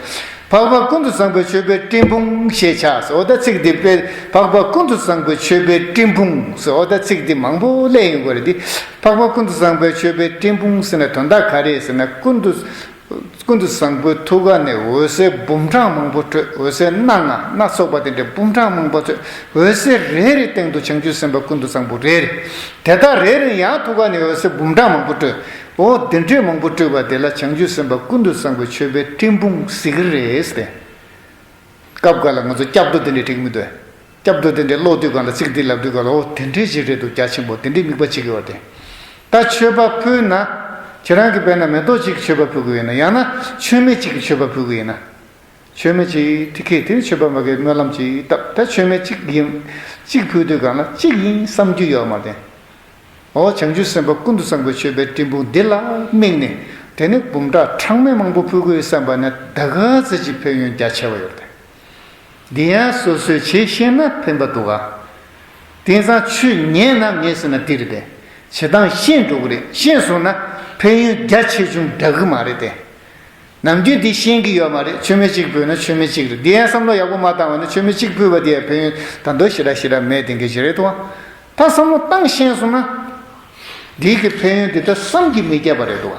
འཕགས་པ་ཀུན་ཏུ་བཟང་པོའི་མཆོད་པའི་སྤྲིན་ཕུང་ཞེས་བྱ་ཟེར། འོ་ད་ཚིག་འདི་དཔེ་འཕགས་པ་ཀུན་ཏུ་བཟང་པོའི་མཆོད་པའི་སྤྲིན་ཕུང་ཟེར། འོ་ད་ཚིག་འདི་མང་པོ་གླེང་ཡོང་གི་རེད་དེ། འཕགས་པ་ཀུན་ཏུ་བཟང་པོའི་མཆོད་པའི་སྤྲིན་ཕུང་ཟེར་ན་དོན་དག་ག་རེ་ཟེར་ན། ཀུན་ཏུ་ཀུན་ཏུ་བཟང་པོའི་ཐུགས་ཀ་ནས་འོད་ཟེར་འབུམ་ཕྲག་མང་པོ་འཕྲོས། འོད་ཟེར་སྣ་ལྔ་སྣ་ཚོགས་པ་དེ་འདྲའི་འབུམ་ཕྲག་མང་པོ་འཕྲོས། འོད་ཟེར་རེ་རེའི་སྟེང་དུ་བྱང་ཆུབ་སེམས་དཔའ་ཀུན་ཏུ་བཟང་པོ་རེ་རེ། དེ་དག་རེ་རེ་ཡང་ཐུགས་ཀ་ནས་འོད་ཟེར་འབུམ་ཕྲག་མང་པོ་འཕྲོས། འོ་དེ་འདྲའི་མང་པོ་འཕྲོས་པ་དེ་ལ་བྱང་ཆུབ་སེམས་དཔའ་ཀུན་ཏུ་བཟང་པོའི་མཆོད་པའི་སྤྲིན་ཕུང་ཟེར་གྱི་རེད་ཟེར་ཏེ། སྐབས་འགའ་ལ་ང་ཚོ་སྐྱབས་འགྲོ་དེ་འདྲའི་འགྲིག་མི་འདུག་སྐྱབས་འགྲོ་དེ་འདྲའི་ཀློག་དུས་སྒང་ལ་ཚིག་འདི་ལབ་དུས་སྒང་ལ། འོ་དེ་འདྲའི་ཞིག་རེད་འདུག་རྒྱ་ཆེན་པོ་དེ་འདྲའི་དམིགས་པ་བྱེད་ཀྱི་ཡོད་རེད་དེ། ད་མཆོད་པ་ཕུལ་ན། ཁྱེད་རང་གིས་དཔེར་ན་མེ་ཏོག་གཅིག་མཆོད་པ་ཕུལ་དགོས་ཡིན་ན། ཡང་ན་མཆོད་མེ་གཅིག་གིས་མཆོད་པ་ཕུལ་དགོས་ཡིན་ན། མཆོད་མེ་གཅིག་དེ་གས་དེ་མཆོད་པ་མ་གི་སྨོན་ལམ་གཅིག་བཏབ། ད་མཆོད་མེ་གཅིག་ཡིན། གཅིག་ཕུལ་དུས་སྒང་ལ་གཅིག་ཡིན་བསམ་རྒྱུ་ཡོད་མ་རེད། འོ་བྱང་ཆུབ་སེམས་དཔའ་ཀུན་ཏུ་བཟང་པོའི་མཆོད་པའི་སྤྲིན་ཕུང་འདི་ལ་དམིགས་ནས། དེ་ནི་འབུམ་ཕྲག་གྲངས་མེད་མང་པོ་ཕུལ་དགོས་བསམ་པ་ནི་ད་ག་ཚོད་ཀྱི་ཕན་ཡོན་རྒྱ་ཆེ་བ་ཡོད་རེད། འདི་ཡང་སོ་སོས་བྱེད་ཤེས་ན་ཕན་པ་འདུག་ག་དེང་སང་ཆོས་ཉན་ན་ངས་ཟེར་ན་འདི་རེད་དེ། བྱེད་སྟངས་ཤེས་འགྲོ་གི་རེད། ཤེས་སོང་ན་ཕན་ཡོན་རྒྱ་ཆེ་ཆུང་འདྲ་གི་མ་རེད་དེ། ནམ་རྒྱུན་འདི་ཤེས་ཀྱི་ཡོད་མ་རེད། མཆོད་མེ་གཅིག་ཕུལ་ན་མཆོད་མེ་གཅིག་རེད། འདི་ཡང་བསམ་བློ་ཡག་པོ་མ་བཏང་བ་ན་མཆོད་མེ་གཅིག་ཕུལ་བ་དེ་ཡང་ཕན་ཡོན་ད་དུང་ཞེ་དྲག་ཞེ་དྲག་མེད་དེ་འགའ་ཞིག་རེད་དོ། ད་བསམ་བློ་བཏང་ཤེས་སོང་ན། འདི་གི་ཕན་ཡོན་འདི་ད་བསམ་གྱིས་མི་ཁྱབ་པ་རེད་དོ།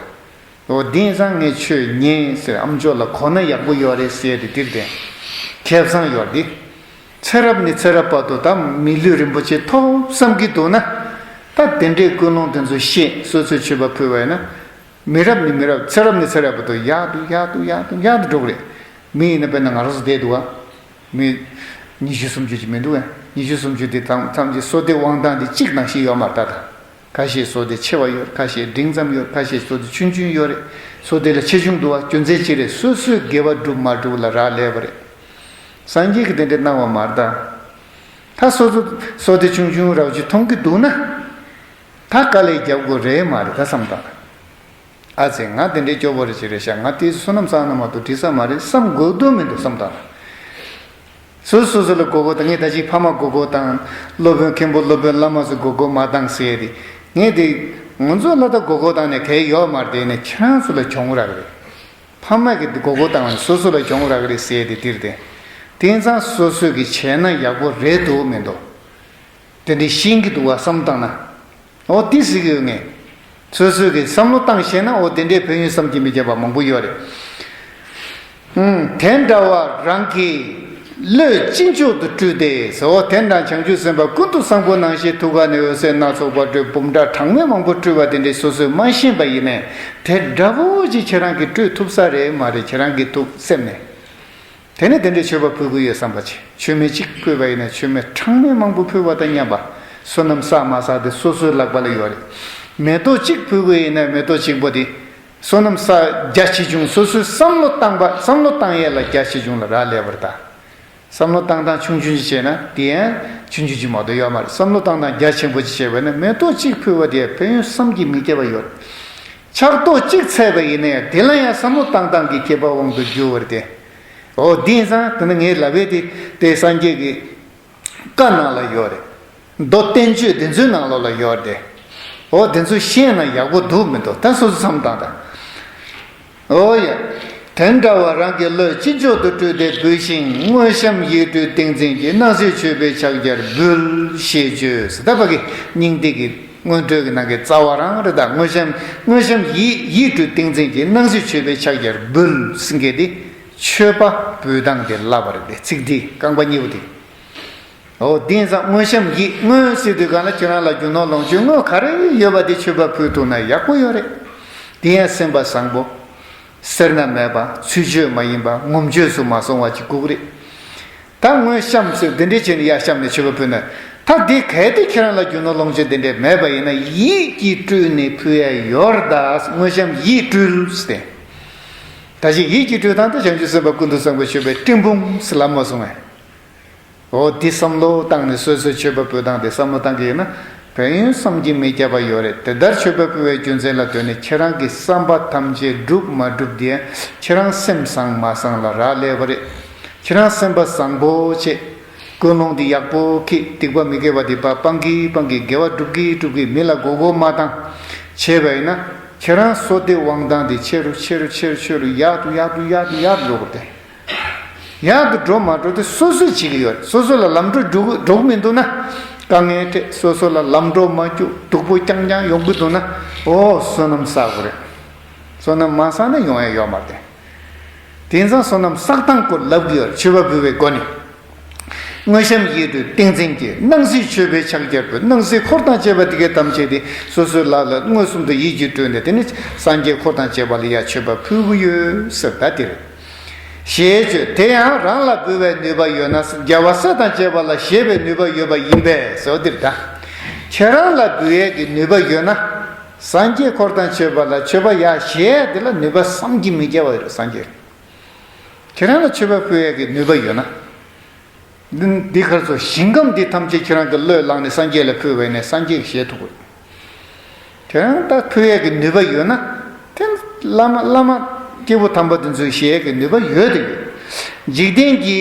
འོ་དེང་སང་ངས་ཆོས་ཉན་ཟེར། ཨ་མཆོག་ལ་གོ་ན་ཡག་པོ་ཡོད་རེད་ཟེར་ཏེ་འདིར་བསྟན། ཁེ་བཟང་ཡོད་རེད། ཚེ་རབས་ནས་ཚེ་རབས་བར་དུ་ད་མི་ལུས་རིན་པོ་ཆེ་ཐོབ་བསམ་གྱི་འདུག་ན། ད་དེ་འདྲའི་ཀུན་སློང་དེ་ཚོ་ཤེས། སོ་སོས་མཆོད་པ་ཕུལ་བ་ཡིན་ན། མི་རབས་ནས་མི་རབས། ཚེ་རབས་ནས་ཚེ་རབས་བར་དུ་ཡག་ཏུ་ཡག་ཏུ་ཡག་ཏུ་ཡག་ཏུ་འགྲོ་གི་རེད། མི་ཡིན་ན་དཔེར་ན་ང་རང་ཚོ་བསྡད་འདུག་ག་མི་ཉི་ཤུ་སུམ་ཅུ་ཅིག་མི་འདུག་ག་ཉི་ཤུ་སུམ་ཅུ་དེ་ཐམས་ཅད་བསོད་བདེ་དབང་ཐང་དེ་གཅིག་ནང་བཞིན་ཡོད་མ་རེད་ད། ཁ་ཤས་བསོད་བདེ་ཆེ་བ་ཡོད། ཁ་ཤས་འབྲིང་ཙམ་ཡོད། ཁ་ཤས་བསོད་བདེ་ཆུང་ཆུང་ཡོད་རེད། བསོད་བདེ་ལ་ཆེ་ཆུང་འདུག་ག་རྒྱུ་མཚན་ཅི་རེད། སོ་སོའི་དགེ་བ་སྒྲུབ་མ་སྒྲུབ་ལ་རག་ལས་པ་རེད། སངས་རྒྱས་ཀྱིས་དེ་འདྲ་གནང་བ་མ་རེད་ད། ད་སོ་སོ་བསོད་བདེ་ཆུང་ཆུང་རག་རྒྱུ་མཐོང་གི་འདུག་ན། ད་དཀའ་ལས་རྒྱབ་དགོས་རེད་མ་རེད་ད་བསམ་དང་། ཨ་ཙི་ང་དེ་འདྲའི་སྐྱོ་པོ་རེ་ཅིག་རེད་ཤག་ང་དེ་བསོད་ནམས་བསགས་ན་མ་གཏོགས་འགྲིག་ས་མ་རེད་བསམ་དགོས་འདུག་མི་འདུག་བསམ་དང་། སོ་སོ་སོ་ལ་མགོ་སྐོར་དང་། ངས་ད་ཅིག་ཕ་མ་མགོ་སྐོར་བཏང་། སློབ་དཔོན་མཁན་པོ་སློབ་དཔོན་བླ་མ་ཚོ་མགོ་སྐོར་མ་བཏང་ཟེར་ཏེ། ངས་དེ་ང་ཚོ་ལ་ད་མགོ་སྐོར་བཏང་ནས་གལ་ཡོད་མ་རེད། དེ་ནས་ཁྱེད་རང་ཚོ་ལ་གྱོང་རག་གི་རེད། ཕ་མ་གིས་དེ་མགོ་སྐོར་བཏང་བ་ནས་སོ་སོ་ལ་གྱོང་རག་གི་རེད་ཟེར་ཏེ་འདིར་དེ། དེང་སང་སོ་སོ་གིས་བྱས་ན་ཡག་པོ་རེད་འདུག་མི་འདུག་དེ་འདྲའི་ཤེས་ཀྱི་འདུག་བ་བསམ་བཏང་ན། འོ་དེ་ཟེར་གི་ཡོད་ངེས། སོ་སོས་ཀྱི་བསམ་བློ་བཏང་ཤེས་ན་འོ་དེ་འདྲའི་ཕན་ཡོན་བསམ་གྱིས་མི་ཁྱབ་པ་མང་པོ་ཡོད་རེད། ཨང་། དེ་འདྲ་བ་རང་གི་བློས་ཅི་མཆོག་ཏུ་སྤྲུལ་ཏེ་ཟེར། འོ་དེ་འདྲ་བྱང་ཆུབ་སེམས་དཔའ་ཀུན་ཏུ་བཟང་པོ་ནང་བཞིན་ཐུགས་ཀ་ནས་འོད་ཟེར་སྣ་ཚོགས་པ་སྤྲོས། འབུམ་ཕྲག་གྲངས་མེད་མང་པོ་སྤྲུལ་བ་དེ་འདྲའི་སོ་སོས་མ་ཤེས་པ་ཡིན་ནའི། དེ་འདྲ་བོ་ཅིག་ཁྱེད་རང་གིས་སྤྲོད་ཐུབ་ས་རེད་མ་རེད། ཁྱེད་རང་གི་ཐུགས་སེམས་ནས། དེ་ནས་དེ་འདྲའི་མཆོད་པ་ཕུལ་གྱི་ཡོད་བསམ་པ་བྱེད། མཆོད་མེ་གཅིག་ཕུལ་བ་ཡིན་ན་མཆོད་མེ་གྲངས་མེད་མང་པོ་ཕུལ་བ་དང་མཉམ་པ། བསོད་ནམས་བསགས་མ་བསགས་དེ་སོ་སོའི་ལག་པ་ལ་ཡོད་རེད། མེ་ཏོག་གཅིག་ཕུལ་གྱི་ཡིན་ན་མེ་ཏོག་གཅིག་པོ་དེ་བསོད་ནམས་བསགས་རྒྱ་ཆེ་ཆུང་སོ་སོའི་བསམ་བློ་བཏང་བ། བསམ་བློ་བཏང་ཡས་ལ་རྒྱ་ཆེ་ཆུང་ལ་རག་ལས་པ་རེད་ད། བསམ་བློ་བཏང་སྟངས་ཆུང་ཆུང་ཅིག་བྱས་ན་དེ་ཡང་ཆུང་ཆུང་ཅིག་མ་གཏོགས་ཡོད་མ་རེད། བསམ་བློ་བཏང་སྟངས་རྒྱ་ཆེན་པོ་ཅིག་བྱས་པ་ན་མེ་ཏོག་གཅིག་ཕུལ་བ་དེ་ཡང་ཕན་ཡོན་བསམ་གྱིས་མི་ཁྱབ་པ་ཡོད། ཕྱག་རྡོག་གཅིག་འཚལ་བ་ཡིན་ན་ཡང་དེ་ལ་ཡང་བསམ་བློ་བཏང་སྟངས་ཀྱི་ཁྱད་པར་དབང་དུ་གྱུར་བ་རེད་དེ། འོ་དེང་སང་དེ་ནི་ངའི་ལབ་པའི་དེ་དེ་སངས་རྒྱས་ཀྱི་བཀའ་ནང་ལ་ཡོད་རེད། མདོ་བསྟན་བཅོས་དེ་ཚོའི་ནང་ལོགས་ལ་ཡོད་རེད་དེ། འོ་དེ་ཚོ་ཤེས་ན་ཡག་པོ་འདུག་མི་འདུག་ད་སོ་སོ་བསམ་བཏང་དང་། འོ་ཡ། དེ་འདྲ་བ་རང་གི་བློས་ཅི་མཆོག་ཏུ་སྤྲུལ་ཏེ་འབུལ་ཞིང་། དངོས་བཤམས་ཡིད་སྤྲུལ་ཏིང་འཛིན་གྱིས། སྣང་སྲིད་མཆོད་པའི་ཕྱག་རྒྱར་འབུལ་ཞེས་བརྗོད་ཟེར། ད་ཕ་གི་སྙིང་ཐིག་གི་སྔོན་འགྲོའི་གི་ནང་གི་རྩ་བ་རང་རེད་ད། དངོས་བཤམས་དངོས་བཤམས་ཡིད་ཡིད་སྤྲུལ་ཏིང་འཛིན་གྱིས། སྣང་སྲིད་མཆོད་པའི་ཕྱག་རྒྱར་འབུལ་ཟེར་མཁན་དེ་མཆོད་པ་འབུལ་སྟངས་དེ་ལབ་པ་རེད་དེ། ཚིག་འདི་རྐང་པ་གཉིས་པོ་དེ། འོ་དེང་སང་དངོས་བཤམས་ཡིད། དངོས་ཟེར་དུས་སྒང་ལ་ཁྱེད་རང་ལ་རྒྱུ་ནོར་ལོངས་སྤྱོད་དངོས་ག་རེ་ཡོད་པ་དེ་མཆོད་པ་ཕུལ་ཐུབ་ན་ཡག་པོ་ཡོད་རེད། དེ་ཡང་སེམས་པ་བཟང་པོ། སེར་སྣ་མེད་པ། ཚུལ་འཆོས་མ་ཡིན་པ། ངོམ་འཆོས་སུ་མ་སོང་བ་ཅིག་དགོས་ཀྱི་རེད། ད་དངོས་བཤམས་ཟེར་འདི་འདྲའི་བྱས་ནས་ཡར་བཤམས་ནས་མཆོད་པ་ཕུལ་ན། ད་འདི་གལ་ཏེ་ཁྱེད་རང་ལ་རྒྱུ་ནོར་ལོངས་སྤྱོད་འདི་འདྲའི་མེད་པ་ཡིན་ན་ཡིད་ཀྱིས་སྤྲུལ་ནས་ཕུལ་ཡ་ཡོད་རེད་ད། དངོས་བཤམས་ཡིད་སྤྲུལ་ཟེར་ཏེ། ད་ཅིག་ཡིད་ཀྱིས་སྤྲུལ་སྟངས་དེ་བྱང་ཆུབ་སེམས་དཔའ་ཀུན་ཏུ་བཟང་པོས་མཆོད་པའི་སྤྲིན་ཕུང་ཟེར་ལབ་མ་སོང་ངས། འོ་འདི་བསམ་བློ་བཏང་ནས་སོ་སོའི་མཆོད་པ་ཕུལ་སྟངས་དེ་བསམ་བློ་བཏང་གི་ཡོད་ན། ཕན་ཡོན་བསམ་གྱིས་མི་ཁྱབ་པ་ཡོད་རེད། དེ་ལྟར་མཆོད་པ་ཕུལ་བའི་རྒྱུ་མཚན་ལ་ལྟོས་ནས་ཁྱེད་རང་གི་བསམ་པ་ཐམས་ཅད་འགྲུབ་མ་འགྲུབ་དེ་ཁྱེད་རང་སེམས་བཟང་མ་བཟང་ལ་རག་ལས་པ་རེད། ཁྱེད་རང་སེམས་པ་བཟང་པོ་བྱེད། ཀུན་སློང་འདི་ཡག་པོ་ཁྱེད། སྡིག་པ་མི་དགེ་བ་འདི་ཕར་སྤང་གི་སྤང་གི་དགེ་བ་སྒྲུབ་གི་སྒྲུབ་གི་མི་ལ་མགོ་སྐོར་མ་བཏང་། བྱས་པ་ཡིན་ན་ཁྱེད་རང་བསོད་བདེ་དབང་ཐང་འདི་ཆེ་རུ་ཆེ་རུ་ཆེ་རུ་ཆེ་རུ་ཡག་ཏུ་ཡག་ཏུ་ཡག་ཏུ་ཡག་ཏུ་འགྲོ་དགོས་ཏེ། ཡག་ཏུ་འགྲོ་མ་འགྲོ་དེ་སོ་སོས་བྱེད་ཀྱི་ཡོད་རེད། སོ་སོ་ལ་ལམ་འགྲོ་འགྲོ་གི་འགྲོ་གི་མི་འདུག་ན། དཀའ་ངལ་འཕྲད། སོ་སོ་ལ་ལམ་འགྲོ་མ་བཅུག་སྡུག་པོ་རྐྱང་རྐྱང་ཡོང་གི་འདུག་ན། འོ་བསོད་ནམས་བསག་དགོས་རེད། བསོད་ནམས་མ་བསགས་ན་ཡོང་ཡ་ཡོད་མ་རེད། དེང་སང་བསོད་ནམས་བསགས་སྟངས་སྐོར་ལབ་ཀྱི་ཡོད་རེད། མཆོད་པ་ཕུལ་བའི་སྒོ་ནས། དངོས་བཤམས་ཡིག་འབྲུ་ཏིང་འཛིན་གྱིས། སྣང་སྲིད་མཆོད་པའི་ཕྱག་རྒྱར་ཕུལ། སྣང་སྲིད་འཁོར་དང་བཅས་པ་འདི་གའི་ཐམས་ཅད་དེ་སོ་སོའི་ལག་ལ་མངོན་སུམ་དུ་ཡིད་ཀྱིས་སྤྲུལ་ནས་དེ་ནི་སངས་རྒྱས་འཁོར་དང་བཅས་པ་ལ་ཡང་མཆོད་པ་ཕུལ་གྱི་ཡོད་ཟེར་ད་དེ་རེད། ཞེས་བརྗོད། དེ་ཡང་རང་ལ་འབུལ་བའི་ནུས་པ་ཡོད་ན། རྒྱལ་བ་སྲས་དང་བཅས་པ་ལ་བཞེས་པའི་ནུས་པ་ཡོད་པ་ཡིན་པས་ཟེར་བ་འདིར་ད། ཁྱེད་རང་ལ་འབུལ་ཡས་ཀྱི་ནུས་པ་ཡོད་ན། སངས་རྒྱས་འཁོར་དང་བཅས་པ་ལ་མཆོད་པ་ཡར་བཞེས་ཡས་དེ་ལ་ནུས་པ་བསམ་གྱིས་མི་ཁྱབ་པ་ཡོད་རེད། སངས་རྒྱས་ཁྱེད་རང་ལ་མཆོད་པ་ཕུལ་ཡས་ཀྱི་ནུས་པ་ཡོད་ན། འདི་འདི་གར་ཚོ་ཞིང་ཁམས་འདི་ཐམས་ཅད་ཁྱེད་རང་གི་བློས་བསླངས་ནས་སངས་རྒྱས་ལ་ཕུལ་བས་ནས་སངས་རྒྱས་ཀྱིས་བཞེས་ཐུབ་དགོས། དེ་རང་ད་ཕུལ་ཡས་ཀྱི་ནུས་པ་ཡོད་ན། དེ་བླ་མ་བླ་མ་སྐྱེས་བུ་དམ་པ་དེ་ཚོས་བཞེས་ཡས་ཀྱི་ནུས་པ་ཡོད་དེ་ཡོད། འཇིག་རྟེན་གྱི།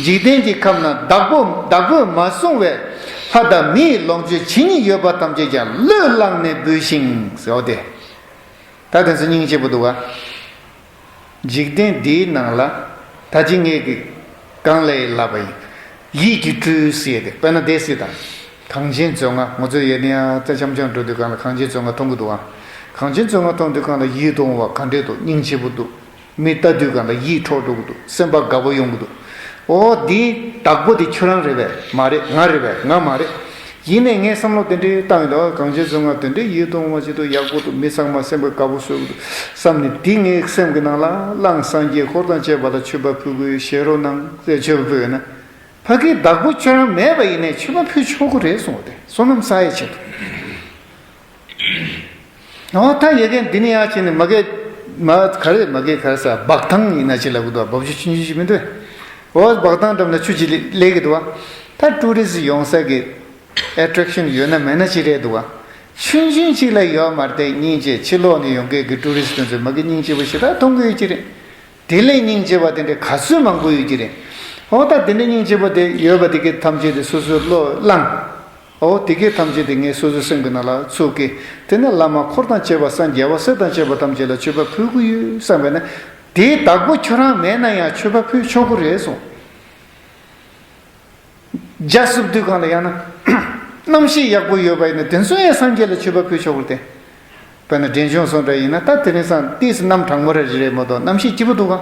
འཇིག་རྟེན་གྱི་ཁམས་ན་བདག་པོ་བདག་པོས་མ་བཟུང་བའི་ལྷ་དང་མི་ཡི་ལོངས་སྤྱོད་ཇི་སྙེད་ཡོད་པ་ཐམས་ཅད་ཀྱང་བློས་བསླངས་ནས་འབུལ་ཞིང་ཟེར་བ་དེ། ད་དེ་ཚོ་སྙིང་རྗེ་པོ་འདུག་ག་འཇིག་རྟེན་འདིའི་ནང་ལ་ད་ཅི་ངས་ཀྱི་གང་ལས་ལབ་པ་ཡིན། ཡིད་ཀྱིས་སྤྲུལ་ཟེར་ཏེ་དཔེར་ན་དེ་སྲིད་དང་། གངས་ཅན་མཛོད་ལྔ་ང་ཚོས་ཡོད་ནི་ཡང་རྩེ་འཆམ་འཆམ་འགྲོ་དུས་གང་ལ་གངས་ཅན་མཛོད་ལྔ་མཐོང་གི་འདུག་ཨ། གངས་ཅན་མཛོད་ལྔ་མཐོང་དུས་གང་ལ་ཡིད་དུ་འོང་བ་ག་འདྲས་འདུག་སྙིང་རྗེ་པོ་འདུག་མི་ལྟ་དུས་གང་ལ་ཡིད་འཕྲོག་འགྲོ་གི་འདུག་སེམས་པ་དགའ་པོ་ཡོང་གི་འདུག་འོ་འདི་བདག་པོ་དེ་ཁྱོད་རང་རེད་པས་མ་རེད། ང་རེད་པས་ང་མ་རེད། ཡིན་ནའི་ངས་བསམ་བློ་དེ་འདྲའི་བཏང་ཡོད་དོ། གངས་ཅན་མཛོད་ལྔ་དེ་འདྲའི་ཡིད་དུ་འོང་བ་ཅིག་འདུག་ཡག་པོ་འདུག་མི་ཚང་མ་སེམས་པ་དགའ་པོ་བཟོ་གི་འདུག་བསམ་ནས་འདི་ངའི་སེམས་ཀྱི་ནང་ལ་བླངས། སངས་རྒྱས་འཁོར་དང་བཅས་པ་ལ་མཆོད་པ་ཕུལ་དགོས་ཞེས་རོ་གནང་ཟེར་མཆོད་པ་ཕུལ་ཡོད་ན། ཕ་གིའི་བདག་པོ་ཁྱོད་རང་མེད་པ་ཡིན་ནའི་མཆོད་པ་ཕུལ་ཆོག་གི་རེད་གསུངས་པ་དེ་བསོད་ནམས་བསགས་ཡའི་ཆེད་དུ། འོ་ད་ཡ་གི་འདི་ནི་ཡང་ཅི་ནི་མ་གི་མ་ག་རེ་མ་གི་ག་རེ་ཟེར་སྦག་ཐང་ཡིན་ན་ཅི་ལབ་གི་འདུག་འབབ་ཆུ་ཆུང་ཆུང་ཞིག་མི་འདུག་འོ་སྦག་ཐང་འགྲམ་ན་ཆུ་ཅིག་སླེབས་ཀྱི་འདུག་ད་ཊུ་རི་སི་ཡོང་ས་གི་ཨེ་ཊེག་ཤན་ཡོད་ན་མེད་ན་ཅི་རེད་འདུག་ཆུང་ཆུང་ཅིག་ལ་ཡོད་མ་རེད་དེ། སྙིང་རྗེ། ཕྱི་ལོགས་ནས་ཡོང་མཁན་གྱི་ཊུ་རི་སི་དེ་ཚོས་མ་གི་སྙིང་རྗེ་པོ་ཞེ་དྲག་མཐོང་གི་ཡོད་ཀྱི་རེད། དེ་ལས་སྙིང་རྗེ་བ་དེ་འདྲའི་ག་ཚོད་མང་པོ་ཡོད་ཀྱི་རེད། འོ་ད་དེ་འདྲའི་སྙིང་རྗེ་པོ་དེ་ཡོད་པ་དེ་གའི་ཐམས་ཅད་དེ་སོ་སོའི་བློས་བླངས། འོ་དེ་གའི་ཐམས་ཅད་དེ་ངས་སོ་སོའི་སེམས་ཀྱི་ནང་ལ་ཚུགས་ཀྱི། དེ་ནས་བླ་མ་འཁོར་དང་བཅས་པ་སངས་རྒྱས་པ་སྲས་དང་བཅས་པ་ཐམས་ཅད་ལ་མཆོད་པ་ཕུལ་གྱི་ཡོད་བསམ་པས་ན། དེའི་བདག་པོ་ཁྱོད་རང་མེད་ན་ཡང་མཆོད་པ་ཕུལ་ཆོག་གི་རེད་གསུངས། རྒྱ་སྲུབ་དུས་གང་ལ་ཡང་ན། རྣམ་ཤེས་ཡག་པོ་ཡོད་པ་ཡིན་ན་དེ་ཚོ་ཡང་སངས་རྒྱས་ལ་མཆོད་པ་ཕུལ་ཆོག་གི་རེད་དེ། དཔེར་ན་འབྲས་ལྗོངས་སོགས་འདྲ་ཡིན་ན་ད་དེ་རིང་སང་ཏིས་གནམ་གྲང་མོ་རེ་རེད་མ་གཏོགས་རྣམ་ཤེས་སྐྱིད་པོ་འདུག་ག་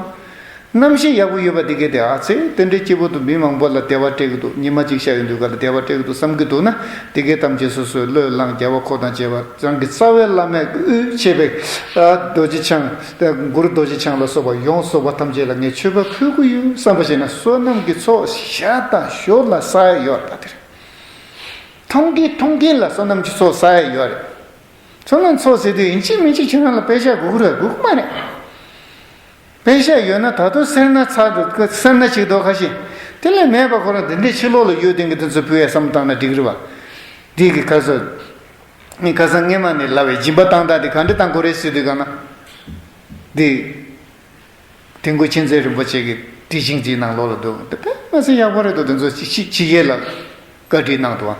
རྣམ་ཤེས་ཡག་པོ་ཡོད་པ་དེ་གས་དེ་ཨ་ཙི་དེ་འདྲའི་སྐྱིད་པོ་འདུག་མི་མང་པོ་ལ་བདེ་བ་སྤྲད་གི་འདུག་ཉི་མ་གཅིག་ཤར་ཡོང་དུས་ག་ལ་བདེ་བ་སྤྲད་གི་འདུག་བསམ་གི་འདུག་ན་དེ་གས་ཐམས་ཅད་སོ་སོའི་བློས་བླངས། རྒྱལ་བ་འཁོར་དང་བཅས་པ་རང་གི་རྩ་བའི་བླ་མའི་དབུས་ཆེ་བའི་རྡོ་རྗེ་འཆང་། གུ་རུ་རྡོ་རྗེ་འཆང་ལ་སོགས་པ་ཡོངས་སུ་རྫོགས་པ་ཐམས་ཅད་ལ་ངས་མཆོད་པ་ཕུལ་གི་ཡོད་བསམ་པ་བྱས་ན་བསོད་ནམས་ཀྱི་ཚོགས་ཞར་དང་ཞོར་ལ་བསགས་ཡ་ཡོད་རེད་པ། དེ་རེད། མཐོང་གིན་མཐོང་གིན་ལ་བསོད་ནམས་ཀྱི་ཚོགས་བསགས་ཡ་ཡོད་རེད། བསོད་ནམས་ཚོགས་ཟེར་དུས་ཡིན་གཅིག་མིན་གཅིག་ཁྱེད་རང་ལ་པེ་ཤ་དགོས་ཀྱི་རེད་དགོས་ཀྱི་མ་རེད། པེ་ཤ་ཡོད་ན་ད་དུང་སེར་སྣ་ཚ་འདུག་སེར་སྣ་ཅིག་འདུག་ཁ་ཤས། དེ་ལས་མེད་པ་ཁོ་རང་དེ་འདྲའི་ཕྱི་ལོགས་ལ་ཡོད་དེ་གི་དེ་ཚོ་ཕུལ་ཡ་བསམ་བློ་བཏང་ན་འགྲིག་གི་རེད་བ། འདི་གི་ཁ་སོ། ངས་ཁ་སང་སྔས་མ་ནས་ལབ་པའི་སྦྱིན་པ་བཏང་སྟངས་དེ་ག་འདྲ་བཏང་དགོས་རེད་ཟེར་དུས་ག་ན། འདི། དིལ་མགོ་མཁྱེན་བརྩེ་རིན་པོ་ཆེ་གི་དྲི་ཞིང་དེའི་ནང་ལོགས་ལ་འདུག་དེ་དཔེ་མ་སྲིད་ཡག་པོ་རེད་འདུག་དེ་ཚོ་ཕྱི་ཕྱི་རྒྱལ་ལ་བཀའ་འདྲི་གནང་འདུག་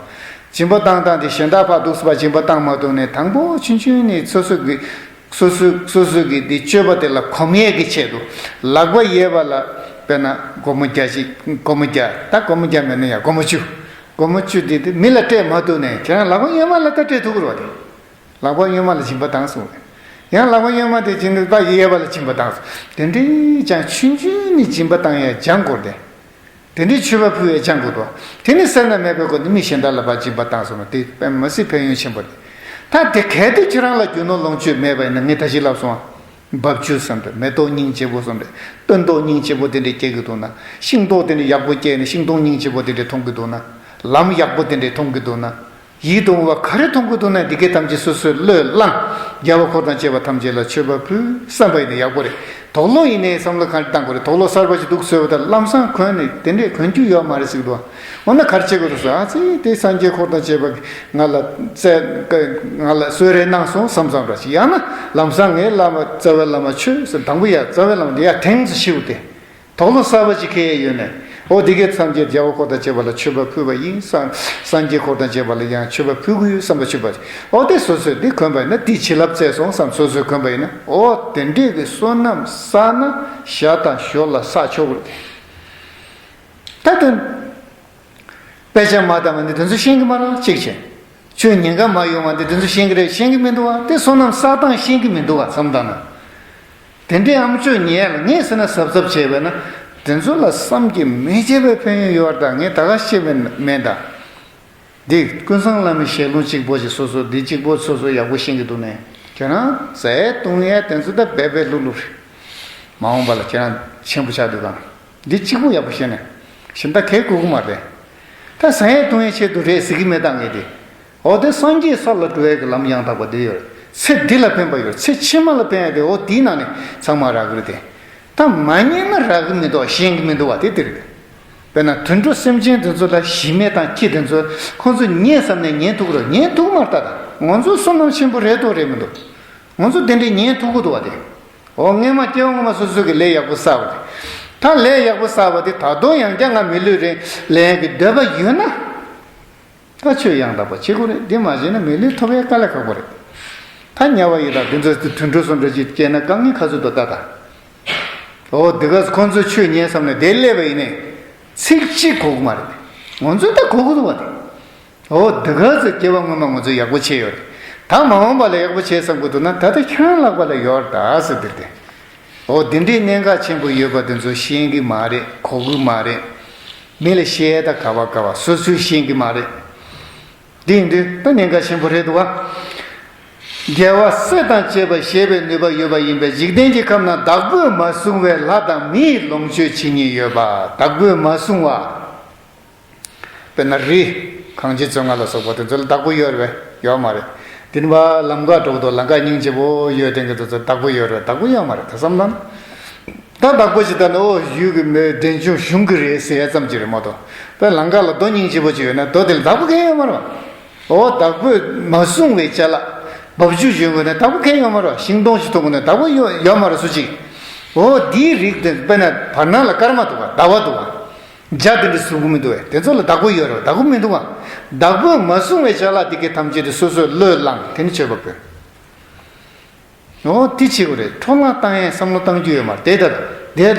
སྦྱིན་པ་བཏང་སྟངས་དེ་གཞན་དག་ཕར་འདུག་སེ་ཕར་སྦྱིན་པ་བཏང་མ་ཐུབ་ནས་དང་པོ་ཆུང་ཆུང་ནས་སོ་སོ་གི་སོ་སོ་སོ་སོ་གི་དེ་སྤྱོད་པ་དེ་ལ་གོམས་ཡས་ཀྱི་ཆེད་དུ་ལག་པ་གཡས་པ་ལ་དཔེར་ན་སྒོར་མོ་བརྒྱ་ཞིག་སྒོར་མོ་བརྒྱ་ད་སྒོར་མོ་བརྒྱ་མེད་ན་ཡང་སྒོར་མོ་བཅུ། སྒོར་མོ་བཅུ་དེ་དེ་མི་ལ་སྤྲད་མ་ཐུབ་ནས་ཁྱེད་རང་ལག་པ་གཡོན་མ་ལ་ད་སྤྲད་ཐུབ་ཀྱི་རེད་བ་དེ། ལག་པ་གཡོན་མ་ལ་སྦྱིན་པ་བཏང་སོང་། ཡང་ལག་པ་གཡོན་མ་དེ་སྦྱིན་པ་གཡས་པ་ལ་སྦྱིན་པ་བཏང་སོང་། དེ་འདྲའི་ཅང་ཆུང་ཆུང་ནས་སྦྱིན་པ་བཏང་ཡ་སྦྱང་དགོས་ཏེ། དེ་འདྲའི་མཆོད་པ་ཕུལ་ཡ་སྦྱང་དགོས་དོ། དེ་ནི་སེར་སྣ་མེད་པའི་སྒོ་ནས་མི་གཞན་དག་ལ་ཕར་སྦྱིན་པ་བཏང་སོང་ན་དེ་དཔེ་མ་སྲིད་ཕན་ཡོན་ཆེན་པོ་རེད། ད་དེ་གལ་ཏེ་ཁྱེད་རང་ལ་རྒྱུ་ནོར་ལོངས་སྤྱོད་མེད་པ་ཡིན་ན་ངས་ད་ཅི་ལབ་སོང་ཨ། འབབ་ཆུ་བསམ་པས་མེ་ཏོག་སྙིང་རྗེ་པོ་བསམ་པས་སྟོན་ཐོག་སྙིང་རྗེ་པོ་དེ་འདྲས་སྐྱེ་གི་འདུག་ན། ཤིང་ཏོག་དེ་འདྲས་ཡག་པོ་སྐྱེས་ནས་ཤིང་སྡོང་སྙིང་རྗེ་པོ་དེ་འདྲས་མཐོང་གི་འདུག་ན། ལམ་ཡག་པོ་དེ་འདྲས་མཐོང་གི་འདུག་ན། ཡིད་དུ་འོང་བ་ག་རེ་མཐོང་གི་འདུག་ན་འདི་གའི་ཐམས་ཅད་སོ་སོའི་བློས་བླངས། རྒྱལ་བ་འཁོར་དང་བཅས་པ་ཐམས་ཅད་ལ་མཆོད་པ་ཕུལ་བསམ་པ་ཡིན་ན་ཡག་པོ་རེད། དོགས་སློང་ཡིན་ནའི་བསམ་བློ་ག་རེ་བཏང་དགོས་རེད། དོགས་སློང་གསར་པ་ཞིག་འདུག་ཟེར་བ་དང་ལམ་སང་གོན་ནས་དེ་འདྲས་གོན་རྒྱུ་ཡོད་མ་རེད་ཟེར་གི་འདུག་འོ་ན་ག་རེ་བྱེད་དགོས་འདུག་ཟེར། ཨ་ཙི་དེ་སངས་རྒྱས་འཁོར་དང་བཅས་པ་གིས་ང་ལ་བཙལ་ང་ལ་གསོལ་རས་གནང་སོང་བསམ་བསམ་འདྲ་ཞིག་ཡང་ན་ལམ་སང་ངའི་བླ་མ་རྩ་བའི་བླ་མ་ཆོས་ཟེར་དང་པོ་ཡ་རྩ་བའི་བླ་མ་དེ་ཡ་དེང་ཟེར་ཤིའུ་དེ། དོགས་སློང་གསར་པ་ཅིག་ཁེལ་ཡོད་ནས། འོ་འདི་གའི་མཚམས་ཀྱི་རྒྱལ་བ་འཁོར་དང་བཅས་པ་ལ་མཆོད་པ་ཕུལ་བ་ཡིན། སངས་སངས་རྒྱས་འཁོར་དང་བཅས་པ་ལ་ཡང་མཆོད་པ་ཕུལ་གི་ཡོད་བསམ་པ་ཆོད་པ་ཅིག་འོ་དེ་སོ་སོས་འདི་གོན་པ་ཡིན་ན་འདི་བྱིན་རླབས་བསྩལ་སོང་བསམ་སོ་སོས་གོན་པ་ཡིན་ན། འོ་དེ་འདྲས་ཀྱི་བསོད་ནམས་བསགས་ན་ཞར་དང་ཞོར་ལ་བསགས་ཆོག་གི་རེད། ད་དོན། དཔེ་ཆ་མ་བཏང་བ་འདི་དེ་ཚོ་ཤེས་ཀྱི་མ་རེད་གཅིག་བྱས། ཆོས་ཉན་ག་མ་ཡོང་བ་འདི་དེ་ཚོ་ཤེས་ཀྱི་རེད་ཤེས་ཀྱི་མི་འདུག་བ། དེ་བསོད་ནམས་བསགས་སྟངས་ཤེས་ཀྱི་མི་འདུག་བ་བསམ་བཏང་ན། དེ་འདྲའི་ཨམ་ཅོག་ཉན་ལ་ངས་ཟེར་ན་གཟབ་གཟབ་བྱས་པས་ན། དེ་ཚོ་ལ་བསམ་གྱིས་མི་ཁྱབ་པའི་ཕན་ཡོན་ཡོད་རེད་ད་ངས་ད་ག་བཤད་པའི་མེད་ད། འདི་ཀུན་བཟང་བླ་མའི་ཞལ་ལུང་གཅིག་པོ་ཞིག་སོ་སོ་འདི་གཅིག་པོ་སོ་སོ་ཡག་པོ་ཤེས་ཀྱི་འདུག་ནས་ཁྱེད་རང་ཟས་བཏུང་ཡས་དེ་ཚོ་ད་སྦས་སྦས་ལྷུག་ལྷུག་རེད། མ་འོངས་པ་ལ་ཁྱེད་རང་ཆེན་པོ་ཆགས་དུས་གང་། འདི་གཅིག་པོ་ཡག་པོ་ཤེས་ནས། གཞན་དག་གས་དགོས་ཀྱི་མ་རེད། ད་ཟ་ཡས་བཏུང་ཡས་ཆེད་དུ་རེད་ཟེར་གྱི་མེད་ད་ངས་དེ། འོ་དེ་སངས་རྒྱས་ས་ལ་འགྲོ་ཡས་ཀྱི་ལམ་ཡང་དག་པ་དེ་ཡོད་རེད། ཚེ་འདི་ལ་ཕན་པ་ཡོད་རེད། ཚེ་ཕྱི་མ་ལ་ཕན་ཡས་དེ་འོ་དེའི་ནང་ནས་ཚང་མ་རག་གི་རེད་དེ། ད་མ་ཉན་ན་རག་གི་མི་འདུག་ཤེས་ཀྱི་མི་འདུག་བ་དེ་དེ་རེད། དཔེར་ན་དུད་འགྲོ་སེམས་ཅན་དེ་ཚོ་ལ་གཞི་མེད་དང་ཁྱི་དེ་ཚོ་ཁོང་ཚོ་ཉན་བསམ་ནས་ཉན་ཐུབ་ཀྱི་རེད་ཉན་ཐུབ་མ་རེད་ད། ད་ང་ཚོ་བསོད་ནམས་ཆེན་པོ་རེད་དོ་རེད་མི་འདུག་ང་ཚོ་དེ་འདྲས་ཉན་ཐུབ་ཀྱི་འདུག་བ་དེ། འོ་སྔས་མ་སྐྱེ་བ་སྔོན་མ་སོ་སོ་གི་ལས་ཡག་པོ་བསགས་པ་དེ། ད་ལས་ཡག་པོ་བསགས་པ་དེ་ད་དུང་ཡང་བསྐྱར་ང་མི་ལུས་རེ་ལེན་གི་འདོད་པ་ཡོད་ན། ད་ཆོས་ཡང་དག་པ་བྱེད་དགོས་རེད། འདི་མ་བྱས་ན་མི་ལུས་ཐོབ་ཡས་དཀའ་ལས་ཁག་པོ་རེད། ད་དམྱལ་བ་ཡི་དྭགས་དེ་ཚོ་དུད་འགྲོ་སོ་འདྲ་ཅིག་སྐྱེས་ན་དཀའ་ངལ་ག་ཚོད་འདུག་ལྟ་ད། འོ་འདི་ག་ཁོང་ཚོ་ཆོས་ཉན་བསམ་ནས་དེ་སླེབས་པ་ཡིན་ནའི། ཚིག་གཅིག་གོ་གི་མ་རེད། ང་ཚོས་ད་གོ་གི་འདུག་བ་དེ། འོ་འདི་ག་ཚོད་སྐྱེ་བ་སྔོན་མ་ང་ཚོས་ཡག་པོ་བྱས་ཡོད་རེད། ད་མ་འོངས་པ་ལ་ཡག་པོ་བྱས་བསམ་གི་འདུག་ན་ད་ལྟ་ཁྱེད་རང་ལག་པ་ལ་ཡོད་རེད་ད་ཟེར་དེར་ཏེ། འོ་འདི་འདྲའི་གནད་འགག་ཆེན་པོ་ཡོད་པ་དེ་ཚོ་ཤེས་ཀྱི་མ་རེད་གོ་གི་མ་རེད། མི་ལ་བཤད་ད་ག་བ་ག་བ་སོ་སོས་ཤེས་ཀྱི་མ་རེད། འདི་ཡིན་དུས་ད་གནད་འགག་ཆེན་པོ་རེད་འདུག་བ། རྒྱལ་བ་སྲས་དང་བཅས་པ་ཞེས་པའི་ནུས་པ་ཡོད་པ་ཡིན་པས་འཇིག་རྟེན་གྱི་ཁམས་ན་བདག་པོས་མ་བཟུང་བའི་ལྷ་དང་མི་ཡི་ལོངས་སྤྱོད་ཇི་སྙེད་ཡོད་པ་བདག་པོས་མ་བཟུང་བ། དཔེར་ན་རི། གངས་ཅན་མཚོ་ལྔ་ལ་སོགས་པ་དེ་ཚོ་ལ་བདག་པོ་ཡོད་རེད་པས་ཡོད་མ་རེད། དེ་ནི་བ་ལམ་ཁ་འགྲོ་གི་འདུག་ལམ་ཁ་སྙིང་རྗེ་པོ་ཡོད་དེ་གི་དེ་ཚོ་བདག་པོ་ཡོད་རེད་བདག་པོ་ཡོད་མ་རེད་ད་བསམ་ན། ད་བདག་པོ་ཞིག་ལྟ་ན་ཨོ་ཡུལ་གྱི་མི་འདྲེན་ཆུང་གཞུང་གི་རེད་ཟེར་ཡ་ཙམ་ཅིག་རེད་མ་གཏོགས། དཔེ་ལམ་ཁ་ལ་རྡོ་སྙིང་རྗེ་པོ་ཅིག་ཡོད་ན་རྡོ་དེ་ལ་བདག་པོ་གང་ཡང་ཡོད་མ་རེད་བ། ཨོ་བདག་པོས་མ་བཟུང་བའི་ཅ་ལག་འབབ་ཆུ་ཞོན་དགོས་ན་བདག་པོ་གང་ཡང་ཡོད་མ་རེད་བ། ཤིང་སྡོང་ཞིག་ཐུག་དགོས་ན་བདག་པོ་ཡོད་ཡོད་མ་རེད་སུ་གཅིག་ཨོ་དེའི་རིགས་དེ་དཔེར་ན་བར་སྣང་ལ་སྐར་མ་འདུག་བ་ཟླ་བ་འདུག་བ། འཇའ་དེ་འདྲ་གཟུགས་པོ་མི་འདུག་བས་དེ་ཚོ་ལ་བདག་པོ་ཡོད་རེད་བདག་པོ་མི་འདུག་ཨ། བདག་པོས་མ་བཟུང་བའི་ཅ་ལག་དེ་གའི་ཐམས་ཅད་དེ་སོ་སོས་བློས་བསླངས་དེ་ནི་མཆོད་པ་ཕུལ། འོ་དེ་བྱེད་དགོས་རེད་འཕྲོ་བརླག་བཏང་ཡས་བསམ་བློ་བཏང་རྒྱུ་ཡོད་མ་རེད་དེ་ལྟར་དེར་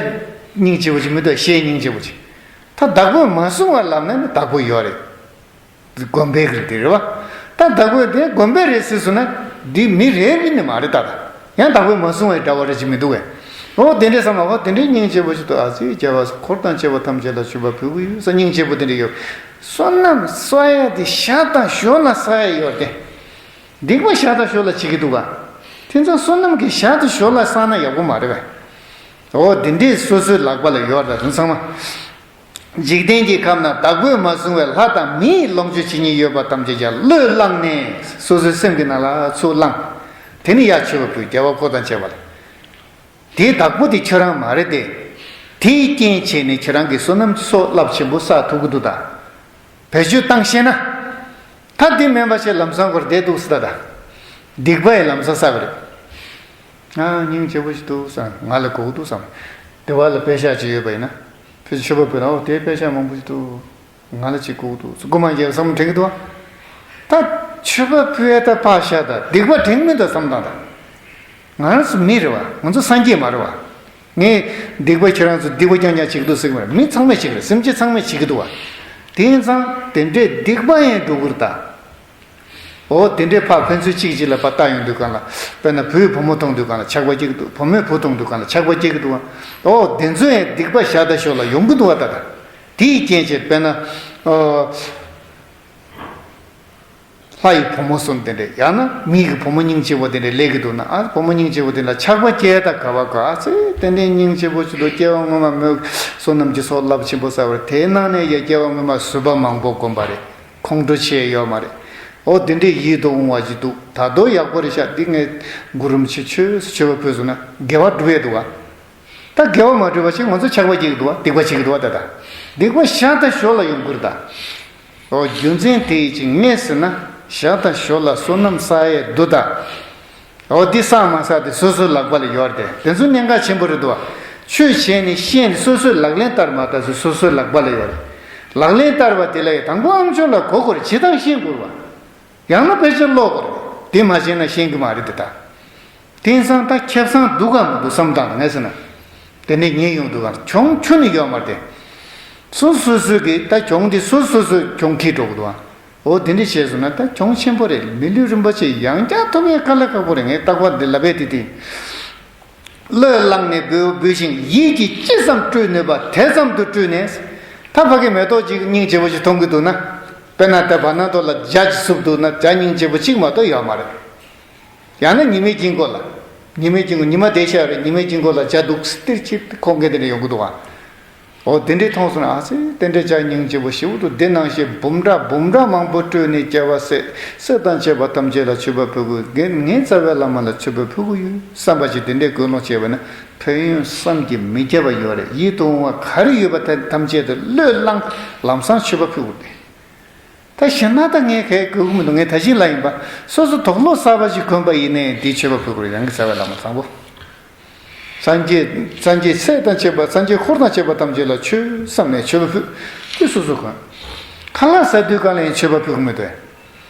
སྙིང་རྗེ་པོ་ཅིག་མི་འདུག་ཞེས་སྙིང་རྗེ་པོ་ཅིག་ད་བདག་པོས་མ་བཟུང་བ་ལབ་ན་ནི་བདག་པོ་ཡོད་རེད། དགོན་པའི་གི་དེ་རེད་བ། ད་བདག་པོས་དེ་དགོན་པའི་རེད་ཟེར་སོང་ན་འདི་མི་རེ་རེ་ནི་མ་རེད་ད་ད། ཡང་བདག་པོས་མ་བཟུང་བའི་འདྲ་བ་རེ་ཅིག་མི་འདུག་བས། འོ་དེ་འདྲའི་བསམ་པ་འོ་དེ་འདྲའི་སྙིང་རྗེ་པོ་ཞིག་ཏུ་ཨ་ཙི་རྒྱལ་བ་འཁོར་དང་བཅས་པ་ཐམས་ཅད་ལ་མཆོད་པ་ཕུལ་གི་ཡོད་ས་སྙིང་རྗེ་པོ་དེ་འདྲ་ཡོད། བསོད་ནམས་བསགས་ཡ་དེ་ཞར་དང་ཞོར་ལ་བསགས་ཡ་ཡོད་དེ། སྡིག་པ་ཞར་དང་ཞོར་ལ་བྱེད་ཀྱི་འདུག་ག་དེ་ཚོ་བསོད་ནམས་ཀྱི་ཞར་དང་ཞོར་ལ་བསགས་ན་ཡག་པོ་མ་རེད་བས། འོ་དེ་འདྲའི་སོ་སོའི་ལག་པ་ལ་ཡོད་རེད་ད་དེ་ཚང་མ། འཇིག་རྟེན་གྱི་ཁམས་ན་བདག་པོས་མ་བཟུང་བའི་ལྷ་དང་མི་ཡི་ལོངས་སྤྱོད་ཇི་སྙེད་ཡོད་པ་ཐམས་ཅད་ཀྱང་བློས་བསླངས་ནས་སོ་སོའི་སེམས་ཀྱི་ནང་ལ་ཚུར་བླངས། དེ་ནི་ཡར་མཆོད་པ་ཕུལ་རྒྱལ་བ་འཁོར་དང་བཅས་པ་ལ། དེའི་བདག་པོ་དེ་ཁྱོད་རང་མ་རེད་དེ། དེའི་རྐྱེན་བྱས་ནས་ཁྱེད་རང་གིས་བསོད་ནམས་ཚོགས་རླབས་ཆེན་པོ་བསགས་ཐུབ་ཀྱི་འདུག་ད། བེད་སྤྱོད་བཏང་ཤེས་ན། ད་དེ་མིན་པ་ཞིག་ལམ་སང་འཁོར་བསྡད་འདུག་ཟེར་ད་ད། སྡིག་པ་ཡི་ལམ་སང་བསགས་པ་རེད། ང་སྙིང་རྗེ་པོ་ཞིག་འདུག་བསམ་ང་ལ་གོ་གི་འདུག་བསམ། དེ་བ་ལ་པད་ཤག་ཅིག་ཡོད་པ་ཡིན་ན། ཕྱི་མཆོད་པ་ཕུལ་ན་འོ་དེ་པད་ཤག་མང་པོ་ཞིག་འདུག་ང་ལ་ཅིག་གོ་གི་འདུག་སྒོ་མ་འགྱེལ་བསམ་དྲན་གི་འདུག་ད་མཆོད་པ་ཕུལ་ཡས་ད་ཕར་བཞག་ད་སྡིག་པ་དྲན་མི་འདུག་བསམ་དང་ད། ང་རང་ཚོ་མི་རེད་བ། ང་ཚོ་སངས་རྒྱས་མ་རེད་བ། ངས་སྡིག་པ་ཁྱེད་རང་ཚོ་སྡིག་པ་རྐྱང་རྐྱང་བྱེད་ཀྱི་འདུག་ཟེར་གྱི་མ་རེད། མི་ཚང་མས་བྱེད་ཀྱི་རེད། སེམས་ཅན་ཚང་མས་བྱེད་ཀྱི་འདུག་བ། དེ་ཡིན་ཙང་དེ་འདྲའི་སྡིག་པ་ཡང་འགྲོ་གི་རེད་ད། འོ་དེ་འདྲའི་ཕར་ཕན་ཚུན་གཅིག་གཅིག་ལ་ཕར་ལྟ་ཡོང་དུས་གང་ལ་དཔེར་ན་བུས་བུ་མོ་མཐོང་དུས་གང་ལ་ཆགས་པ་སྐྱེ་གི་འདུག་བུ་མོས་བུ་མཐོང་དུས་གང་ལ་ཆགས་པ་སྐྱེ་གི་འདུག་བ། འོ་དེ་ཚོ་ཡང་སྡིག་པ་བཞག་ད་ཞོར་ལ་ཡོང་གི་འདུག་བ་ད་ད། དེའི་རྐྱེན་བྱས་དཔེར་ན། ཨོ། ལྷ་ཡི་བུ་མོ་གསུམ་དེ་འདྲས་ཡང་ན་མི་གི་བུ་མོ་སྙིང་རྗེ་བོ་དེ་འདྲས་སླེབས་ཀྱི་འདུག་ན་ཨ་བུ་མོ་སྙིང་རྗེ་བོ་དེ་ལ་ཆགས་པ་སྐྱེས་ད་ག་བ་ག་ཨ་ཙི་ཏན་ཏན་སྙིང་རྗེ་བོ་ཅིག་འདུག་སྐྱེ་བ་སྔོན་མ་མོས་བསོད་ནམས་ཀྱི་ཚོགས་རླབས་ཆེན་པོ་བསགས་པ་རེད། དེའི་ནང་ནས་ཡ་སྐྱེ་བ་སྔོན་མ་བཟོད་པ་མང་པོ་བསྒོམས་པ་རེད། ཁོང་ཁྲོ་ཆེ་ཡོད་མ་རེད། འོ་དེ་འདྲའི་ཡིད་དུ་འོང་བ་ཞིག་འདུག་ད་དུང་ཡག་པོ་རེད་ཤག་འདི་ངས་གུ་རུ་རིན་པོ་ཆེ་ཆོས་སུ་མཆོད་པ་ཕུལ་སོང་ན་དགེ་བ་སྒྲུབ་ཡས་འདུག་ག་ད་དགེ་བ་མ་སྒྲུབ་པ་ཞིག་ང་ཚོ་ཆགས་པ་སྐྱེ་གི་འདུག་ག་སྡིག་པ་བྱེད་ཀྱི་འདུག་ག་ད་ད་སྡིག་པ་ཞག་དང་ཞོགས་ལ་ཡོང་གི་རེད་ད། འོ་རྒྱུ་མཚན་དེ་ཡིན་ཅིང་ངས་ཟེར་ན་ཞག་དང་ཞོགས་ལ་བསོད་ནམས་བསགས་ཡས་འདུག་ད། འོ་འདི་བསགས་མ་བསགས་དེ་སོ་སོའི་ལག་པ་ལ་ཡོད་རེད་དེ། དེ་ཚོ་གནད་འགག་ཆེན་པོ་རེད་འདུག་བ། ཆོས་བྱས་ནས་ཤེས་ནས་སོ་སོའི་ལག་ལེན་བསྟར་མ་བསྟར་ཚོ་སོ་སོའི་ལག་པ་ལ་ཡོད་རེད། ལག་ལེན་བསྟར་བ་དེ་ལ་ཡང་དང་པོ་ཨ་མཆོག་ལ་གོ་དགོས་རེད། བྱེད་སྟངས་ཤེས་དགོས་རེད་བ། ཡང་ན་དཔེ་ཆ་ཀློག་དགོས་རེད། དེ་མ་བྱས་ན་ཤེས་ཀྱི་མ་རེད་དེ་ད། དེང་སང་ད་ཁེ་བཟང་འདུག་གམ་མི་འདུག་བསམ་བཏང་ངས་ཟེར་ན། དེ་ནས་ཉན་ཡོང་འདུག་གམ་གྱོང་ཁྱོན་ནས་ཡོད་མ་རེད་དེ། སོ་སོ་སོ་གི་ད་གྱོང་དེ་སོ་སོ་སོ་གྱོང་ཁེལ་འགྲོ་གི་འདུག་གམ། འོ་དེ་འདྲ་བྱས་སོང་ན་ད་གྱོང་ཆེན་པོ་རེད། མི་ལུས་རིན་པོ་ཆེ་ཡང་བསྐྱར་ཐོབ་ཡས་དཀའ་ལས་ཁག་པོ་རེད། ངས་རྟག་པར་འདི་ལབ་པས་དེ་དེ། བློས་བསླངས་ནས་འབུལ་འབུལ་ཞིང་ཡིད་ཀྱིས་ཅི་ཙམ་སྤྲུལ་ནུས་པ་དེ་ཙམ་དུ་སྤྲུལ་ནས། ད་ཕ་གི་མེ་ཏོག་ཅིག་སྙིང་རྗེ་པོ་ཞིག་མཐོང་གི་འདུག་ན། དཔེར་ན་ད་བར་སྣང་ཐོག་ལ་འཇའ་ཅིག་བསུབས་འདུག་ན་འཇའ་སྙིང་རྗེ་པོ་གཅིག་མ་གཏོགས་ཡོད་མ་རེད། ཡང་ན་ཉི་མའི་དཀྱིལ་འཁོར་ལ། ཉི་མའི་དཀྱིལ་འཁོར་ཉི་མ་བསྡད་ཤག་རེད། ཉི་མའི་དཀྱིལ་འཁོར་ལ་འཇའ་འདུག་སྟེར་ཅིག་ཁོང་གིས་དེ་འདྲ་ཡོང་གི་འདུག་ག་འོ་དེ་འདྲའི་མཐོང་སོང་ན། ཨ་ཙི་དེ་འདྲའི་ཅག་སྙིང་རྗེ་པོ་ཞེ་པོ་འདུག་འདི་ནང་བཞིན་འབུམ་ཕྲག་འབུམ་ཕྲག་མང་པོ་སྤྲོས་ནས་སྐྱེ་བ་སྲས་སྲས་དང་བཅས་པ་ཐམས་ཅད་ལ་མཆོད་པ་ཕུལ་དགོས། ངས་ངའི་རྩ་བའི་བླ་མ་ལ་མཆོད་པ་ཕུལ་གི་ཡོད་བསམ་པ་ཞིག་དེ་འདྲའི་ཀུན་སློང་བྱས་པ་ན་ཕན་ཡོན་བསམ་གྱིས་མི་ཁྱབ་པ་ཡོད་རེད། ཡིད་དུ་འོང་བ་ག་རེ་ཡོད་པ་དེ་ཐམས་ཅད་དུ་བློས་བསླངས་ལམ་སང་མཆོད་པ་ཕུལ་དགོས་ཏེ། ད་གཞན་དག་ད་ངས་གས་དགོས་ཀྱི་མི་འདུག་ངས་ད་གཞི་ལ་ཡིན་པ། སོ་སོ་དུག་ལོག་གསར་པ་ཞིག་གོན་པ་ཡིན་ནའི་འདིའི་མཆོད་པ་ཕུལ་དགོས་རེད། རང་གི་རྩ་བའི་བླ་མ་བཟང་པོ། སངས་རྒྱས་སངས་རྒྱས་སྲས་དང་བཅས་པ་སངས་རྒྱས་འཁོར་དང་བཅས་པ་ཐམས་ཅད་ལ་མཆོད་བསམ་ནས་མཆོད་པ་ཕུལ། དེ་སོ་སོ་གོན། ཁ་ལག་ཟ་དུས་གང་ལ་ཡང་མཆོད་པ་ཕུལ་གྱི་མི་འདུག་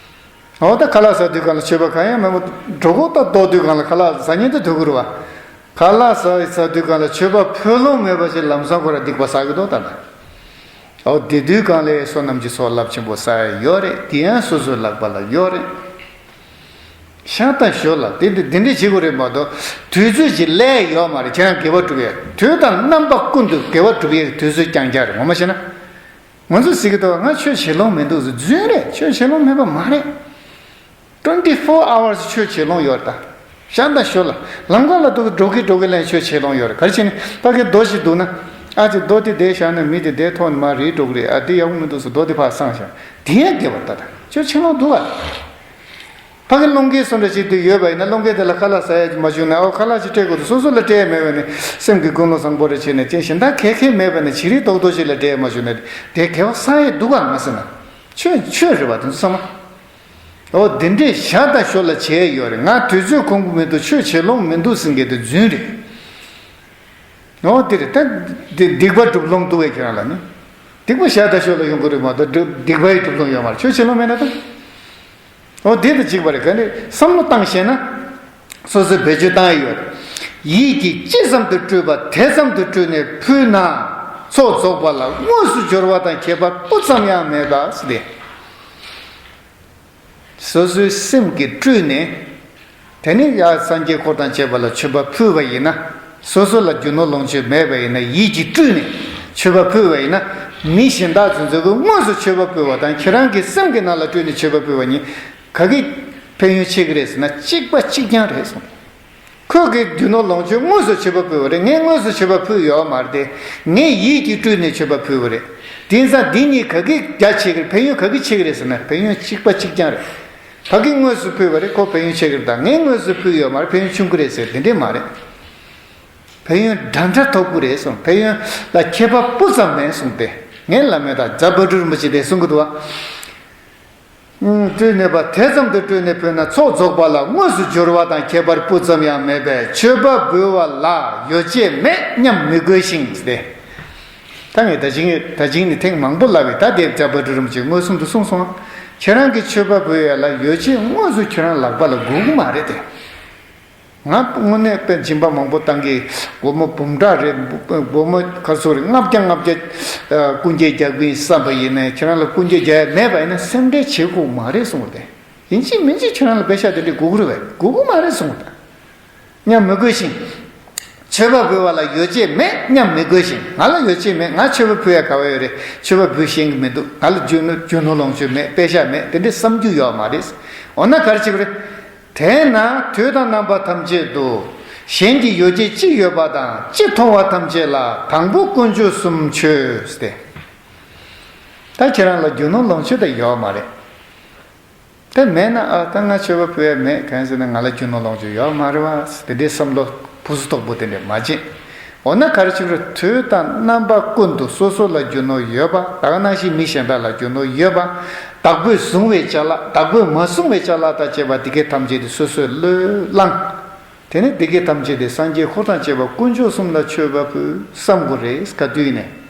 འོ་ད་ཁ་ལག་ཟ་དུས་གང་ལ་མཆོད་པ་གང་ཡང་མེད་མོ། གྲོད་ཁོག་ད་ལྡོག་དུས་གང་ལ་ཁ་ལག་ཟ་ཉེན་དུ་འདུག་གི་རེད་བ། ཁ་ལག་ཟ་ཟ་དུས་གང་ལ་མཆོད་པ་ཕུལ་ལོང་མེད་པ་ཞིག་ལམ་སང་ཁོ་ར་སྡིག་པ་བསགས་ཀྱི་འདུག་ད་ལྟ། འོ་དེ་དུས་གང་ལ་བསོད་ནམས་ཀྱི་ཚོགས་རླབས་ཆེན་པོ་བསགས་ཡ་ཡོད་རེད། དེ་ཡང་སོ་སོའི་ལག་པ་ལ་ཡོད་རེད། ཤ་སྟག་ཞོར་ལ་དེ་འདི་འདི་འདྲས་བྱེད་དགོས་རེད་མ་གཏོགས་དུས་ཚོད་ཅིག་སླེབས་ཡོད་མ་རེད། ཁྱེད་རང་དགེ་བ་སྒྲུབ་ཡས་དུས་དང་རྣམ་པ་ཀུན་ཏུ་དགེ་བ་སྒྲུབ་ཡས་དུས་ཚོད་རྐྱང་རྐྱང་རེད། ངོ་མ་བཤད་ན། ང་ཚོས་ཟེར་གི་འདུག་ང་ཆོས་བྱེད་ལོང་མི་འདུག་ཟེར། རྫུན་རེད། ཆོས་བྱེད་ལོང་མེད་པ་མ་རེད། twenty four hours ཆོས་བྱེད་ལོང་ཡོད་རེད་ད། ཤ་སྟག་ཞོར་ལ་ལམ་ཁ་ལ་འདུག་འགྲོ་གི་འགྲོ་གི་ལན་ཆོས་བྱེད་ལོང་ཡོད་རེད། ག་རེ་བྱས་ནས་ཕ་གི་རྡོ་ཞིག་འདུག་ན། ཨ་ཙི་རྡོ་དེ་བསྡད་བཞག་ན་མི་དེ་བསྡད་ཐོག་ནས་མར་རིལ་འགྲོ་གི་རེད། ཨ་དེ་ཡག་པོ་མི་འདུག་ཟེར་རྡོ་དེ་ཕར་སངས་བཞག་དེ་ཡང་དགེ་བ་ད་ད་ཆོས་བྱེད་ལོང་འདུག་ག་ཕ་གི་སློང་མཁན་སུ་འདྲ་ཞིག་དུ་ཡོད་པ་ཡིན་ན་སློང་མཁན་དེ་ལ་ཁ་ལག་ཟ་ཡ་ཅིག་མ་བྱུང་ན། ཨོ་ཁ་ལག་ཅིག་སྤྲད་དགོས་འདུག་སོ་སོ་ལ་སྤྲད་ཡ་མེད་པ་ནི་སེམས་ཀྱི་ཀུན་སློང་བཟང་པོ་རེ་བྱས་ནས་ཅན་གཞན་དག་གལ་ཁེལ་མེད་པ་ནི་བྱི་རིལ་རྡོག་རྡོག་ཅིག་ལ་སྤྲད་ཡ་མ་བྱུང་ན་དེ་དགེ་བ་བསགས་ཡ་འདུག་ག་ང་ཟེར་ན། ཆོས་ཆོས་རེད་བ་དེ་ཚོ་ཚང་མ། ཨོ་དེ་འདྲས་ཞག་དང་ཞོར་ལ་བྱས་ཡོད་རེད། ང་དུས་ཚོད་ཁོམ་གི་མི་འདུག་ཆོས་བྱེད་ལོང་མི་འདུག་ཟེར་མཁན་དེ་རྫུན་རེད། ཨོ་དེ་རེད་ད། དེ་སྡིག་པ་སྒྲུབ་ལོང་འདུག་བས་ཁྱེད་རང་ལ་ནི། སྡིག་པ་ཞག་དང་ཞོར་ལ་ཡོང་གི་རེད་མ་གཏོགས་སྒྲུབ་སྡིག་པའི་སྒྲུབ་ལོང་ཡོད་མ་རེད། ཆོས་བྱེད་ལོང་མེད་ན་ད། ཨོ་དེ་དང་གཅིག་པ་རེད། ག་ནི་བསམ་བློ་བཏང་ཤེས་ན། སོ་སོས་བེད་སྤྱོད་བཏང་ཡ་ཡོད་རེད། ཡིད་ཀྱིས་ཅི་ཙམ་དུ་སྤྲུལ་པ་དེ་ཙམ་དུ་སྤྲུལ་ནས་ཕུལ་ན། ཚོགས་རྫོགས་པ་ལ་དངོས་སུ་སྦྱོར་བ་དང་ཁྱད་པར་སྤུ་ཙམ་ཡང་མེད་པ་ཟེར་ཏེ། སོ་སོའི་སེམས་ཀྱིས་སྤྲུལ་ནས། དེ་ནས་ཡར་སངས་རྒྱས་འཁོར་དང་བཅས་པ་ལ་མཆོད་པ་ཕུལ་བ་ཡིན་ན། སོ་སོ་ལ་རྒྱུ་ནོར་ལོངས་སྤྱོད་མེད་པ་ཡིན་ན་ཡིད་ཀྱིས་སྤྲུལ་ནས་མཆོད་པ་ཕུལ་བ་ཡིན་ན། མི་གཞན་དག་ཚོ་ཚོ་གིས་དངོས་སུ་མཆོད་པ་ཕུལ་བ་དང་ཁྱེད་རང་གི་སེམས་ཀྱི་ནང་ལ་སྤྲུལ་ནས་མཆོད་པ་ཕུལ་བ་གཉིས་ག་གི་ཕན་ཡོན་ཆེ་གི་རེད་ཟེར་ན་གཅིག་པ་གཅིག་རྐྱང་རེད་གསུངས། ཁོས་ཀྱིས་རྒྱུ་ནོར་ལོངས་སྤྱོད་དངོས་སུ་མཆོད་པ་ཕུལ་བ་རེད། ངས་དངོས་སུ་མཆོད་པ་ཕུལ་ཡོད་མ་རེད་དེ། ངས་ཡིད་ཀྱིས་སྤྲུལ་ནས་མཆོད་པ་ཕུལ་བ་རེད། དེང་སང་འདི་གཉིས་ག་གི་རྒྱ་ཆེ་གི་རེད། ཕན་ཡོན་ག་གི་ཆེ་གི་རེད་ཟེར་ན་ཕན་ཡོན་གཅིག་པ་གཅིག་རྐྱང་རེད། ཕ་གིས་དངོས་སུ་ཕུལ་བ་རེད། ཁོ་ཕན་ཡོན་ཆེ་གི་རེད། ད་ངས་དངོས་སུ་ཕུལ་ཡོད་མ་རེད། ཕན་ཡོན་ཆུང་གི་རེད་ཟེར་དེ་འདྲས་མ་རེད། ཕན་ཡོན་འདྲ་འདྲ་ཐོབ་ཀྱི་རེད་གསུངས། ཕན་ཡོན་ལ་ཁྱད་པར་སྤུ་ཙམ་མེད་གསུངས་ཏེ། ངས་ལབ་མེད་ད་རྫ་དཔལ་སྤྲུལ་རིན་པོ་ཆེ་དེ་གསུང་གི་འདུག་བ། སྤྲུལ་ནུས་པ་དེ་ཙམ་དུ་སྤྲུལ་ནས་ཕུལ་ན་ཚོགས་རྫོགས་པ་ལ་དངོས་སུ་སྦྱོར་བ་དང་ཁྱད་པར་སྤུ་ཙམ་ཡང་མེད་པས་མཆོད་པ་འབུལ་བ་ལ་ཡོ་བྱད་མེད་སྙམ་མི་དགོས་ཤིང་ཟེར་ཏེ། ད་ངས་ད་ཅིང་ད་ཅིང་ནི་ཐེངས་མང་པོ་ལབ་པས། ད་དེ་རྫ་དཔལ་སྤྲུལ་རིན་པོ་ཆེས་མངོན་སུམ་དུ་གསུངས་སོང་། ཁྱེད་རང་གིས་མཆོད་པ་འབུལ་ཡ་ལ་ཡོ་བྱད་དངོས་སུ་ཁྱེད་རང་ལག་པ་ལ་དགོས་ཀྱི་མ་རེད་དེ། ང་དངོས་གནས་དཔེ་སྦྱིན་པ་མང་པོ་བཏང་གི། སྒོར་མོ་འབུམ་ཕྲག་རེ། སྒོར་མོ་ག་ཚོད་རེ། ལྔ་བརྒྱ་ལྔ་བརྒྱ་སྐུ་འགྱེད་རྒྱག་གི་ཡིན་བསམ་པ་ཡིན་ནའི་ཁྱེད་རང་ལ་སྐུ་འགྱེད་རྒྱག་ཡ་མེད་པ་ཡིན་ན་སེམས་ཁྲལ་བྱེད་དགོས་མ་རེད་གསུངས་པ་དེ། ཡིན་གཅིག་མིན་གཅིག་ཁྱེད་རང་ལ་པེ་ཤག་དེ་འདྲས་དགོས་ཀྱི་རེད་པས། དགོས་ཀྱི་མ་རེད་གསུངས་པ་དང་། སྙམ་མི་དགོས་ཤིང་། མཆོད་པ་འབུལ་བ་ལ་ཡོ་བྱད་མེད་སྙམ་མི་དགོས་ཤིང་། ང་ལ་ཡོ་བྱད་མེད། ང་མཆོད་པ་ཕུལ་ཡ་ག་བ་ཡོད་རེད། མཆོད་པ་འབུལ་ཤེས་ཀྱི་མི་འདུག་ང་ལ་རྒྱུ་ནོར་རྒྱུ་ནོར་ལོངས་སྤྱོད་མེད། པེ་ཤག་མེད། དེ་འདྲས་བསམ་རྒྱུ་ཡོད་མ་རེད། འོ་ན་ག་རེ་བྱེད་དགོས་རེད། དེས་ན་དུས་དང་རྣམ་པ་ཐམས་ཅད་དུ། གཞན་གྱི་ཡོ་བྱད་ཅི་ཡོད་པ་དང་ཅི་མཐོང་བ་ཐམས་ཅད་ལ་དང་པོ་དཀོན་མཆོག་གསུམ་མཆོད་ཟེར་ཏེ། ད་ཁྱེད་རང་ལ་རྒྱུ་ནོར་ལོངས་སྤྱོད་དེ་ཡོད་མ་རེད། དེ་མེད་ན་ཨ་ད་ང་མཆོད་པ་ཕུལ་ཡ་མེད། གང་ཟེར་ན་ང་ལ་རྒྱུ་ནོར་ལོངས་སྤྱོད་ཡོད་མ་རེད་བ། དེ་འདྲའི་བསམ་བློ་ཕུ་སུ་དོག་པོ་དེ་འདྲས་མ་བྱེད། འོ་ན་ག་རེ་བྱེད་དགོས་རེད། དུས་དང་རྣམ་པ་ཀུན་ཏུ་སོ་སོ་ལ་རྒྱུ་ནོར་ཡོད་པ། ད་ག་ནང་བཞིན་མི་གཞན་དག་ལ་རྒྱུ་ནོར་ཡོད་པ། བདག་པོས་བཟུང་བའི་ཅ་ལག། བདག་པོས་མ་བཟུང་བའི་ཅ་ལག་དང་བཅས་པ་དེ་གའི་ཐམས་ཅད་དེ་སོ་སོས་བློས་བླངས། དེ་ནས་དེ་གའི་ཐམས་ཅད་དེ་སངས་རྒྱས་འཁོར་དང་བཅས་པ་དཀོན་མཆོག་གསུམ་ལ་མཆོད་པ་ཕུལ་བསམ་དགོས་རེད། ག་དུས་ནས།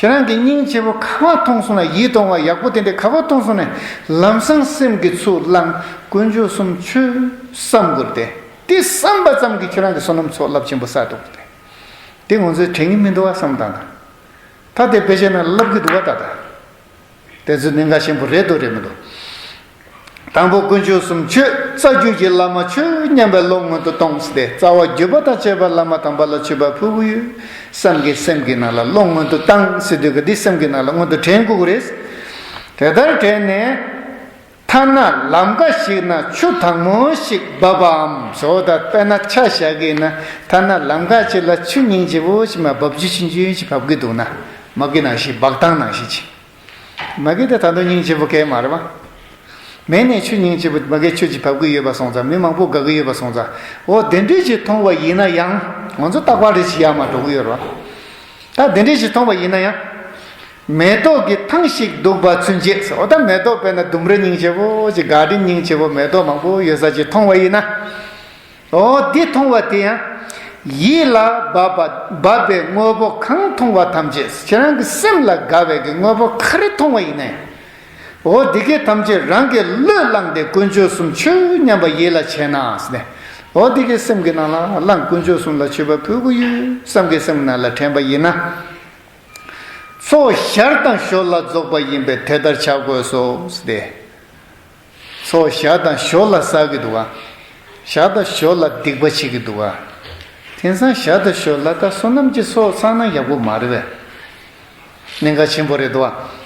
ཁྱེད་རང་གི་སྙིང་རྗེ་པོ་ག་པར་མཐོང་སོང་ན། ཡིད་དུ་འོང་བ་ཡག་པོ་དེ་འདྲ་ག་པར་མཐོང་སོང་ན། ལམ་སང་སེམས་ཀྱི་ཚུར་བླངས། དཀོན་མཆོག་གསུམ་མཆོད་བསམ་དགོས་རེད་དེ། དེ་བསམ་པ་ཙམ་གྱིས་ཁྱེད་རང་གི་བསོད་ནམས་ཚོགས་རླབས་ཆེན་པོ་བསགས་ཐུབ་རེད་དེ། དེ་ང་ཚོས་དྲན་གྱི་མི་འདུག་བ་བསམ་དང་། ད་དེ་དཔེ་ཆ་ནང་ལབ་ཀྱི་འདུག་བ། ད་ད། དེ་ཚོ་གནད་འགག་ཆེན་པོ་རེད་འདུག་རེད་མི་འདུག། དང་པོ་དཀོན་མཆོག་གསུམ་མཆོད། རྩ་བརྒྱུད་ཀྱི་བླ་མ་མཆོད་སྙམ་པའི་བློ་སྔོན་དུ་གཏོང་ཟེར་ཏེ། རྩ་བ་བརྒྱུད་པ་དང་བཅས་པ་བླ་མ་དམ་པ་ལ་མཆོད་པ་ཕུལ་གྱི་ཡོད་བསམ་གྱི་སེམས་ཀྱི་ནང་ལ་བློ་སྔོན་དུ་བཏང་ཟེར་དུས་ཀ་འདི་སེམས་ཀྱི་ནང་ལ་སྔོན་དུ་དྲན་དགོས་ཀྱི་རེད། དེ་ལྟར་དྲན་ནས། ཐ་ན་ལམ་ཁ་ཞིག་ན་ཆུ་དྭངས་མོ་ཞིག་འབབ་པའམ། བཟོ་ད་དཔེར་ན་ཆ་བཞག་གི་ན། ཐ་ན་ལམ་ཁ་ཅིག་ལ་ཆུ་སྙིང་རྗེ་པོ་ཞིག་མ་འབབ། ཆུ་ཆུང་ཆུང་ཞིག་འབབ་ཀྱི་འདུག་ན། མ་གི་ནང་བཞིན་འབབ་སྟངས་ནང་བཞིན་ཅིག། མ་གི་དེ་ད་དུང་སྙིང་རྗེ་པོ་གས་མ་རེད་པ། མེད་ནས་ཆུ་སྙིང་རྗེ་པོ་མ་གི་ཆུ་ཅིག་འབབ་ཀྱི་ཡོད་པ་སོང་ཙང་མི་མང་པོ་དགའ་གི་ཡོད་པ་སོང་ཙང་། འོ་དེ་འདྲས་ཅིག་མཐོང་བ་ཡིན་ན་ཡང་ང་ཚོ་རྟག་པར་རེ་ཞིག་ཡར་མར་འགྲོ་གི་ཡོད་རེད་པ། ད་དེ་འདྲས་ཞིག་མཐོང་བ་ཡིན་ན་ཡང་། མེ་ཏོག་གི་ཐང་ཞིག་འདུག་པ་ཚུན་ཆད་ཟེར། འོ་ད་མེ་ཏོག་དཔེར་ན་ལྡུམ་ར་སྙིང་རྗེ་པོ་ཅིག། ག་རི་སྙིང་རྗེ་པོ། མེ་ཏོག་མང་པོ་ཡོད་ས་ཅིག་མཐོང་བ་ཡིན་ན། འོ་འདི་མཐོང་བ་དེ་ཡང་། ཡིད་ལ་འབབ་པ་འབབ་པའི་དངོས་པོ་གང་མཐོང་བ་ཐམས་ཅད། ཁྱེད་རང་གི་སེམས་ལ་དགའ་བའི་གི་དངོས་པོ་ག་རེ་མཐོང་བ་ཡིན་ན་ཡང་། འོ་འདི་གའི་ཐམས་ཅད་རང་གི་བློས་བླངས་ཏེ་དཀོན་མཆོག་གསུམ་མཆོད་སྙམ་པ་ཡིད་ལ་བྱས་ན་ཟེར་ནས། འོ་འདི་གའི་སེམས་ཀྱི་ནང་ལ་བླངས། དཀོན་མཆོག་གསུམ་ལ་མཆོད་པ་ཕུལ་གྱི་ཡོད་བསམ་གྱི་སེམས་ནང་ལ་དྲན་པ་ཡིན་ན། ཚོགས་ཞར་དང་ཞོར་ལ་རྫོགས་པ་ཡིན་པས་དེ་ལྟར་བྱ་དགོས་སོ་ཟེར་ཏེ། ཚོགས་ཞར་དང་ཞོར་ལ་བསགས་ཀྱི་འདུག་ག། ཞར་དང་ཞོར་ལ་སྡིག་པ་བྱེད་ཀྱི་འདུག་ག། དེང་སང་ཞར་དང་ཞོར་ལ་ད་བསོད་ནམས་ཀྱི་ཚོགས་བསགས་ན་ཡག་པོ་མ་རེད་པས། གནད་འགག་ཆེན་པོ་རེད་འདུག་ག།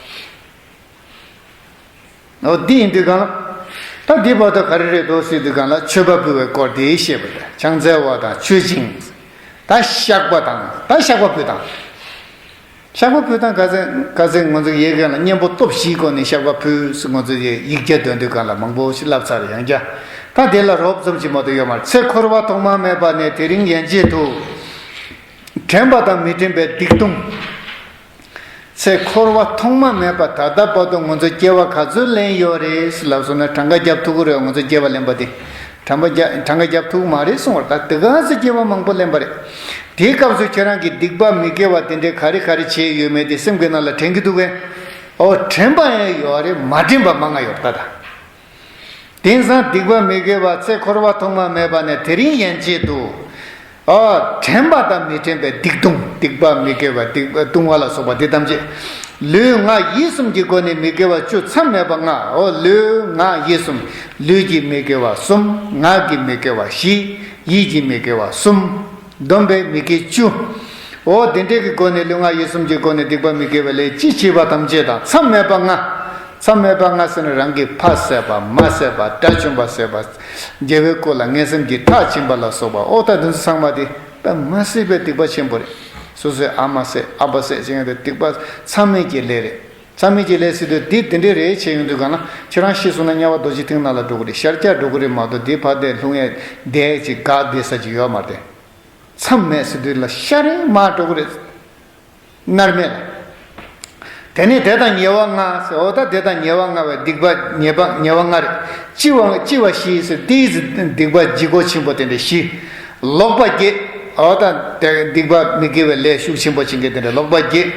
འོ་འདི་ཡིན་དུས་གང་ལ། ད་འདི་བར་དུ་ག་རེ་རེད་འདུག་ཟེར་དུས་གང་ལ་མཆོད་པ་ཕུལ་བའི་སྐོར་དེ་བཤད་པ་དང་། ཕྱག་འཚལ་བ་དང་མཆོད་ཅིང་། ད་བཤགས་པ་དང་། ད་བཤགས་པ་ཕུལ་དང་། བཤགས་པ་ཕུལ་དང་ག་ཚད་ག་ཚད་ང་ཚོ་ཡི་གེ་ལ་གཉེན་པོ་སྟོབས་བཞིའི་སྒོ་ནས་བཤགས་པ་ཕུལ་ཟེར་ང་ཚོ་ཡི་ཡིག་བརྒྱ་འདོན་དུས་གང་ལ་མང་པོ་ཞིག་བསླབས་ཚར་ཡང་བསྐྱར། ད་དེ་ལ་རོབ་ཙམ་ཅིག་མ་གཏོགས་ཡོད་མ་རེད། ཚེ་འཁོར་བ་ཐོག་མ་མེད་པ་ནས་དེ་རིང་ཡན་ཆད་དུ། དྲན་པ་དང་མི་དྲན་པའི་སྡིག་ལྟུང་། ཚེ་འཁོར་བ་ཐོག་མ་མེད་པ་ད་ལྟ་བར་དུ་ང་ཚོ་སྐྱེ་བ་ག་ཚོད་ལེན་ཡོད་རེད་ལབ་སོང་ན་གྲངས་ཀ་རྒྱབ་ཐུབ་ཀྱི་རེད། ང་ཚོ་སྐྱེ་བ་ལེན་པ་དེ་གྲངས་ཀ་རྒྱ་གྲངས་ཀ་རྒྱབ་ཐུབ་ཀྱི་མ་རེད་གསུང་བར། ད་དེ་ག་ཚོད་སྐྱེ་བ་མང་པོ་ལེན་པ་རེད། དེའི་སྐབས་སུ་ཁྱེད་རང་གིས་སྡིག་པ་མི་དགེ་བ་དེ་འདྲའི་ག་རེ་ག་རེ་བྱས་ཡོད་མེད་དེ་སེམས་ཀྱི་ནང་ལ་དྲན་གྱི་འདུག་གས། ཨོ་དྲན་པ་ཡང་ཡོད་རེད། མ་དྲན་པ་མང་ང་ཡོད་ད་ད། དེང་སང་སྡིག་པ་མི་དགེ་བ་ཚེ་འཁོར་བ་ཐོག་མ་མེད་པ་ནས་དེ་རིང་ཡན་ཆད་དུ། ཨ། དྲན་པ་དང་མི་དྲན་པའི་སྡིག་ལྟུང་། སྡིག་པ་མི་དགེ་བ་སྡིག་པ་ལྟུང་བ་ལ་སོགས་པ་འདི་ཐམས་ཅད། ལུས་ངག་ཡིད་གསུམ་གྱི་སྒོ་ནས་མི་དགེ་བ་བཅུ་མཚམས་མེད་པ་ལྔ། ཨོ་ལུས་ངག་ཡིད་གསུམ། ལུས་ཀྱི་མི་དགེ་བ་གསུམ། ངག་གི་མི་དགེ་བ་བཞི། ཡིད་ཀྱི་མི་དགེ་བ་གསུམ། བསྡོམས་པས་མི་དགེ་བཅུ། འོ་དེ་འདྲའི་གི་སྒོ་ནས་ལུས་ངག་ཡིད་གསུམ་གྱི་སྒོ་ནས་སྡིག་པ་མི་དགེ་བའི་ལས་ཅི་བྱས་པ་ཐམས་ཅད་དང་མཚམས་མེད་པ་ལྔ། མཚམས་མེད་པ་ལྔ་ཟེར་ན་རང་གི་ཕ་བསད་པ། མ་བསད་པ། དགྲ་བཅོམ་པ་བསད་པ། རྒྱལ་བའི་སྐུ་ལ་ངན་སེམས་ཀྱིས་ཁྲག་བྱིན་པ་ལ་སོགས་པ། ཨོ་ད་དེ་ཚོ་ཚང་མ་དེ་ད་མ་སྲིད་པའི་སྡིག་པ་ཆེན་པོ་རེད། སོ་སོའི་ཨ་མ་བསད་ཨ་ཕ་བསད་བྱེད་མཁན་དེ་སྡིག་པ་མཚམས་མེད་ཀྱི་ལས་རེད། མཚམས་མེད་ཀྱི་ལས་ཟེར་དུས་འདི་དེ་འདྲའི་རེད་བྱས་ཡོང་དུས་གང་ན་ཁྱེད་རང་ཤི་སོང་ན་དམྱལ་བ་རྡོ་རྗེ་གདན་ནང་ལ་འགྲོ་གི་རེད། ཤར་རྒྱག་འགྲོ་གི་རེད་མ་གཏོགས་འདི་ཕར་བསྡད་ལྷུང་ཡས་བསྡད་ཅིག་འགག་བསྡད་ས་ཅིག་ཡོད་མ་རེད། མཚམས་མེད་ཟེར་དུས་ལ་ཤར་རིང་མར་འགྲོ་གི་རེད། མནར་མེད་ལ། དེ་ནས་དེ་དང་ཉེ་བ་ལྔ་ཟེར། འོ་ད་དེ་དང་ཉེ་བ་ལྔ་བའི་སྡིག་པ་ཉེ་བ་ཉེ་བ་ལྔ་རེད། ལྕི་བ་ལྕི་བ་བཞི་ཟེར་དེའི་སྡིག་པ་ལྗིད་ཁོག་ཆེན་པོ་དེ་འདྲ་བཞི། ལོག་པ་བརྒྱད། འོ་ད་དེ་སྡིག་པ་མི་དགེ་བའི་ལས་ཤུགས་ཆེན་པོ་བྱེད་མཁན་དེ་འདྲ་ལོག་པ་བརྒྱད།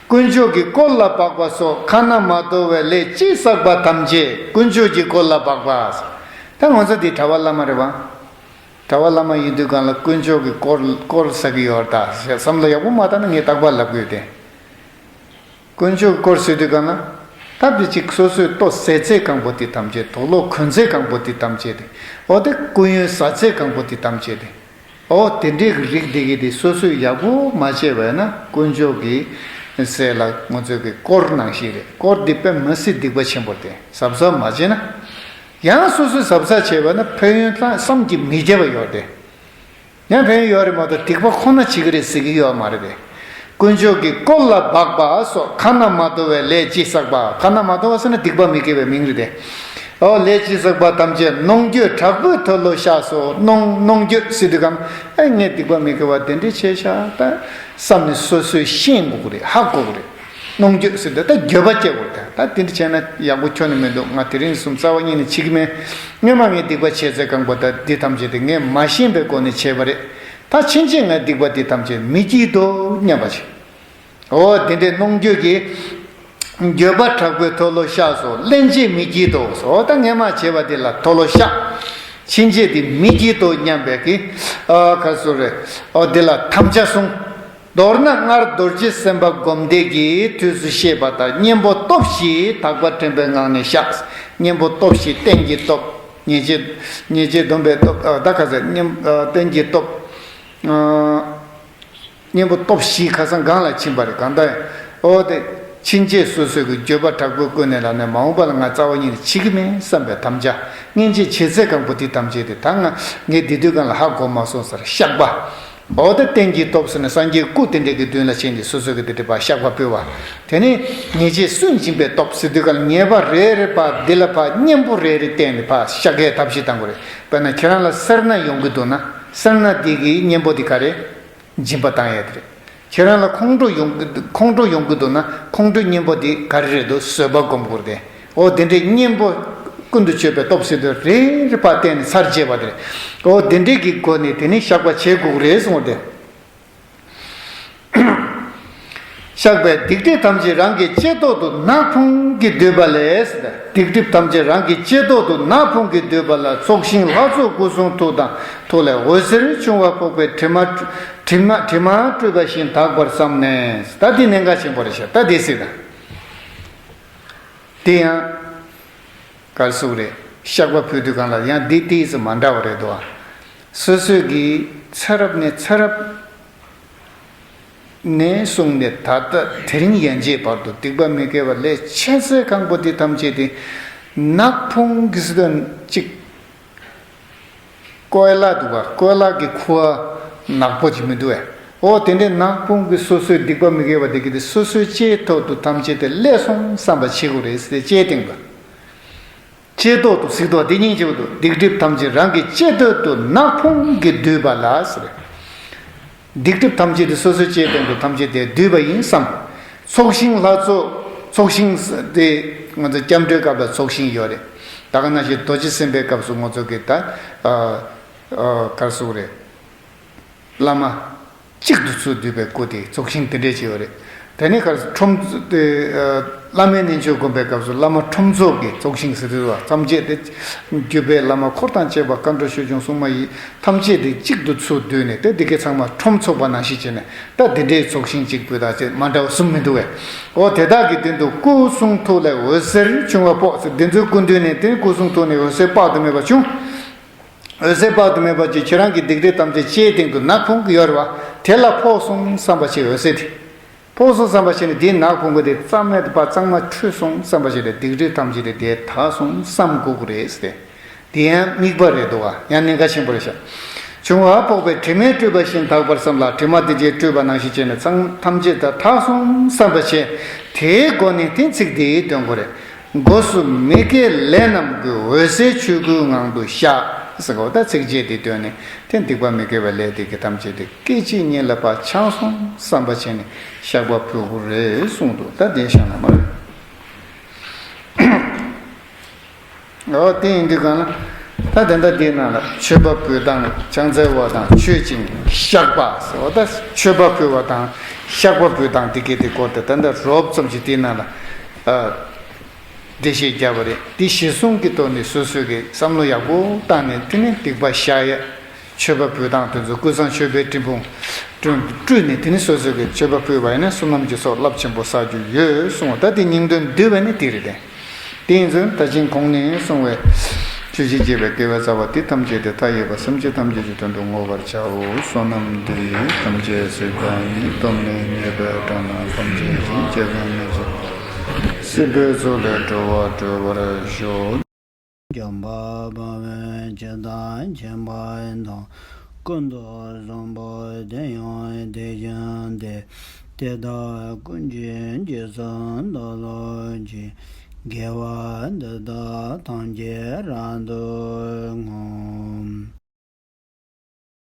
དཀོན་མཆོག་གི་དཀོར་ལ་སྦགས་པ་སོགས་ཁ་ན་མ་ཐོ་བའི་ལས་ཅི་བསགས་པ་ཐམས་ཅད་དཀོན་མཆོག་གི་དཀོར་ལ་སྦགས་པ་ཟེར། ད་ང་ཚོ་འདི་གྲྭ་པ་བླ་མ་རེད་བ། གྲྭ་པ་བླ་མ་ཡིན་དུས་གང་ལ་དཀོན་མཆོག་གི་དཀོར་དཀོར་ཟ་གི་ཡོད་རེད་ད་ཟེར་བསམ་བློ་ཡག་པོ་མ་བཏང་ན་ངས་རྟག་པར་ལབ་གི་ཡོད་དེ། དཀོན་མཆོག་གི་དཀོར་ཟེར་དུས་གང་ལ། ད་དེ་གཅིག་སོ་སོའི་ལྟོ་ཟས་ཚད་གང་པོ་དེ་ཐམས་ཅད་དུག་ལོག་གོན་ཚད་གང་པོ་དེ་ཐམས་ཅད་དེ། འོ་དེ་སྐུ་ཡོན་ཟ་ཚད་གང་པོ་དེ་ཐམས་ཅད་དེ། འོ་དེ་འདྲའི་གི་རིགས་དེ་གི་དེ་སོ་སོས་ཡག་པོ་མ་བྱས་པ་ཡིན་ན་དཀོན་མཆོག་གི་ཟས་ལ་ང་ཚོས་གི་དཀོར་ནང་བཞིན་རེད། དཀོར་འདི་དཔེ་མི་སྲིད་སྡིག་པ་ཆེན་པོ་རེད་དེ་གཟབ་གཟབ་མ་བྱས་ན། ཡང་སོ་སོས་གཟབ་གཟབ་བྱས་པ་ན་ཕན་ཡོན་ལ་བསམ་གྱིས་མི་ཁྱབ་པ་ཡོད་དེ། ཡང་ཕན་ཡོན་ཡོད་རེད་མ་གཏོགས་སྡིག་པ་ཁོ་ན་བྱེད་ཀྱི་རེད་ཟེར་གྱི་ཡོད་མ་རེད་དེ། དཀོན་མཆོག་གི་དཀོར་ལ་སྦགས་པ་སོགས་ཁ་ན་མ་ཐོ་བའི་ལས་ཅི་བསགས་པ། ཁ་ན་མ་ཐོ་བ་ཟེར་ན་སྡིག་པ་མི་དགེ་བའི་མིང་རེད་དེ། ཨོ་ལས་ཅི་བསགས་པ་ཐམས་ཅད་གནོང་འགྱོད་དྲག་པོའི་མཐོལ་ལོ་བཤགས་སོ། གནོང་གནོང་འགྱོད་ཟེར་དུས་གང་། ཨེ་ངས་སྡིག་པ་མི་དགེ་བ་དེ་འདྲ་བྱས་ཤག་ད་བསམ་ནས་སོ་སོས་ཤེས་དགོས་ཀྱི་རེད། ཧ་གོ་གི་རེད། གནོང་འགྱོད་ཟེར་དུས་ད་འགྱོད་པ་སྐྱེ་དགོས་རེད། ད་དེ་འདྲ་བྱས་ན་ཡག་པོ་ཁྱོན་ནས་མི་འདུག་ང་དེ་རིང་གསུམ་རྩ་བ་ཉིད་ནས་བྱེད་ཀྱི་མེད། སྔོན་མ་ངས་སྡིག་པ་བྱས་ཚེ་གང་པོ་ད་འདི་ཐམས་ཅད་དེ་ངས་མ་ཤེས་པའི་སྒོ་ནས་བྱས་པ་རེད། ད་ཕྱིན་ཆད་ངས་སྡིག་པ་འདི་ཐམས་ཅད་མི་བགྱིད་དོ་སྙམ་པ་བྱེད། འོ་དེ་འདྲའི་གནོང་འགྱོད་ཀྱི། འགྱོད་པ་དྲག་པོའི་མཐོལ་ལོ་བཤགས་སོ། སླན་ཆད་མི་བགྱིད་དོ། འོ་ད་སྔོན་མ་བྱས་པ་དེ་ལ་མཐོལ་ལོ་བཤགས། ཕྱིན་ཆད་དེ་མི་བགྱིད་དོ་སྙམ་པའི་གི། ཨ་ག་སོ་རེ། འོ་དེ་ལ་དམ་བཅའ་བཟུང་། མདོར་ན་སྔར་རྡོ་རྗེ་སེམས་དཔའ་སྒོམ་བཟླས་ཀྱི་དུས་སུ་བཤད་པ་ལྟར་གཉེན་པོ་སྟོབས་བཞི་དག་པ་དྲན་པའི་ངང་ནས་བཤགས། གཉེན་པོ་སྟོབས་བཞི་རྟེན་གྱི་སྟོབས། ཉེས་བྱས། ཉེས་བྱས་སྡོམ་པའི་སྟོབས། ཨ་ད་ག་ཟེར་གཉེན། ཨ་རྟེན་གྱི་སྟོབས། ཨ། གཉེན་པོ་སྟོབས་བཞི་ཁ་སང་གང་ལ་ཕྱིན་པ་རེད། གང་ལྟར། ཨོ་དེ། ཕྱིན་ཆད་སོ་སོའི་གི་འགྱོད་པ་དྲག་པོས་ཀུན་ནས་ལ་ནས་མ་འོངས་པ་ལ་ང་རྩ་བ་ཉིད་ནས་བྱེད་ཀྱི་མིན་བསམ་པའི་དམ་བཅའ། སྔན་ཆད་བྱས་ཚད་གང་པོ་དེ་ཐམས་ཅད་དེ་ད་ང་ངས་འདི་དུས་གང་ལ་ཧ་གོ་མ་སོང་ཟེར་བཤགས་པ། ཨོ་དེ་རྟེན་གྱི་སྟོབས་ཟེར་ནས་སངས་རྒྱས་སྐུ་དེ་འདྲས་ཀྱི་མདུན་ལ་ཕྱིན་ཏེ་སོ་སོའི་གི་དེ་འདྲས་པ་བཤགས་པ་ཕུལ་བ། དེ་ནས་ཉེས་བྱས་སུན་འབྱིན་པའི་སྟོབས་ཟེར་དུས་གང་ལ་ཉེས་པ་རེ་རེ་པ་འདི་ལ་ཕ་གཉེན་པོ་རེ་རེ་བསྟེན་ནས་ཕ་བཤགས་ཀའི་ཐབས་ཤེས་བཏང་དགོས་རེད། དཔེར་ན་ཁྱེད་རང་ལ་སེར་སྣ་ཡོང་གི་འདུག་ན་སེར་སྣ་འདི་གི་གཉེན་པོ་འདི་ག་རེ། སྦྱིན་པ་བཏང་ཡས་དེ་རེད། ཁྱེད་རང་ལ་ཁོང་ཁྲོ་ཡོང་གི་འདུག་ཁོང་ཁྲོ་ཡོང་གི་འདུག་ན་ཁོང་ཁྲོའི་གཉེན་པོ་དེ་ག་རེ་རེད་འདུག་བཟོད་པ་སྒོམ་དགོས་ཏེ། འོ་དེ་འདྲའི་གཉེན་པོ་ཀུན་ཏུ་སྤྱོད་པའི་སྟོབས་ཟེར་དུས་རེ་རེ་ཕར་བསྟན་ནས་ཚར་བཅད་པ་དེ་རེད། འོ་དེ་འདྲའི་གི་སྒོ་ནས་དེ་ནི་བཤགས་པ་བྱེད་དགོས་ཀྱི་རེད་གསུངས་ཏེ། བཤགས་པས་སྡིག་སྒྲིབ་ཐམས་ཅད་རང་གི་ལྕེ་ཐོག་ཏུ་ནག་ཕུང་གིས་བསྡུས་པ་ལས། སྡིག་སྒྲིབ་ཐམས་ཅད་རང་གི་ལྕེ་ཐོག་ཏུ་ནག་ཕུང་གིས་བསྡུས་པ་ལ་ཚོགས་ཞིང་ལྷ་ཚོགས་སྐུ་གསུང་ཐུགས་དང་ཐུགས་ལས་འོད་ཟེར་བྱུང་བ་ཕོག་པས་དྲི་མ། དྲི་མ་དྲི་མ་བཀྲུས་པ་བཞིན་དག་པར་བསམས་ནས། ད་འདི་གནད་འགག་ཆེན་པོ་རེད་ཤག་ད་འདི་སྲིད་ད། དེ་ཡང་། གར་སོགས་རེད། བཤགས་པ་ཕུལ་དུས་གང་ལ་ཡང་འདི་ཏིས་སུ་མ་འདྲ་བ་རེད་དོ། སོ་སོས་ཀྱི་ཚེ་རབས་ནས་ཚེ་རབས་ནས་བཟུང་ནས་ད་ལྟ་དེ་རིང་ཡན་ཆད་བར་དུ་སྡིག་པ་མི་དགེ་བ་ལས་ཆེས་ཚེ་གང་པོ་འདི་ཐམས་ཅད་དེ་ནག་ཕུང་གི་སྲིད་དོན་གཅིག་ཀོ་ལ་འདུག་པ། ཀོ་ལ་གི་ཁུ་བ་ནག་པོ་ཅིག་མི་འདུག་བས། འོ་དེ་འདྲའི་ནག་ཕུང་གི་སོ་སོའི་སྡིག་པ་མི་དགེ་བ་དེ་གི་དེ་སོ་སོའི་ལྕེའི་ཐོག་ཏུ་ཐམས་ཅད་དེ་སླེབས་སོང་བསམ་པ་བྱེད་དགོས་རེད་ཟེར་ལྕེའི་སྟེང་དུ། ལྕེ་ཐོག་ཏུ་གཟིགས་དོ་དེ་སྙིང་རྗེ་པོ་འདུག་སྡིག་སྒྲིབ་ཐམས་ཅད་རང་གི་ལྕེ་ཐོག་ཏུ་ནག་ཕུང་གིས་བསྡུས་པ་ལ་ཟེར། སྡིག་སྒྲིབ་ཐམས་ཅད་དེ་སོ་སོའི་ལྕེ་སྟེང་དུ་ཐམས་ཅད་དེ་བསྡུས་པ་ཡིན་བསམ། ཚོགས་ཞིང་ལྷ་ཚོགས། ཚོགས་ཞིང་དེ་ང་ཚོ་སྐྱབས་འགྲོའི་སྐབས་ལ་ཚོགས་ཞིང་ཡོད་རེད། ད་ག་ནང་བཞིན་རྡོ་རྗེ་སེམས་དཔའི་སྐབས་སུ་ང་ཚོ་གི་ད་ཨ་ཨ་གར་སོགས་རེད། བླ་མ་གཅིག་ཏུ་ཚུར་འདུས་པའི་སྐུ་དེ་ཚོགས་ཞིང་དེ་འདྲས་ཅིག་ཡོད་རེད། དེ་ནས་གར་ཁྲོམ་དེ་བླ་མའི་རྣལ་འབྱོར་སྒོམ་པའི་སྐབས་སུ་བླ་མ་ཁྲོམ་ཚོགས་ཀྱི་ཚོགས་ཞིང་ཟེར་དུས་བ་ཐམས་ཅད་དེ་བརྒྱུད་པའི་བླ་མ་འཁོར་དང་བཅས་པ་མཁའ་འགྲོ་ཆོས་སྐྱོང་སྲུང་མ་ཡི་ཐམས་ཅད་དེ་གཅིག་ཏུ་ཚུར་བསྡུས་ནས་དེ་འདི་གའི་ཚང་མ་ཁྲོམ་ཚོགས་པ་ནང་བཞིན་བྱས་ནས་ད་འདི་འདྲའི་ཚོགས་ཞིང་གཅིག་པུ་དང་བཅས་མ་འདྲ་བ་གསུམ་མི་འདུག་བས། འོ་དེ་དག་གི་མདུན་དུ་སྐུ་གསུང་ཐུགས་ལས་འོད་ཟེར་བྱུང་བ་ཕོག་ཟེར་འདི་ཚོའི་སྐུ་མདུན་ནས་དེ་སྐུ་གསུང་ཐུགས་ནས་འོད་ཟེར་དཔག་ཏུ་མེད་པ་བྱུང་། འོད་ཟེར་དཔག་ཏུ་མེད་པ་ཅིག་ཁྱེད་རང་གི་སྡིག་སྒྲིབ་ཐམས་ཅད་ལྕེའི་སྟེང་དུ་ནག་ཕུང་གི་ཡོད་རེད་བ། དེ་ལ་ཕོག་སོང་བསམ་པ་ཞིག་འོད་ཟེར་དེ། ཕོག་སོང་བསམ་པ་ཞིག་ནི་དེའི་ནག་ཕུང་པོ་དེ་རྩ་མེད་དུ་ཕར་གཙང་མ་འཁྲུད་སོང་བསམ་པ་ཞིག་ལས་སྡིག་སྒྲིབ་ཐམས་ཅད་དེ་དེ་དག་སོང་བསམ་དགོས་ཀྱི་རེད་ཟེར་ཏེ། དེ་ཡང་དམིགས་པ་རེད་འདུག་བ། ཡང་གནད་འགག་ཆེན་པོ་རེད་ཤག་བྱུང་བ་ཕོག་པས་དྲི་མས་བཀྲུས་པ་བཞིན་དག་པར་བསམ་ལ། དྲི་མ་དེ་ཅིག་བཀྲུས་པ་ནང་བཞིན་བྱས་ནས་ཚང་ཐམས་ཅད་དག་དག་སོང་བསམ་པ་བྱས། དེའི་སྒོ་ནས་དེ་ཚིག་འདི་འདོན་དགོས་རེད། སྒོ་གསུམ་མི་དགེ་ལས་རྣམས་ཀྱི་འོད་ཟེར་ཆོས་སྐུའི་ངང་དུ་ཤར། ཟེར་གོ་ད་ཚིགས་བཅད་འདི་བཏོན་ནས་དེ་སྡིག་པ་མི་དགེ་བའི་ལས་དེ་གི་ཐམས་ཅད་དེ་སྐད་ཅིག་ཉིད་ལ་ཕར་བྱང་སོང་བསམ་པ་བྱས་ནས་བཤགས་པ་ཕུལ་དགོས་རེད་གསུངས་འདུག་ད་དེ་བཤགས་ན་མ་རེད། འོ་དེ་ཡིན་དུས་གང་ལ་ད་དེ་འདྲ་དེའི་ནང་ལ་མཆོད་པ་ཕུལ་སྟངས་ཕྱག་འཚལ་བ་དང་མཆོད་ཅིང་བཤགས་པ་ཟེར་བ་ད་མཆོད་པ་ཕུལ་བ་དང་བཤགས་པ་ཕུལ་སྟངས་དེ་གི་དེ་སྐོར་དེ་ད་ལྟ་རོབ་ཙམ་ཞིག་དེའི་ནང་ལ་ཨ། འགྲེལ་བཤད་བརྒྱབ་པ་རེད། འདི་གཞིར་བཟུང་གི་ཐོག་ནས་སོ་སོས་ཀྱི་བསམ་བློ་ཡག་པོ་བཏང་ནས་དེ་ནས་སྡིག་པ་བཤགས་ཡས། མཆོད་པ་ཕུལ་སྟངས་དེ་ཚོ་ཀུན་བཟང་མཆོད་པའི་སྤྲིན་ཕུང་བསྐྲུན་བསྐྲུན་ནས་དེ་ནས་སོ་སོས་ཀྱི་མཆོད་པ་ཕུལ་བ་ཡིན་ན་བསོད་ནམས་ཀྱི་ཚོགས་རླབས་ཆེན་པོ་བསགས་རྒྱུ་ཡོད་གསུངས་པ་ད་དེ་སྙིང་དོན་བསྡུས་པ་ནི་དེ་རེད་དེ། དེ་ཡིན་ཚུལ་ད་ཕྱིན་གོང་ནས་གསུངས་པའི་ཆོས་ཀྱི་རྒྱལ་པོའི་དགེ་བའི་རྩ་བ་དེ་ཐམས་ཅད་དེ་མཐའ་ཡས་པ་སེམས་ཅན་ཐམས་ཅད་ཀྱི་དོན་དུ་བསྔོ་བར་བྱའོ། བསོད་ནམས་འདི་ཡིས་ཐམས་ཅད་གཟིགས་པ་ཉིད། ཐོབ་ནས་ཉེས་པའི་དགྲ་རྣམས་ཕམ་བྱས་ཤིང་། སྐྱེ་བ་མི་འཆི། སྲིད་པའི་མཚོ་ལས་འགྲོ་བ་སྒྲོལ་བར་ཤོག། འཇམ་དཔལ་དཔའ་བོས་ཇི་ལྟར་མཁྱེན་པ་དང་། ཀུན་ཏུ་བཟང་པོ་དེ་ཡང་དེ་བཞིན་ཏེ། དེ་དག་ཀུན་གྱི་རྗེས་སུ་བདག་སློབ་ཅིང་། དགེ་བ་འདི་དག་ཐམས་ཅད་རབ་ཏུ་བསྔོ།